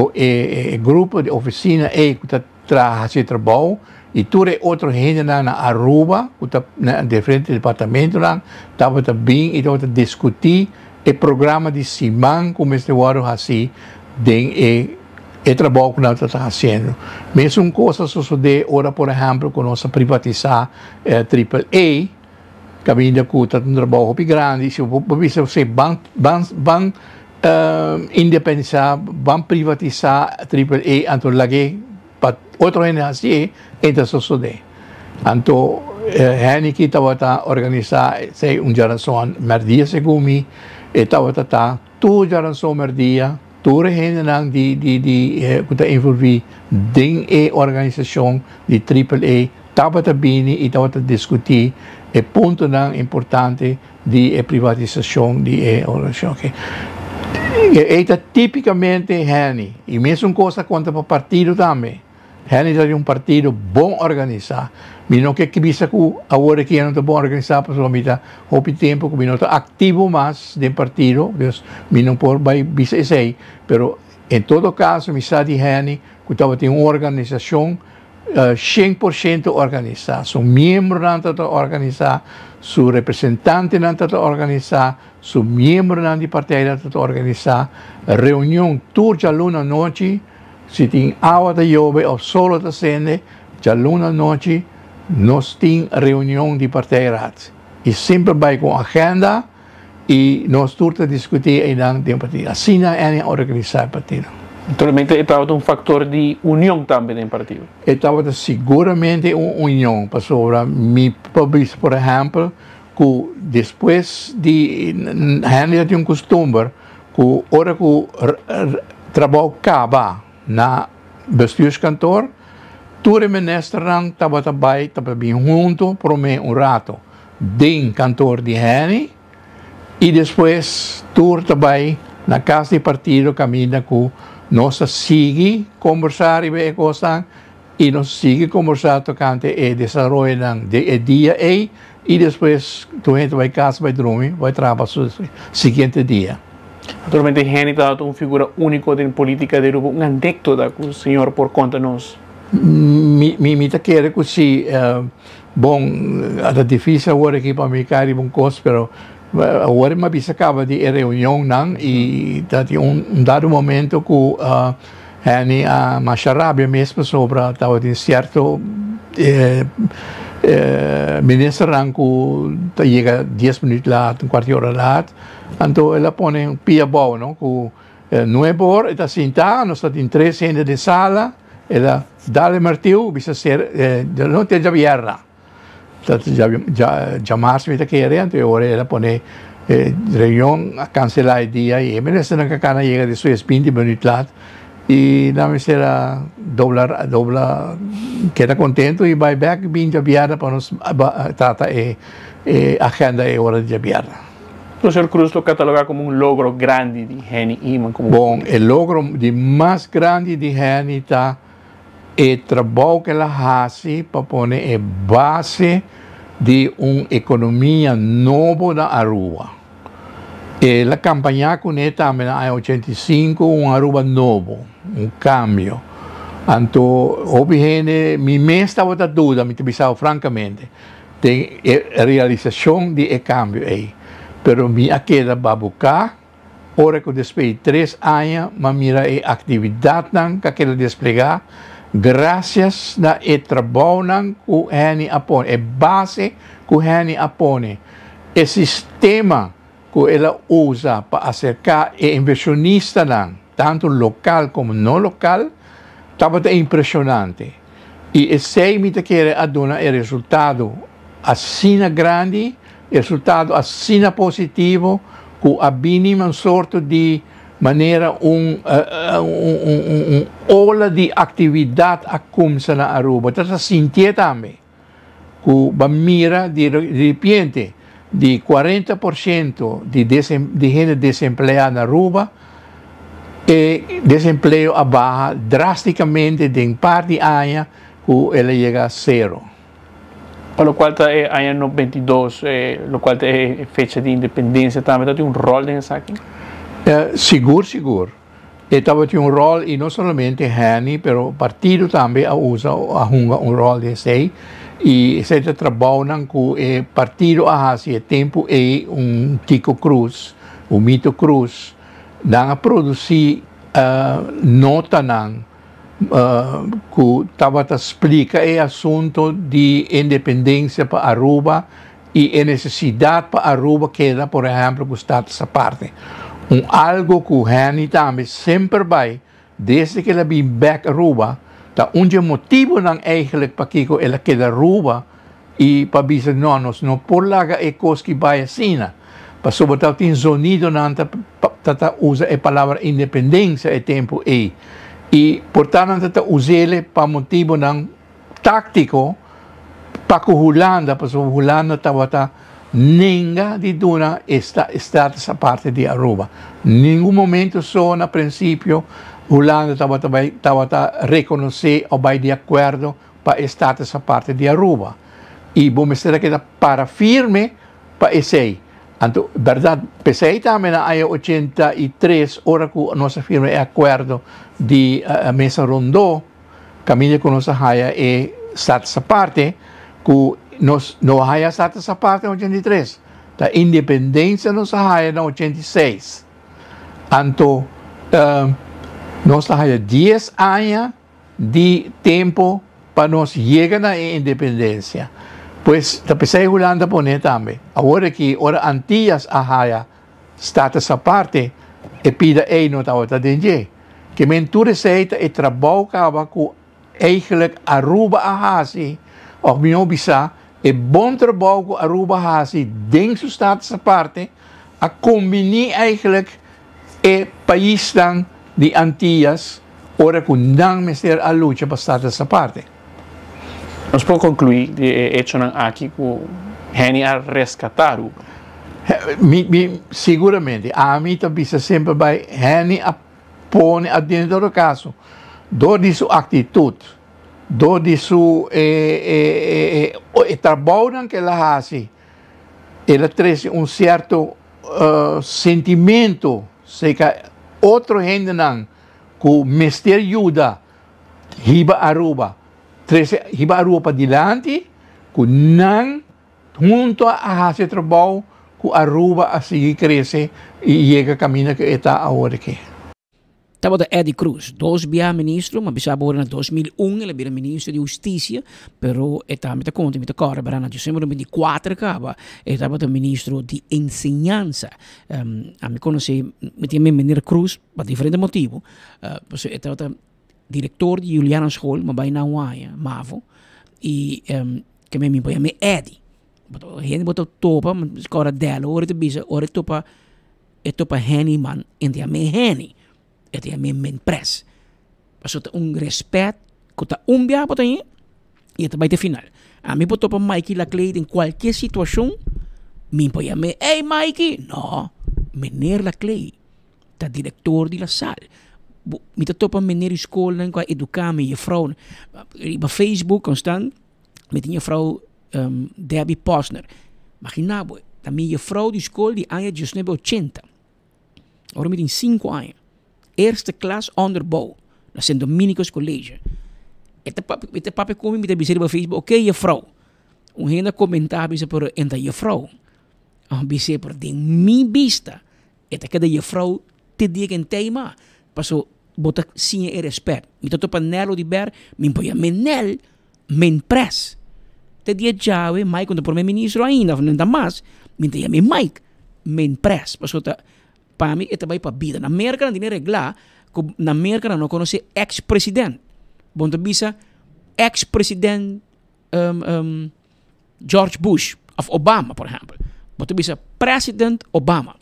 e grupo di ofisina ei ku ta traha hasi e trabou i tur e otro hendenan na Aruba ku ta na diferente departamentonan tabata bin i tabata diskutí e programa di siman ku mester wòrdu hasí den e e trabou ku nan ta hasiendo. Mesun kos a sosodé ora por ehèmpel ku nos a privatisá Triple A, kaminda ku ta un trabou hopi grandi, si bo bisa si ban ban ban independisá, ban privatisá Triple A anto lag'é pa otro hende hasié, e ta sosodé. Anto Hennyki tabata organisá esei un djaranson mèrdia segun mi, e tabata ta tur djaranson mèrdia, tur e hendenan di di di ku ta envolví den e organisashon di Triple A tabata bini i tabata diskutí e puntonan importante di e privatisashon di e organisashon aki. E ta típikamente Henny i mesun kos ta konta pa partido tambe. Henny ta di un partido bon organisá. Mi no ke bisa ku awor aki e no ta bon organisá pasobra mi ta hopi tempu ku mi no ta aktivo mas den partido, dus mi no por bai bisa esei. Pero en todo kaso mi sa di Henny ku tabatin un organisashon 100% organisá. Su miembronan ta ta organisá, su representantenan ta ta organisá, su miembronan di partijnan ta ta organisá. Reunion tur djaluna anochi. Si tin awa ta yobe of solo ta sende, djaluna anochi nos tin reunion di partijraad. I semper bai ku un agenda i nos tur ta diskutí einan den partido. Asina Annie a organisá e partido. Naturalmente e tabata un faktor di union tambe den partido. E tabata siguramente un union pasobra mi por bisa por ehèmpel ku despues di Henry a tin un kustumber ku ora ku trabou kaba na bestuurskantoor, tur e ministernan tabata bai tabata bin hunto prome un rato den kantoor di Henny i despues tur ta bai na kas di partido kaminda ku nos ta sigui kombersá riba e kosnan i nos sigui kombersá tokante e desaroyonan di e dia ei i despues tur hende ta bai kas bai drumi bai traha pa su siguiente dia. Naturalmente Henny tabata un figura úniko den polítika di Aruba. Un anékdota ku señor por konta nos? Mi mi ta kere ku si. Bon, a ta difísil awor aki pa mi kai riba un kos, pero awor mi a bisa kaba di e reunionnan i ta tin un dado momento ku Henny a masha rabia mes pasobra tabatin sierto ministernan ku ta yega dies minuut laat, un kuart di ora laat, anto el a pone un pia abou no, ku nuebe or e ta sinta, nos ta tin tres hende den sala, el a dal e martiu bisa ser no te djabièrnè. Ta djamars mi ta kere, anto e ora el a pone e reunion a kanselá e dia i e ministernan ku a kana yega despues binti minuut lat i nan mester a dobla dobla keda kontentu i bai bèk bin djabièrnè pa nos trata e agenda e ora di djabièrnè. Señor Cruz lo katalogá komo un logro grandi di Henny Eman komo Bon, e logro di mas grandi di Henny ta e trabou ku el a hasi pa pone e base di un ekonomia nobo na Aruba. El a kampañá kuné tambe na aña 85 un Aruba nobo, un kambio. Anto hopi hende, mi mes tabata duda, mi ta bisa bo frankamente, den e realisashon di e kambio ei. Pero mi a keda babuká. Ora ku despues di tres aña m'a mira e aktividatnan ku a keda desplegá grasias na e trabounan ku Henny a pone, e base ku Henny a pone, e sistema ku el a usa pa aserká e invershonistanan, tantu lokal komo no lokal, tabata impreshonante. I esei mi ta kere a duna e resultado. asina grandi, resultado asina positivo ku a bini un sorto di manera un un ola di aktividat a kumsa na Aruba. Ta sintié tambe ku bo a mira di repente di 40% di di hende desempleá na Aruba, e desempleo a baha drástikamente den par di aña ku el a yega sero. Pa lokual ta e aña 92, lokual ta e fecha di independensia tambe tabatin un ròl den esaki? Sigur, sigur. E tabatin un ròl i no solamente Henny, pero partido tambe a usa, a hunga un ròl den esei. I esei ta trabounan ku e partido a hasi e tempu ei, un Tico Croes, un Mito Croes, nan a produsí notanan ku tabata splika e asunto di independensia pa Aruba i e nesesidat pa Aruba keda por ehèmpel ku status aparte. Un algu ku Henny tambe semper bai desde ku el a bin bèk Aruba ta un dje motibunan eigentlik pakiko el a keda Aruba i pa bisa no nos no por laga e kos ki bai asina pasobra tabatin zonidonan ta ta ta usa e palabra independensia e tempu ei i por ta nan ta ta us'ele pa motibunan táktiko pa ku Hulanda pasobra Hulanda tabata nenga di duna e status aparte di Aruba. Ningun momento so na prinsipio Hulanda tabata bai tabata rekonosé o bai di akuerdo pa e status aparte di Aruba y bo mester a keda para firme pa esey. Anto berdad p'esey tambe na aña 83 ora cu nos a firma e acuerdo di mesa rondó caminda cu nos a haya e status aparte cu nos no a haya status aparte na 83 ta independencia nos a haya na 86 anto nos a haya 10 aña di tempo pa nos yega na e independencia. Pues ta pesey Hulanda pone tambe. Awor aki ora Antillas a haya status aparte e pida ey no tabata den dje. Ke men tur esey ta e trabou kaba ku eigenlijk Aruba a hasi of mihor bisa e bon trabou ku Aruba a hasi den su status aparte a kombini eigenlijk e paisnan di Antillas ora ku nan mester a lucha pa status aparte. Nos por konkluí di e echonan aki ku Henny a reskatá Aruba? Mi, mi, siguramente. Ami ta bisa semper bai Henny a pone a den todo kaso, dor di su aktitut, dor di su e, e, e, e trabounan ku el a hasi, el a trese un sierto sentimento serka otro hendenan ku mester yuda hiba Aruba, trese hiba Aruba padilanti, ku nan hunto a hasi e trabou ku Aruba a sigui krese i yega kaminda ku e ta awor aki. Tabata Eddie Croes, dos bia ministro, ma bisa bo ora na 2001 el a bira ministro di Husticia, pero e tambe ta konta, mi ta kòrda bera na december 2004 kaba, e tabata ministro di Enseñansa. Um, ami konosé, mi tin mi meneer Croes pa diferente motibu, uh, pasobra e tabata director di Juliana School, mi a bai na un aña, mavo, i um, ke mi mi por yama Eddie. Hende bo ta topa, mi kòrda Dello ora e ta bisa, ora e topa E topa Henny man en ta yam'é Henny, e ta yam'é men pres. Pasobra ta un respet ku ta un biaha bo ta hañ'é i e ta bai te final. Ami por topa Mikey Laclay den kualkier situashon, mi por yam'é, Ey Mikey! No, meneer Laclay ta direktor di La Salle. Bo, mi ta topa meneer di skolnan ku a eduká mi, jefrounan. Riba Facebook konstant mi tin jefrou Debbie Posner. Magina bo, ta mi jefrou di skol di aña diesnuebe ochenta. Ora mi tin sinku aña. Eerste klas onderbouw na Sint Dominicus College. E ta papia, e ta papia ku mi, mi ta bisa riba Facebook, oké jefrou. Un hende a komentá bisa pero e ta jefrou. A bis'é pero den mi bista e ta keda jefrou te dia ku e teima. Paso bo ta siña e rèspèt. Mi ta topa Nel Oduber, mi por yam'é Nel. Men pres. Te dia djawe Mike no ta prome ministro ainda of no ta mas, mi ta yama e Mike. Men pres. Pasobra ta pa mi e ta bai pa bida. Na Merka nan tene reglá ku na Merka nan no konosé ex president. Bo no ta bisa ex president. George Bush of Obama, por ehempel. Bo ta bisa President Obama.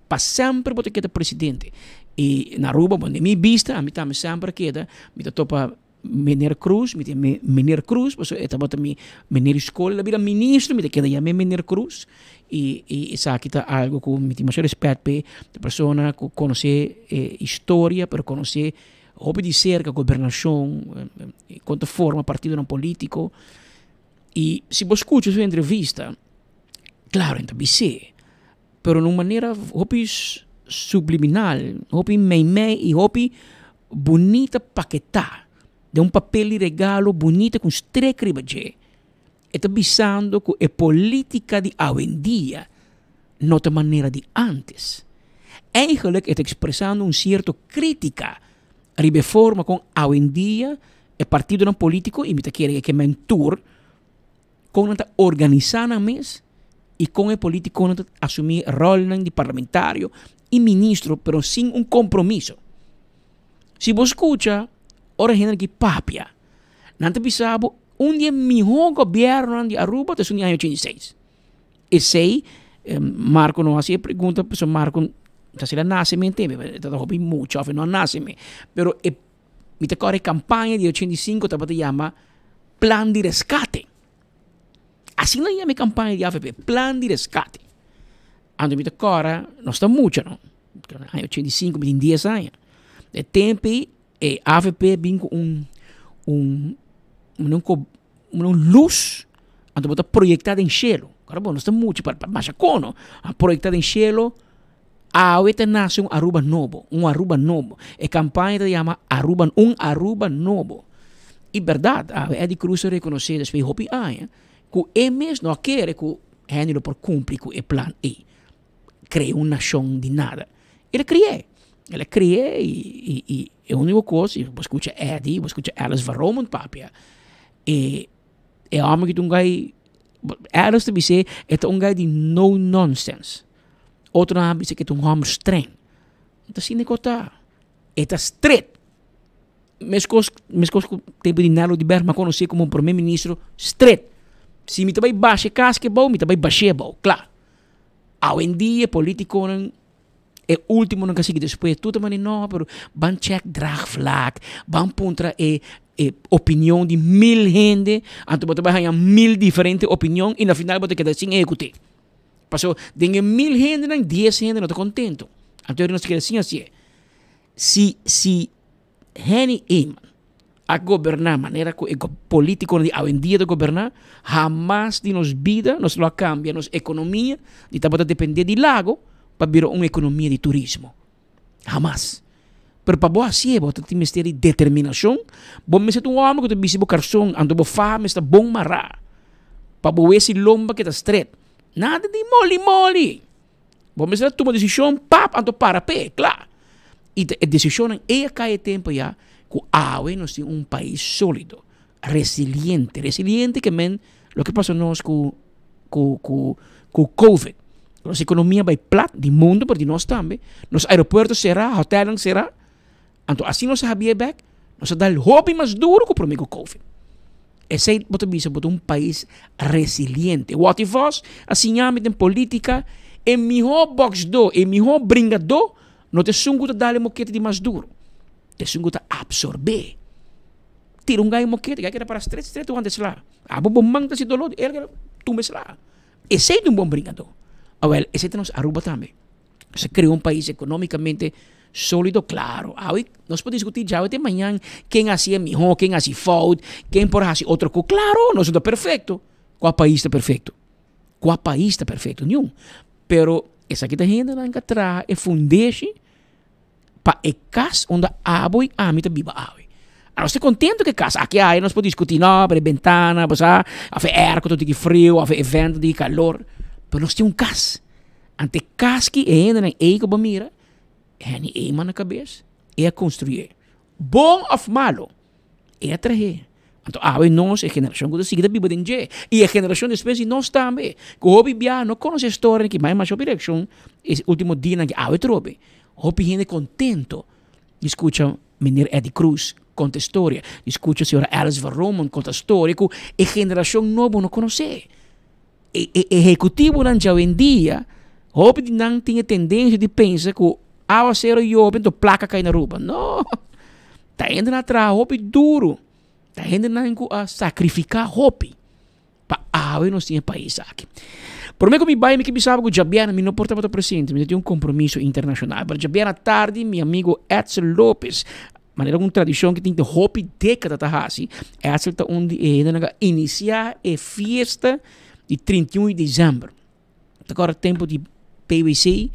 Pa semper bo ta keda presidente. Y na Aruba, bon, di mi bista, ami tambe semper a keda, mi ta topa Meneer Croes, mi ta yam'é Meneer Croes, pasobra e tabata mi meneer di skol, el a bira ministro, mi ta keda yam'é Meneer Croes. Y y esaki ta algo cu mi tin masha respet p'e, ta persona cu conoce e historia, pero conoce hopi di cerca gobernacion, con ta forma partidonan politico. Y si bo scucha su entrevista, claro, e ta bis'é, pero na un manera hopi subliminal, hopi meimei y hopi bunita paketá den un papel di regalo bunita cu un strek riba dje. E ta bisando cu e politica di awendia no ta manera di antes. Eigenlijk e ta expresando un cierto critica riba e forma con awendia e partidonan politico, y mi ta kere ke men tur, con nan ta organisa nan mes y con e politiconan ta asumi rolnan di parlamentario y ministro pero sin un compromiso. Si bo scucha ora hende aki papia, nan ta bisa bo un di e miho gobiernonan di Aruba ta esun di aña 86. Esey Marco no haci e pregunta pasobra Marco ta si el a nace mi entende, e ta hopi mucha of e no a nace mi. Pero e mi ta kòrda e kampaña di 85 tabata yama Plan di Reskate. Asina nan yama e kampaña di avp, Plan di Reskate. Anto mi ta kòrda, nos ta mucha no, aña 85 mi tin dies aña. E tempu ei e avp bin ku un un un lus anto bo ta proyektá den shelu. Kòrda bo, nos ta mucha pa masha kono, a proyektá den shelu. Awe ta nace un Aruba nobo, un Aruba nobo. E campaña ta yama Aruba, un Aruba nobo. Y berdad, awe Eddie Croes a reconoce despues di hopi aña cu e mes no a kere cu hende lo por cumpli cu e plan ey. Crea un nacion di nada. El a cre'e, el a cre'e y, y, y e unico cos, y bo scucha Eddie, bo scucha Alice van Romondt papia, e, e homber ki ta un guy, Alice ta bis'e, e ta un guy di no nonsense. Otronan a bisa ku e ta un hòmber streng. No ta asina ku ta. E ta stret. Meskos meskos ku tempu di Nelo di Berg mi a konosé komo un prome ministro stret. Si mi ta bai basha e kas ke bou, mi ta bai bash'é bou, kla. Awendia e politikonan, e ultimonan ku a sigui despues, tur ta manda no, pero ban chèk draagvlak, ban puntra e e opinion di mil hende, anto bo ta bai haña mil diferente opinion i na final bo ta keda sin ehekut'é. Paso den e mil hendenan, dies hende no ta contento. Anto nos keda sin hacié. Si, si Henny Eman a goberná manera ku e politikonan di awendia ta goberná, hamas di nos bida nos lo a kambia nos ekonomia di tabata dependé di lago pa bira un ekonomia di turismo. Hamas. Pero pa bo hasié bo ta tin mester di determinashon, bo mester ta un hòmber ku ta bisti bo karson, anto bo faha mester ta bon mará pa bo wes i lomba keda stret. Nada di moli moli. Bo mester a tuma desishon pap anto para p'e, kla. I ta e desishonnan ei a kai e tempu ya ku awe nos tin un pais solido, resiliente. Resiliente ke men loke pasa nos ku ku ku ku covid. Nos ekonomia bai plat di mundu pero di nos tambe. Nos aeropuerto será, hotelnan será. Anto asina nos a habié bek, nos a dal hopi mas duro ku promé ku covid. Esei bo ta bisa bo ta un pais resiliente. Watty Vos a siña mi den polítika, e mihó bòksdó, e mihó bringadó no ta esun ku ta dal e mokete di mas duro, ta esun ku ta apsorbé. Tira un gai mokete, gai keda para stret stret wanta e sla. Abo bo man ta hasi doló, el keda tumba e sla. Esei ta un bon bringadó. Awèl, esei ta nos Aruba tambe. Nos a crea un pais economicamente solido, claro. Awe nos por discuti djawe te mañan ken haci e miho, ken haci fout, ken por haci otro cu. Claro, nos no ta perfecto. Cua pais ta perfecto? Cua pais ta perfecto? Niun. Pero esaki ta hendenan ka traha e fundeshi pa e cas unda abo y ami ta biba awe. Anos ta contento cu e cas aki aya nos por discuti no, pero e bentana, bo sa, of e airco ta tiki frio, of e vent ta tiki calor, pero nos tin un cas. Ante e cas ki e hendenan ey cu bo mira, Henny Eman na cabes, e a construye. Bon of malo, e a trahe. Anto awe nos, e generacion cu ta sigui ta biba den dje, y e generacion despues di nos tambe, cu hopi bia no conoce e storia ki, ma e masha hopi reaccion e ultimo dianan ki awe trobe. Hopi hende contento di scucha meneer Eddie Croes conta e storia, di scucha señora Alice van Romondt conta storia cu e generacion nobo no conoce. E e ehecutivonan djawendia, hopi di nan tin e tendencia di pensa cu awacero yobe enton placa cay na Aruba. No! Ta hendenan a traha hopi duro, ta hendenan cu a sacrifica hopi pa awe nos tin e pais aki. Prome cu mi bay mi ke bisa bo cu djabièrnè mi no por tabata presente, mi ta tin un compromiso internacional, pero djabièrnè atardi mi amigo Edsel Lopez, Manera un tradishon ku tin hopi dékada ta hasi, Edsel ta un di e hendenan ku a inisiá e fiesta di 31 di desèmber. Ta kòrda tempu di PWC,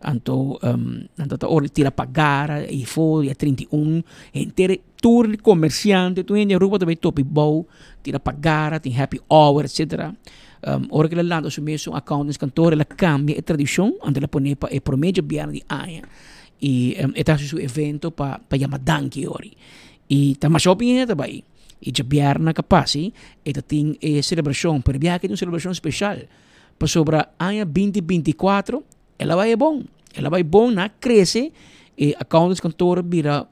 anto nan ta ora di tira pagara ei for dia 31, henter e tur di komersiante, tur hende Aruba ta bai topi bou, tira pagara, tin happy hour, etcetera. Ora ku el a lanta su mes un accountantskantoor, el a kambia e tradishon, anto el a pone pa e promé djabièrnè di aña. Y e ta haci su evento pa pa yama danki ori. Y ta masha hopi hende ta bai. Y djabièrnè ka pasi e ta tin e celebracion, pero e biaha aki ta un celebracion special pasobra aña binti 24 el a bai e bon. El a bai bon, nan a crece, e accountantskantoor a bira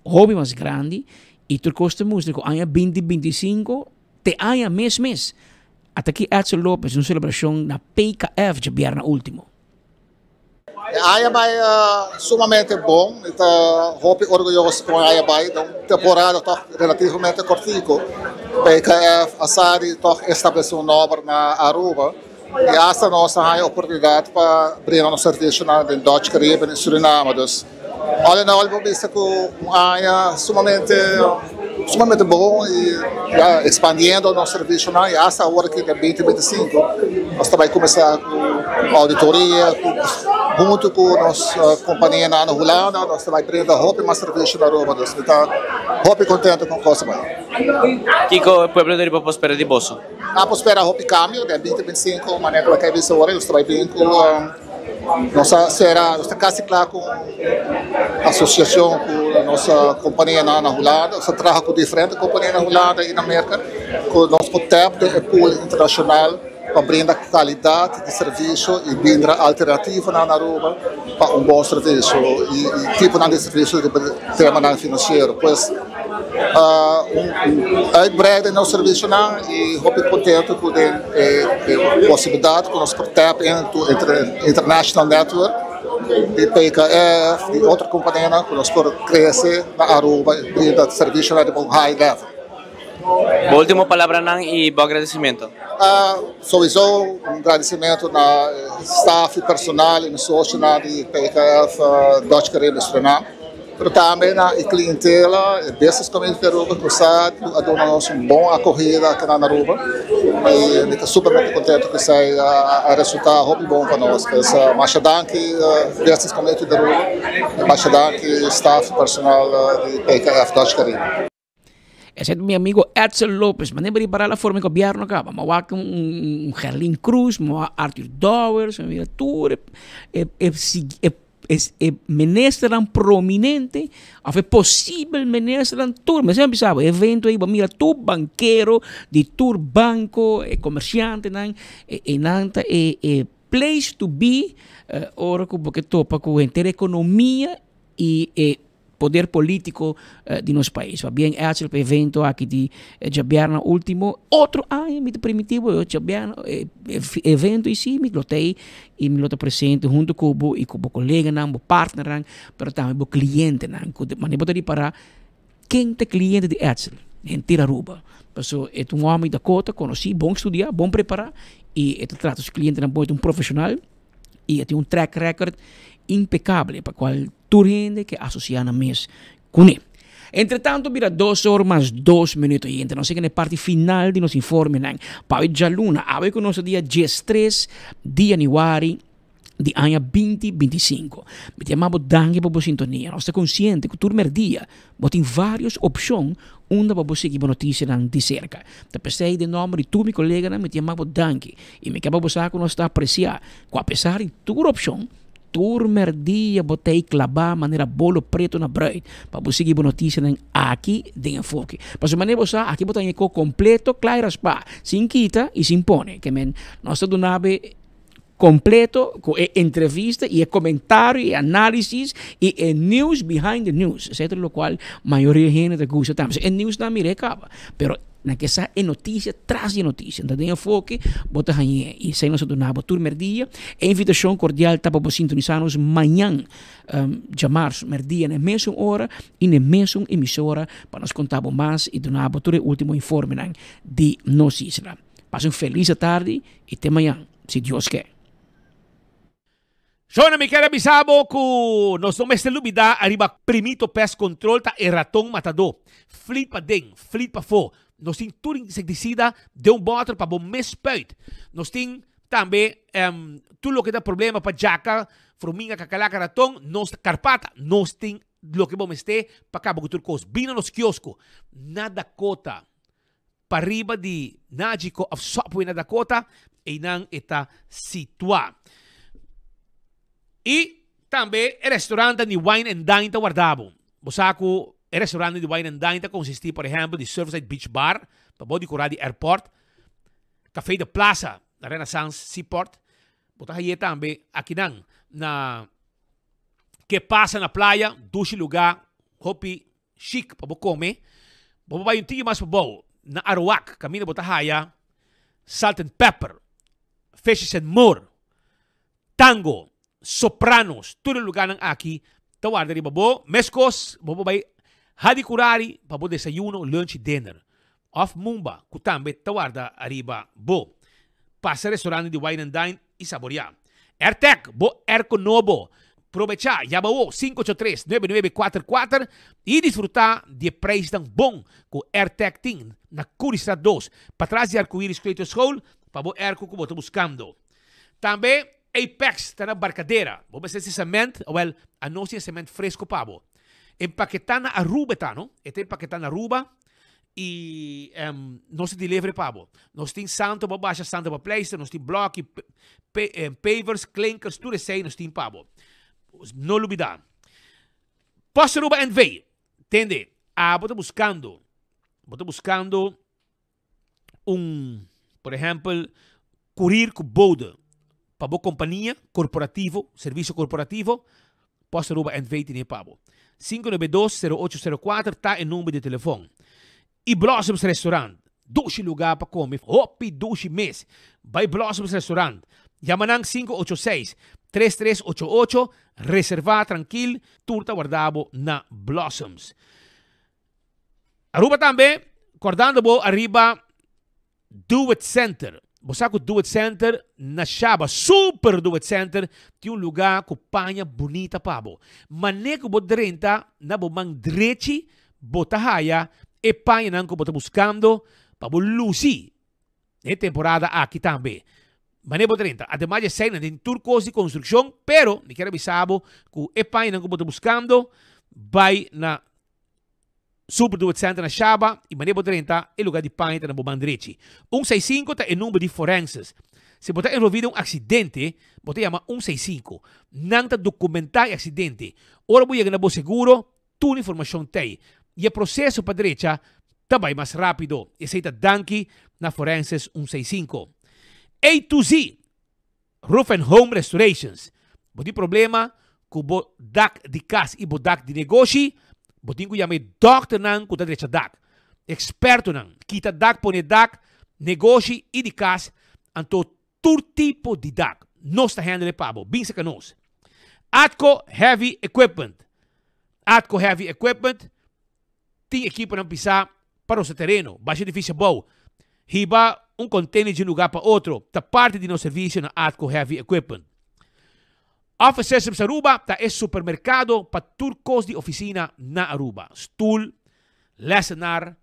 hopi mas grandi y tur cos ta mustra cu aña binti 25 te aña mes mes. Ata aki Edsel Lopez un celebracion na PKF djabièrnè ultimo. E aña bai sumamente bon, mi ta hopi orguyoso con e aña bai, den un temporada toch relativamente cortico, PKF a sa di toch establece un nomber na Aruba y hasta nos a haña oportunidad pa brinda nos servicionan den Dutch Caribbean y Suriname, dus all in all bo bisa cu un aña sumamente sumamente bon y ya expandiendo nos servicionan y hasta awor aki den binti binti sinku nos ta bay cuminsa cu auditoria cu hunto cu nos companianan na Hulanda nos ta bay brinda hopi mas servicio na Aruba dus mi ta hopi contento con cos ta bay. Kico e pueblo di Aruba por spera di boso? Nan por spera hopi cambio den binti binti sinku manera cu lo bisa awor nos ta bay bin cu. Nos a sera, nos ta casi cla cu un asociacion cu nos companianan na Hulanda. Nos ta traha cu diferente compania na Hulanda y na Merca cu nos por tap den e pool internacional pa brinda calidad di servicio y brinda alternativanan na Aruba pa un bon servicio y tiponan di servicio riba temanan financiero. Pues un uitbreiding nos servicionan y hopi contento cu den e posibilidad cu nos por tap into international network di PKF y otro companianan cu nos por crece na Aruba y brinda servicionan riba un high level. Bo ultimo palabranan y bo agradecimento. Sowiso un gradicimento na staff y personal y mi socionan di PKF Dutch Caribbean Suriname. Pero tambe na e clientela, e business community di Aruba cu sa a duna nos un bon acogida aki na Aruba y mi ta supermente contento cu esey a resulta hopi bon pa nos. Pues masha danki business community di Aruba y masha danki staff y personal di PKF Dutch Caribbean. Ese mi amigo Edsel Lopez. Mane preparar la forma de gobierno acá. Vamos a un, un Gerlin Cruz, vamos a Arthur Dowers, mira tur e, e, e, e, e, e ministeran prominente, of e posibel ministeran tur. Me sempre sabe, evento aí, mira tur banquero, di tur banco, e comerciantenan, e, e nan ta e, e place to be, eh, ora ku bo ke topa ku henter ekonomia i e poder politico di nos pais. Pabien Edsel pa evento aki di djabièrnè ultimo. Otro aña mi ta primiti bo djabièrnè evento i si mi lo ta ei i mi lo ta presente hunto ku bo i ku bo koleganan, bo partnernan, pero tambe bo klientenan. Ku manera bo ta ripará ken ta kliente di Edsel henter Aruba. Paso e ta un hòmber di Dakota, konosí, bon studiá, bon prepará i e ta trata su klientenan bon, e ta un profeshonal i e tin un track record impecable pa kual Tur hende ke asosiá nan mes kuné. Entretanto bira dos or mas dos minuto i entre nos yega na e parti final di nos informenan pa awe djaluna, awe ku nos ta dia diestres di yanüari di aña binti 25. Mi ta yama bo danki pa bo sintonia. Nos ta konsiente ku tur mèrdia bo tin vários opshon unda pa bo sigui bo notisianan di serka. Ta p'esei den nòmber di tur mi koleganan mi ta yama bo danki i mi ke pa bo sa ku nos ta apresiá ku apesar di tur opshon, Tur merdia bo ta ei klabá manera bolo preto na bruid pa bo sigui bo notisianan aki den Enfoke. Pasobra manera bo sa, aki bo ta haña e ko kompleto, kla i raspá, sin kita i sin pone. Ke men, nos ta duna bo e Completo cu e entrevista y e comentario y análisis y e news behind the news. Esey ta locual mayoria hende ta gusta tambe. E news nan mira e caba, pero nan ke sa e noticia tras di e noticia. Enton den enfoke bo ta hañ'e y esey nos ta duna bo tur merdia. E invitacion cordial ta pa bo sintonisa nos mañan djamarzo merdia na e mesun ora y na e mesun emisora pa nos conta bo mas y duna bo tur e ultimo informenan di nos isla. Pasa un feliz atardi y te mañan. Si Dios ke. Shona, mi kier a bisa bo ku nos no mester lubidá ariba Primito Pest Control ta e raton matadó. Flit paden, flit pafó. Nos tin tur insektisida den un bòter pa bo mes spuit. Nos tin tambe tur loke ta problema pa djaka, fruminga, kakalaka, raton, nos ta karpata. Nos tin loke bo mester pa kaba ku tur kos. Bini na nos kiosko na Dakota. Pariba di Nagico of Subway na Dakota, einan e ta situá. I tambe e restaurantnan di Wine and Dine ta warda bo. Bo sa ku e restaurantnan di Wine and Dine ta konsistí por ehèmpel di Surfside Beach Bar, pabou di kura di airport, Café de Plaza na Renaissance Seaport. Bo ta haye tambe akinan na Ke Pasa na Playa, dushi lugá, hopi Chic pa bo come. Bo por bai un tiki mas pabou na Aruac caminda bo ta haya Salt and Pepper, Fishes and More, Tango, Sopranos, tur e lugarnan aki ta warda riba bo. Mescos bo por bai Hadicurari pa bo desayuno, lunch y dinner. Of Mumba cu tambe ta warda ariba bo. Pasa restaurantnan di Wine and Dine y saborea. Airtec, bo airco nobo. Probecha, yama awo 583 9944 y disfruta di e prijsnan bon cu Airtec tin na Curiestraat 2, patras di Arcoiris Kleuterschool, pa bo airco cu bo ta buscando. Tambe Apex ta na Barcadera. Bo mester si cement? Awel, anos tin e cement fresco pa bo. Empaketa na Aruba e ta, no? E ta empaketa na Aruba. Y nos ta delivery pa bo. Nos tin santo pa basha, santo pa pleister, nos tin bloki, pavers, klinkers, tur esey nos tin pa bo. No lubida. Post Aruba NV. Tende, abo ta buscando, bo ta buscando un, por ehempel, courier cu bode pa bo compania corporativo, servicio corporativo, Post Aruba NV tene pa bo. 592-0804 ta e number di telefon. Y Blossoms Restaurant, dushi lugar pa come, hopi dushi mes. Bay Blossoms Restaurant, yama nan 586-3388, reserva trankil, tur ta warda bo na Blossoms. Aruba tambe, cordando bo ariba Do It Center. Bo sa ku Do It Center na Shaba, Super Do It Center, tin un lugá ku paña bunita pa bo. Mané ku bo drenta na bo man drechi, bo ta haya e pañanan ku bo ta buskando pa bo lusi den e temporada aki tambe. Mané bo drenta. Ademas di esei nan tin tur kos di konstrukshon, pero mi kier a bisa bo ku e pañanan ku bo ta buskando bai na Super Do It Center na Shaba y manera bo drenta e lugar di paña ta na bo man drechi. Un seis sinku ta e number di forenses. Si bo ta envolvi den un accidente, bo ta yama un seis sinku. Nan ta documenta e accidente. Ora bo yega na bo seguro, tur informacion t'ey. Y e proceso pa drecha ta bay mas rapido. Esey ta danki na Forenses un seis sinku. A to Z! Roof and Home Restorations, Bo tin problema ku bo dak di kas i bo dak di negoshi? Bo tin ku yama e dòkternan ku ta drecha dak, ekspertonan, kita dak, pone dak, negoshi i di kas, anto tur tipo di dak. Nos ta handle e pa bo. Bin saka nos. Atco Heavy Equipment, Atco Heavy Equipment Tin ekiponan pisá pa rosa tereno, basha edifisio abou, hiba un container di un lugar pa otro, ta parti di nos servicio na Atco Heavy Equipment. Office Systems Aruba ta e supermercado pa tur cos di oficina na Aruba. Stoel, lessenaar,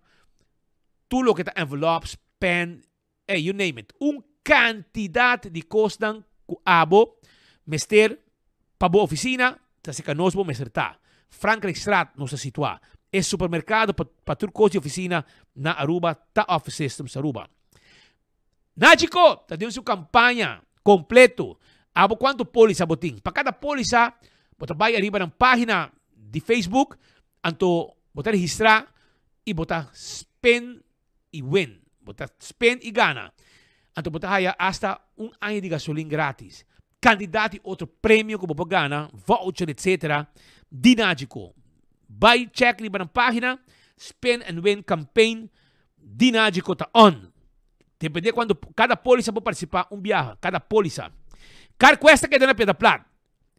tur loke ta envelops, pen, Ey, you name it. Un cantidad di cosnan cu abo mester pa bo oficina, ta cerca nos bo mester ta. Frankrijkstraat nos ta situa. E supermercado pa pa tur cos di oficina na Aruba ta Office Systems Aruba. Nagico ta den su campaña completo. Abo cuanto polisa bo tin? Pa cada polisa bo ta bay ariba nan pagina di Facebook, anto bo ta registra y bo ta spend y win. Bo ta spend y gana. Anto bo ta haya hasta un aña di gasolin gratis. Kantidat di otro premio ku bo por gana, voucher etc. Di Nagico. Bai check riba nan pagina, Spin and Win Campaign di Nagico ta on. Depende cuando cada polisa por participa un biaha, cada polisa. CarQuest ta keda na Piedra Plat.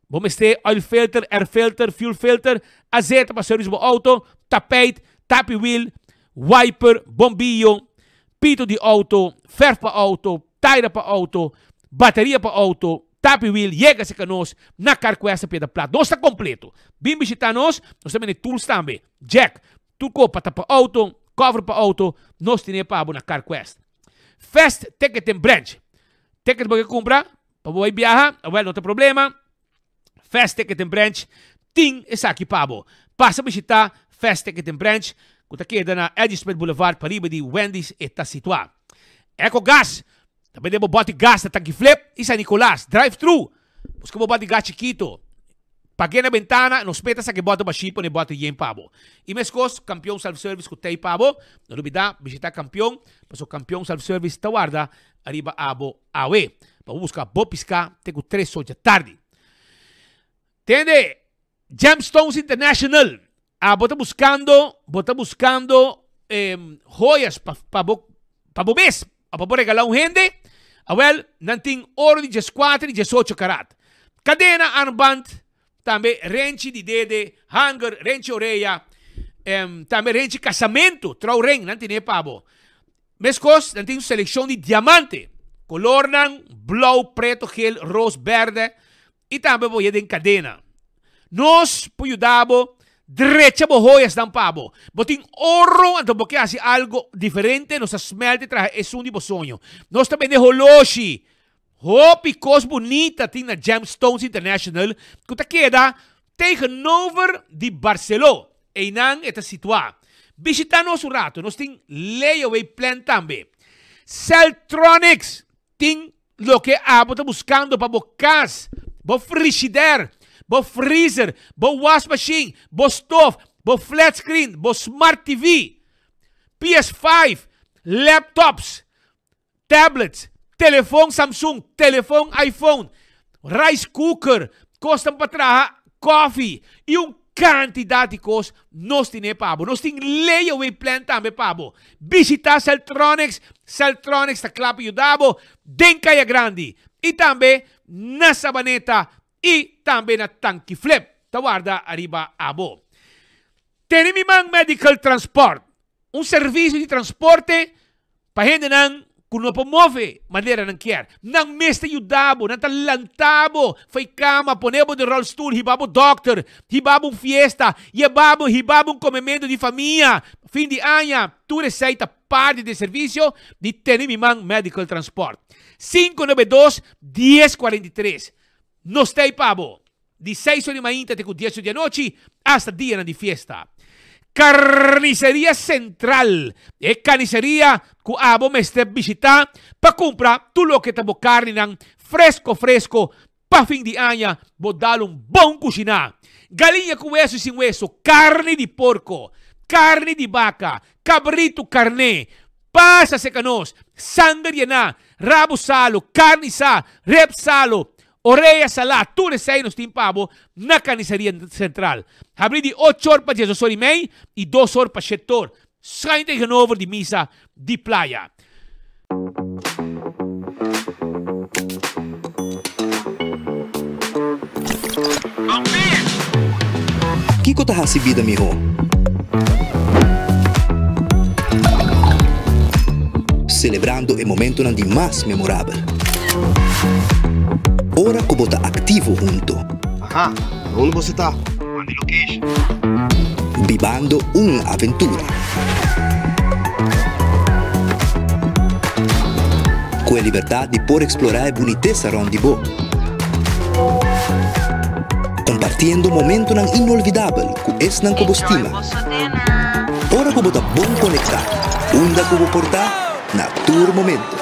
Bo mester oil filter, air filter, fuel filter, azeta pa service bo auto, tapijt, tapi wiel, wiper, bombillo, pito di auto, verf pa auto, taira pa auto, bateria pa auto, tapi wiel, yega cerca nos na CarQuest na Piedra Plat. Nos ta completo. Bin bishita nos, nos ta bende tools tambe, jack, tur ko pa tapa auto, cover pa auto, nos tene pa bo na CarQuest. Fast Ticketing Branch. Ticket bo ke cumpra? Pa bo bai biaha? Awel, no ta problema. Fast Ticketing Branch tin esaki pa bo. Pasa bishita Fast Ticketing Branch ku ta keda na Eddie Smith Boulevard pariba di Wendy's e ta situá. Ecogas ta bende bo bòti gas na Tanki Flip i San Nicolas. Drive thru. Buska bo bòti gas chikito. Pag'é na bentana, nos meta sa ke bòti bashí pone bòti yen pa bo. I meskos Kampion Self Service ku t'ei pa bo. No lubidá bishitá Kampion, pasobra Kampion Self Service ta warda ariba abo awe pa bo buska bo piská te ku tres or dja tardi. Tende, Gemstones International, abo ta buskando, bo ta buskando joyas pa pa bo pa bo mes o pa bo regalá un hende, awèl nan tin oro di dieskuater i diesocho karat, kadena, armband, tambe renchi di dede, hanger, renchi orea, tambe renchi kasamentu, trouwring, nan tene pa bo. Meskos, nan tin un selekshon di diamante, kolornan, blou, preto, gel, ros, bèrdè i tambe bo den kadena. Nos por yuda bo drecha bo hoyasnan pa bo. Bo tin oro, anto bo ke hasi algo diferente, nos ta smèlt i traha esun di bo soño. Nos ta bende holoshi. Hopi kos bunita tin na Gemstones International ku ta keda tegenover di Barceló. Einan e ta situá. Bishitá nos un rato, nos tin layaway plan tambe. Celtronics tin loke abo ta buskando pa bo kas, bo frishider, bo freezer, bo wasmachine, bo stof, bo flat screen, bo smart TV, PS5, laptops, Tablets, telefon Samsung, telefon iPhone, rice cooker, kosnan pa traha koffie y un cantidad di kos nos tine pa bo. Nos tin layaway plan tambe pa bo. Bishita Celtronics, Celtronics ta kla pa yuda bo den Caya Grandi y tambe na Sabaneta y tambe na Tanki Flip ta warda ariba abo. Tene mi man Medical Transport, un servicio di transporte pa hendenan ku no por move manera nan kier. Nan mes ta yuda bo, nan ta lanta bo fai kama, pone bo den rolstoel, hiba bo dokter, hiba bo un fiesta, yeba bo, hiba bo un komementu di famia, fin di aña. Tur esei ta parti di e servisio di Tene Mi Man Medical Transport. 592 1043 Nos ta ei pa bo. Di seis or di mainta te ku dies or di anochi, asta dianan di fiesta. Carniceria Central, e carniceria ku abo mester bishita pa kumpra tur loke ta bo karninan fresko fresko pa fin di aña bo dal un bon kushiná. Galiña ku weso i sin weso, karni di porko, karni di baka, kabritu karné, pasa serka nos, sanger yená, rabu salu, karni sa, rep salu, Orea salá, tur esei nos tin pa bo na Carniceria Central. Habrí di ocho or pa diesdos or i mei i dos or pa shete or, schuin tegenover di misa di Playa. Kiko ta hasi bida mihó? Selebrando e momentonan di mas memorabel. Ora ku bo ta aktivo hunto. Aha, unda boso ta? Manda e location. Bibando un aventura. Ku e libertat di por eksplorá e bunitesa rònt di bo. Kompartiendo momentonan inolvidabel ku esnan ku bo stima. Ora ku bo ta bon konektá, unda ku bo por ta, na tur momento.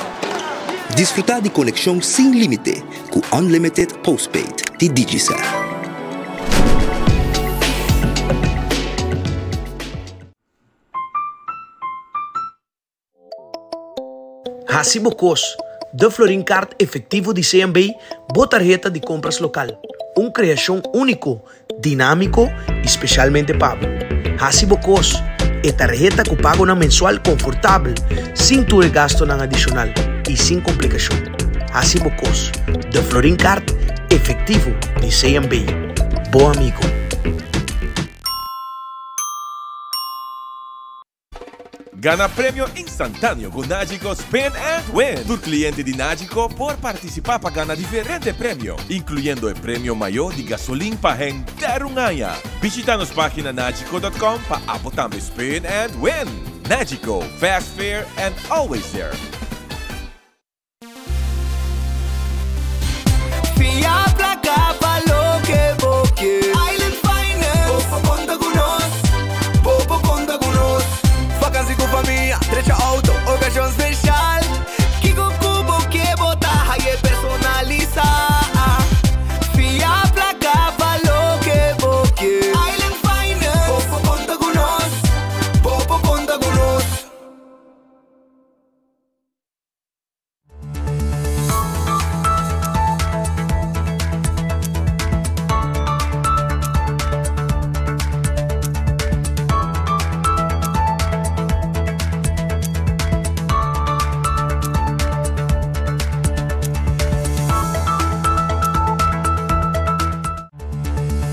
Disfrutá di konekshon sin límite ku Unlimited Postpaid di Digicel. Hasi bo kos. De Florin Card Efectivo di CMB, bo tarheta di compras local. Un creacion unico, dinamico y specialmente pa bo. Haci bo cos, e tarheta cu pagonan mensual confortabel, sin tur e gastonan adicional y sin complicacion. Haci bo cos, De Florin Card Efectivo di CMB. Bo amigo. Gana premio instantáneo ku Nagico Spin and Win! Tur kliente di Nagico por partisipá pa gana diferente premio, inkluyendo e premio mayó di gasolin pa henter un aña. Bishita nos página nagico dot com pa abo tambe spin and win! Nagico, fast, fair and always there!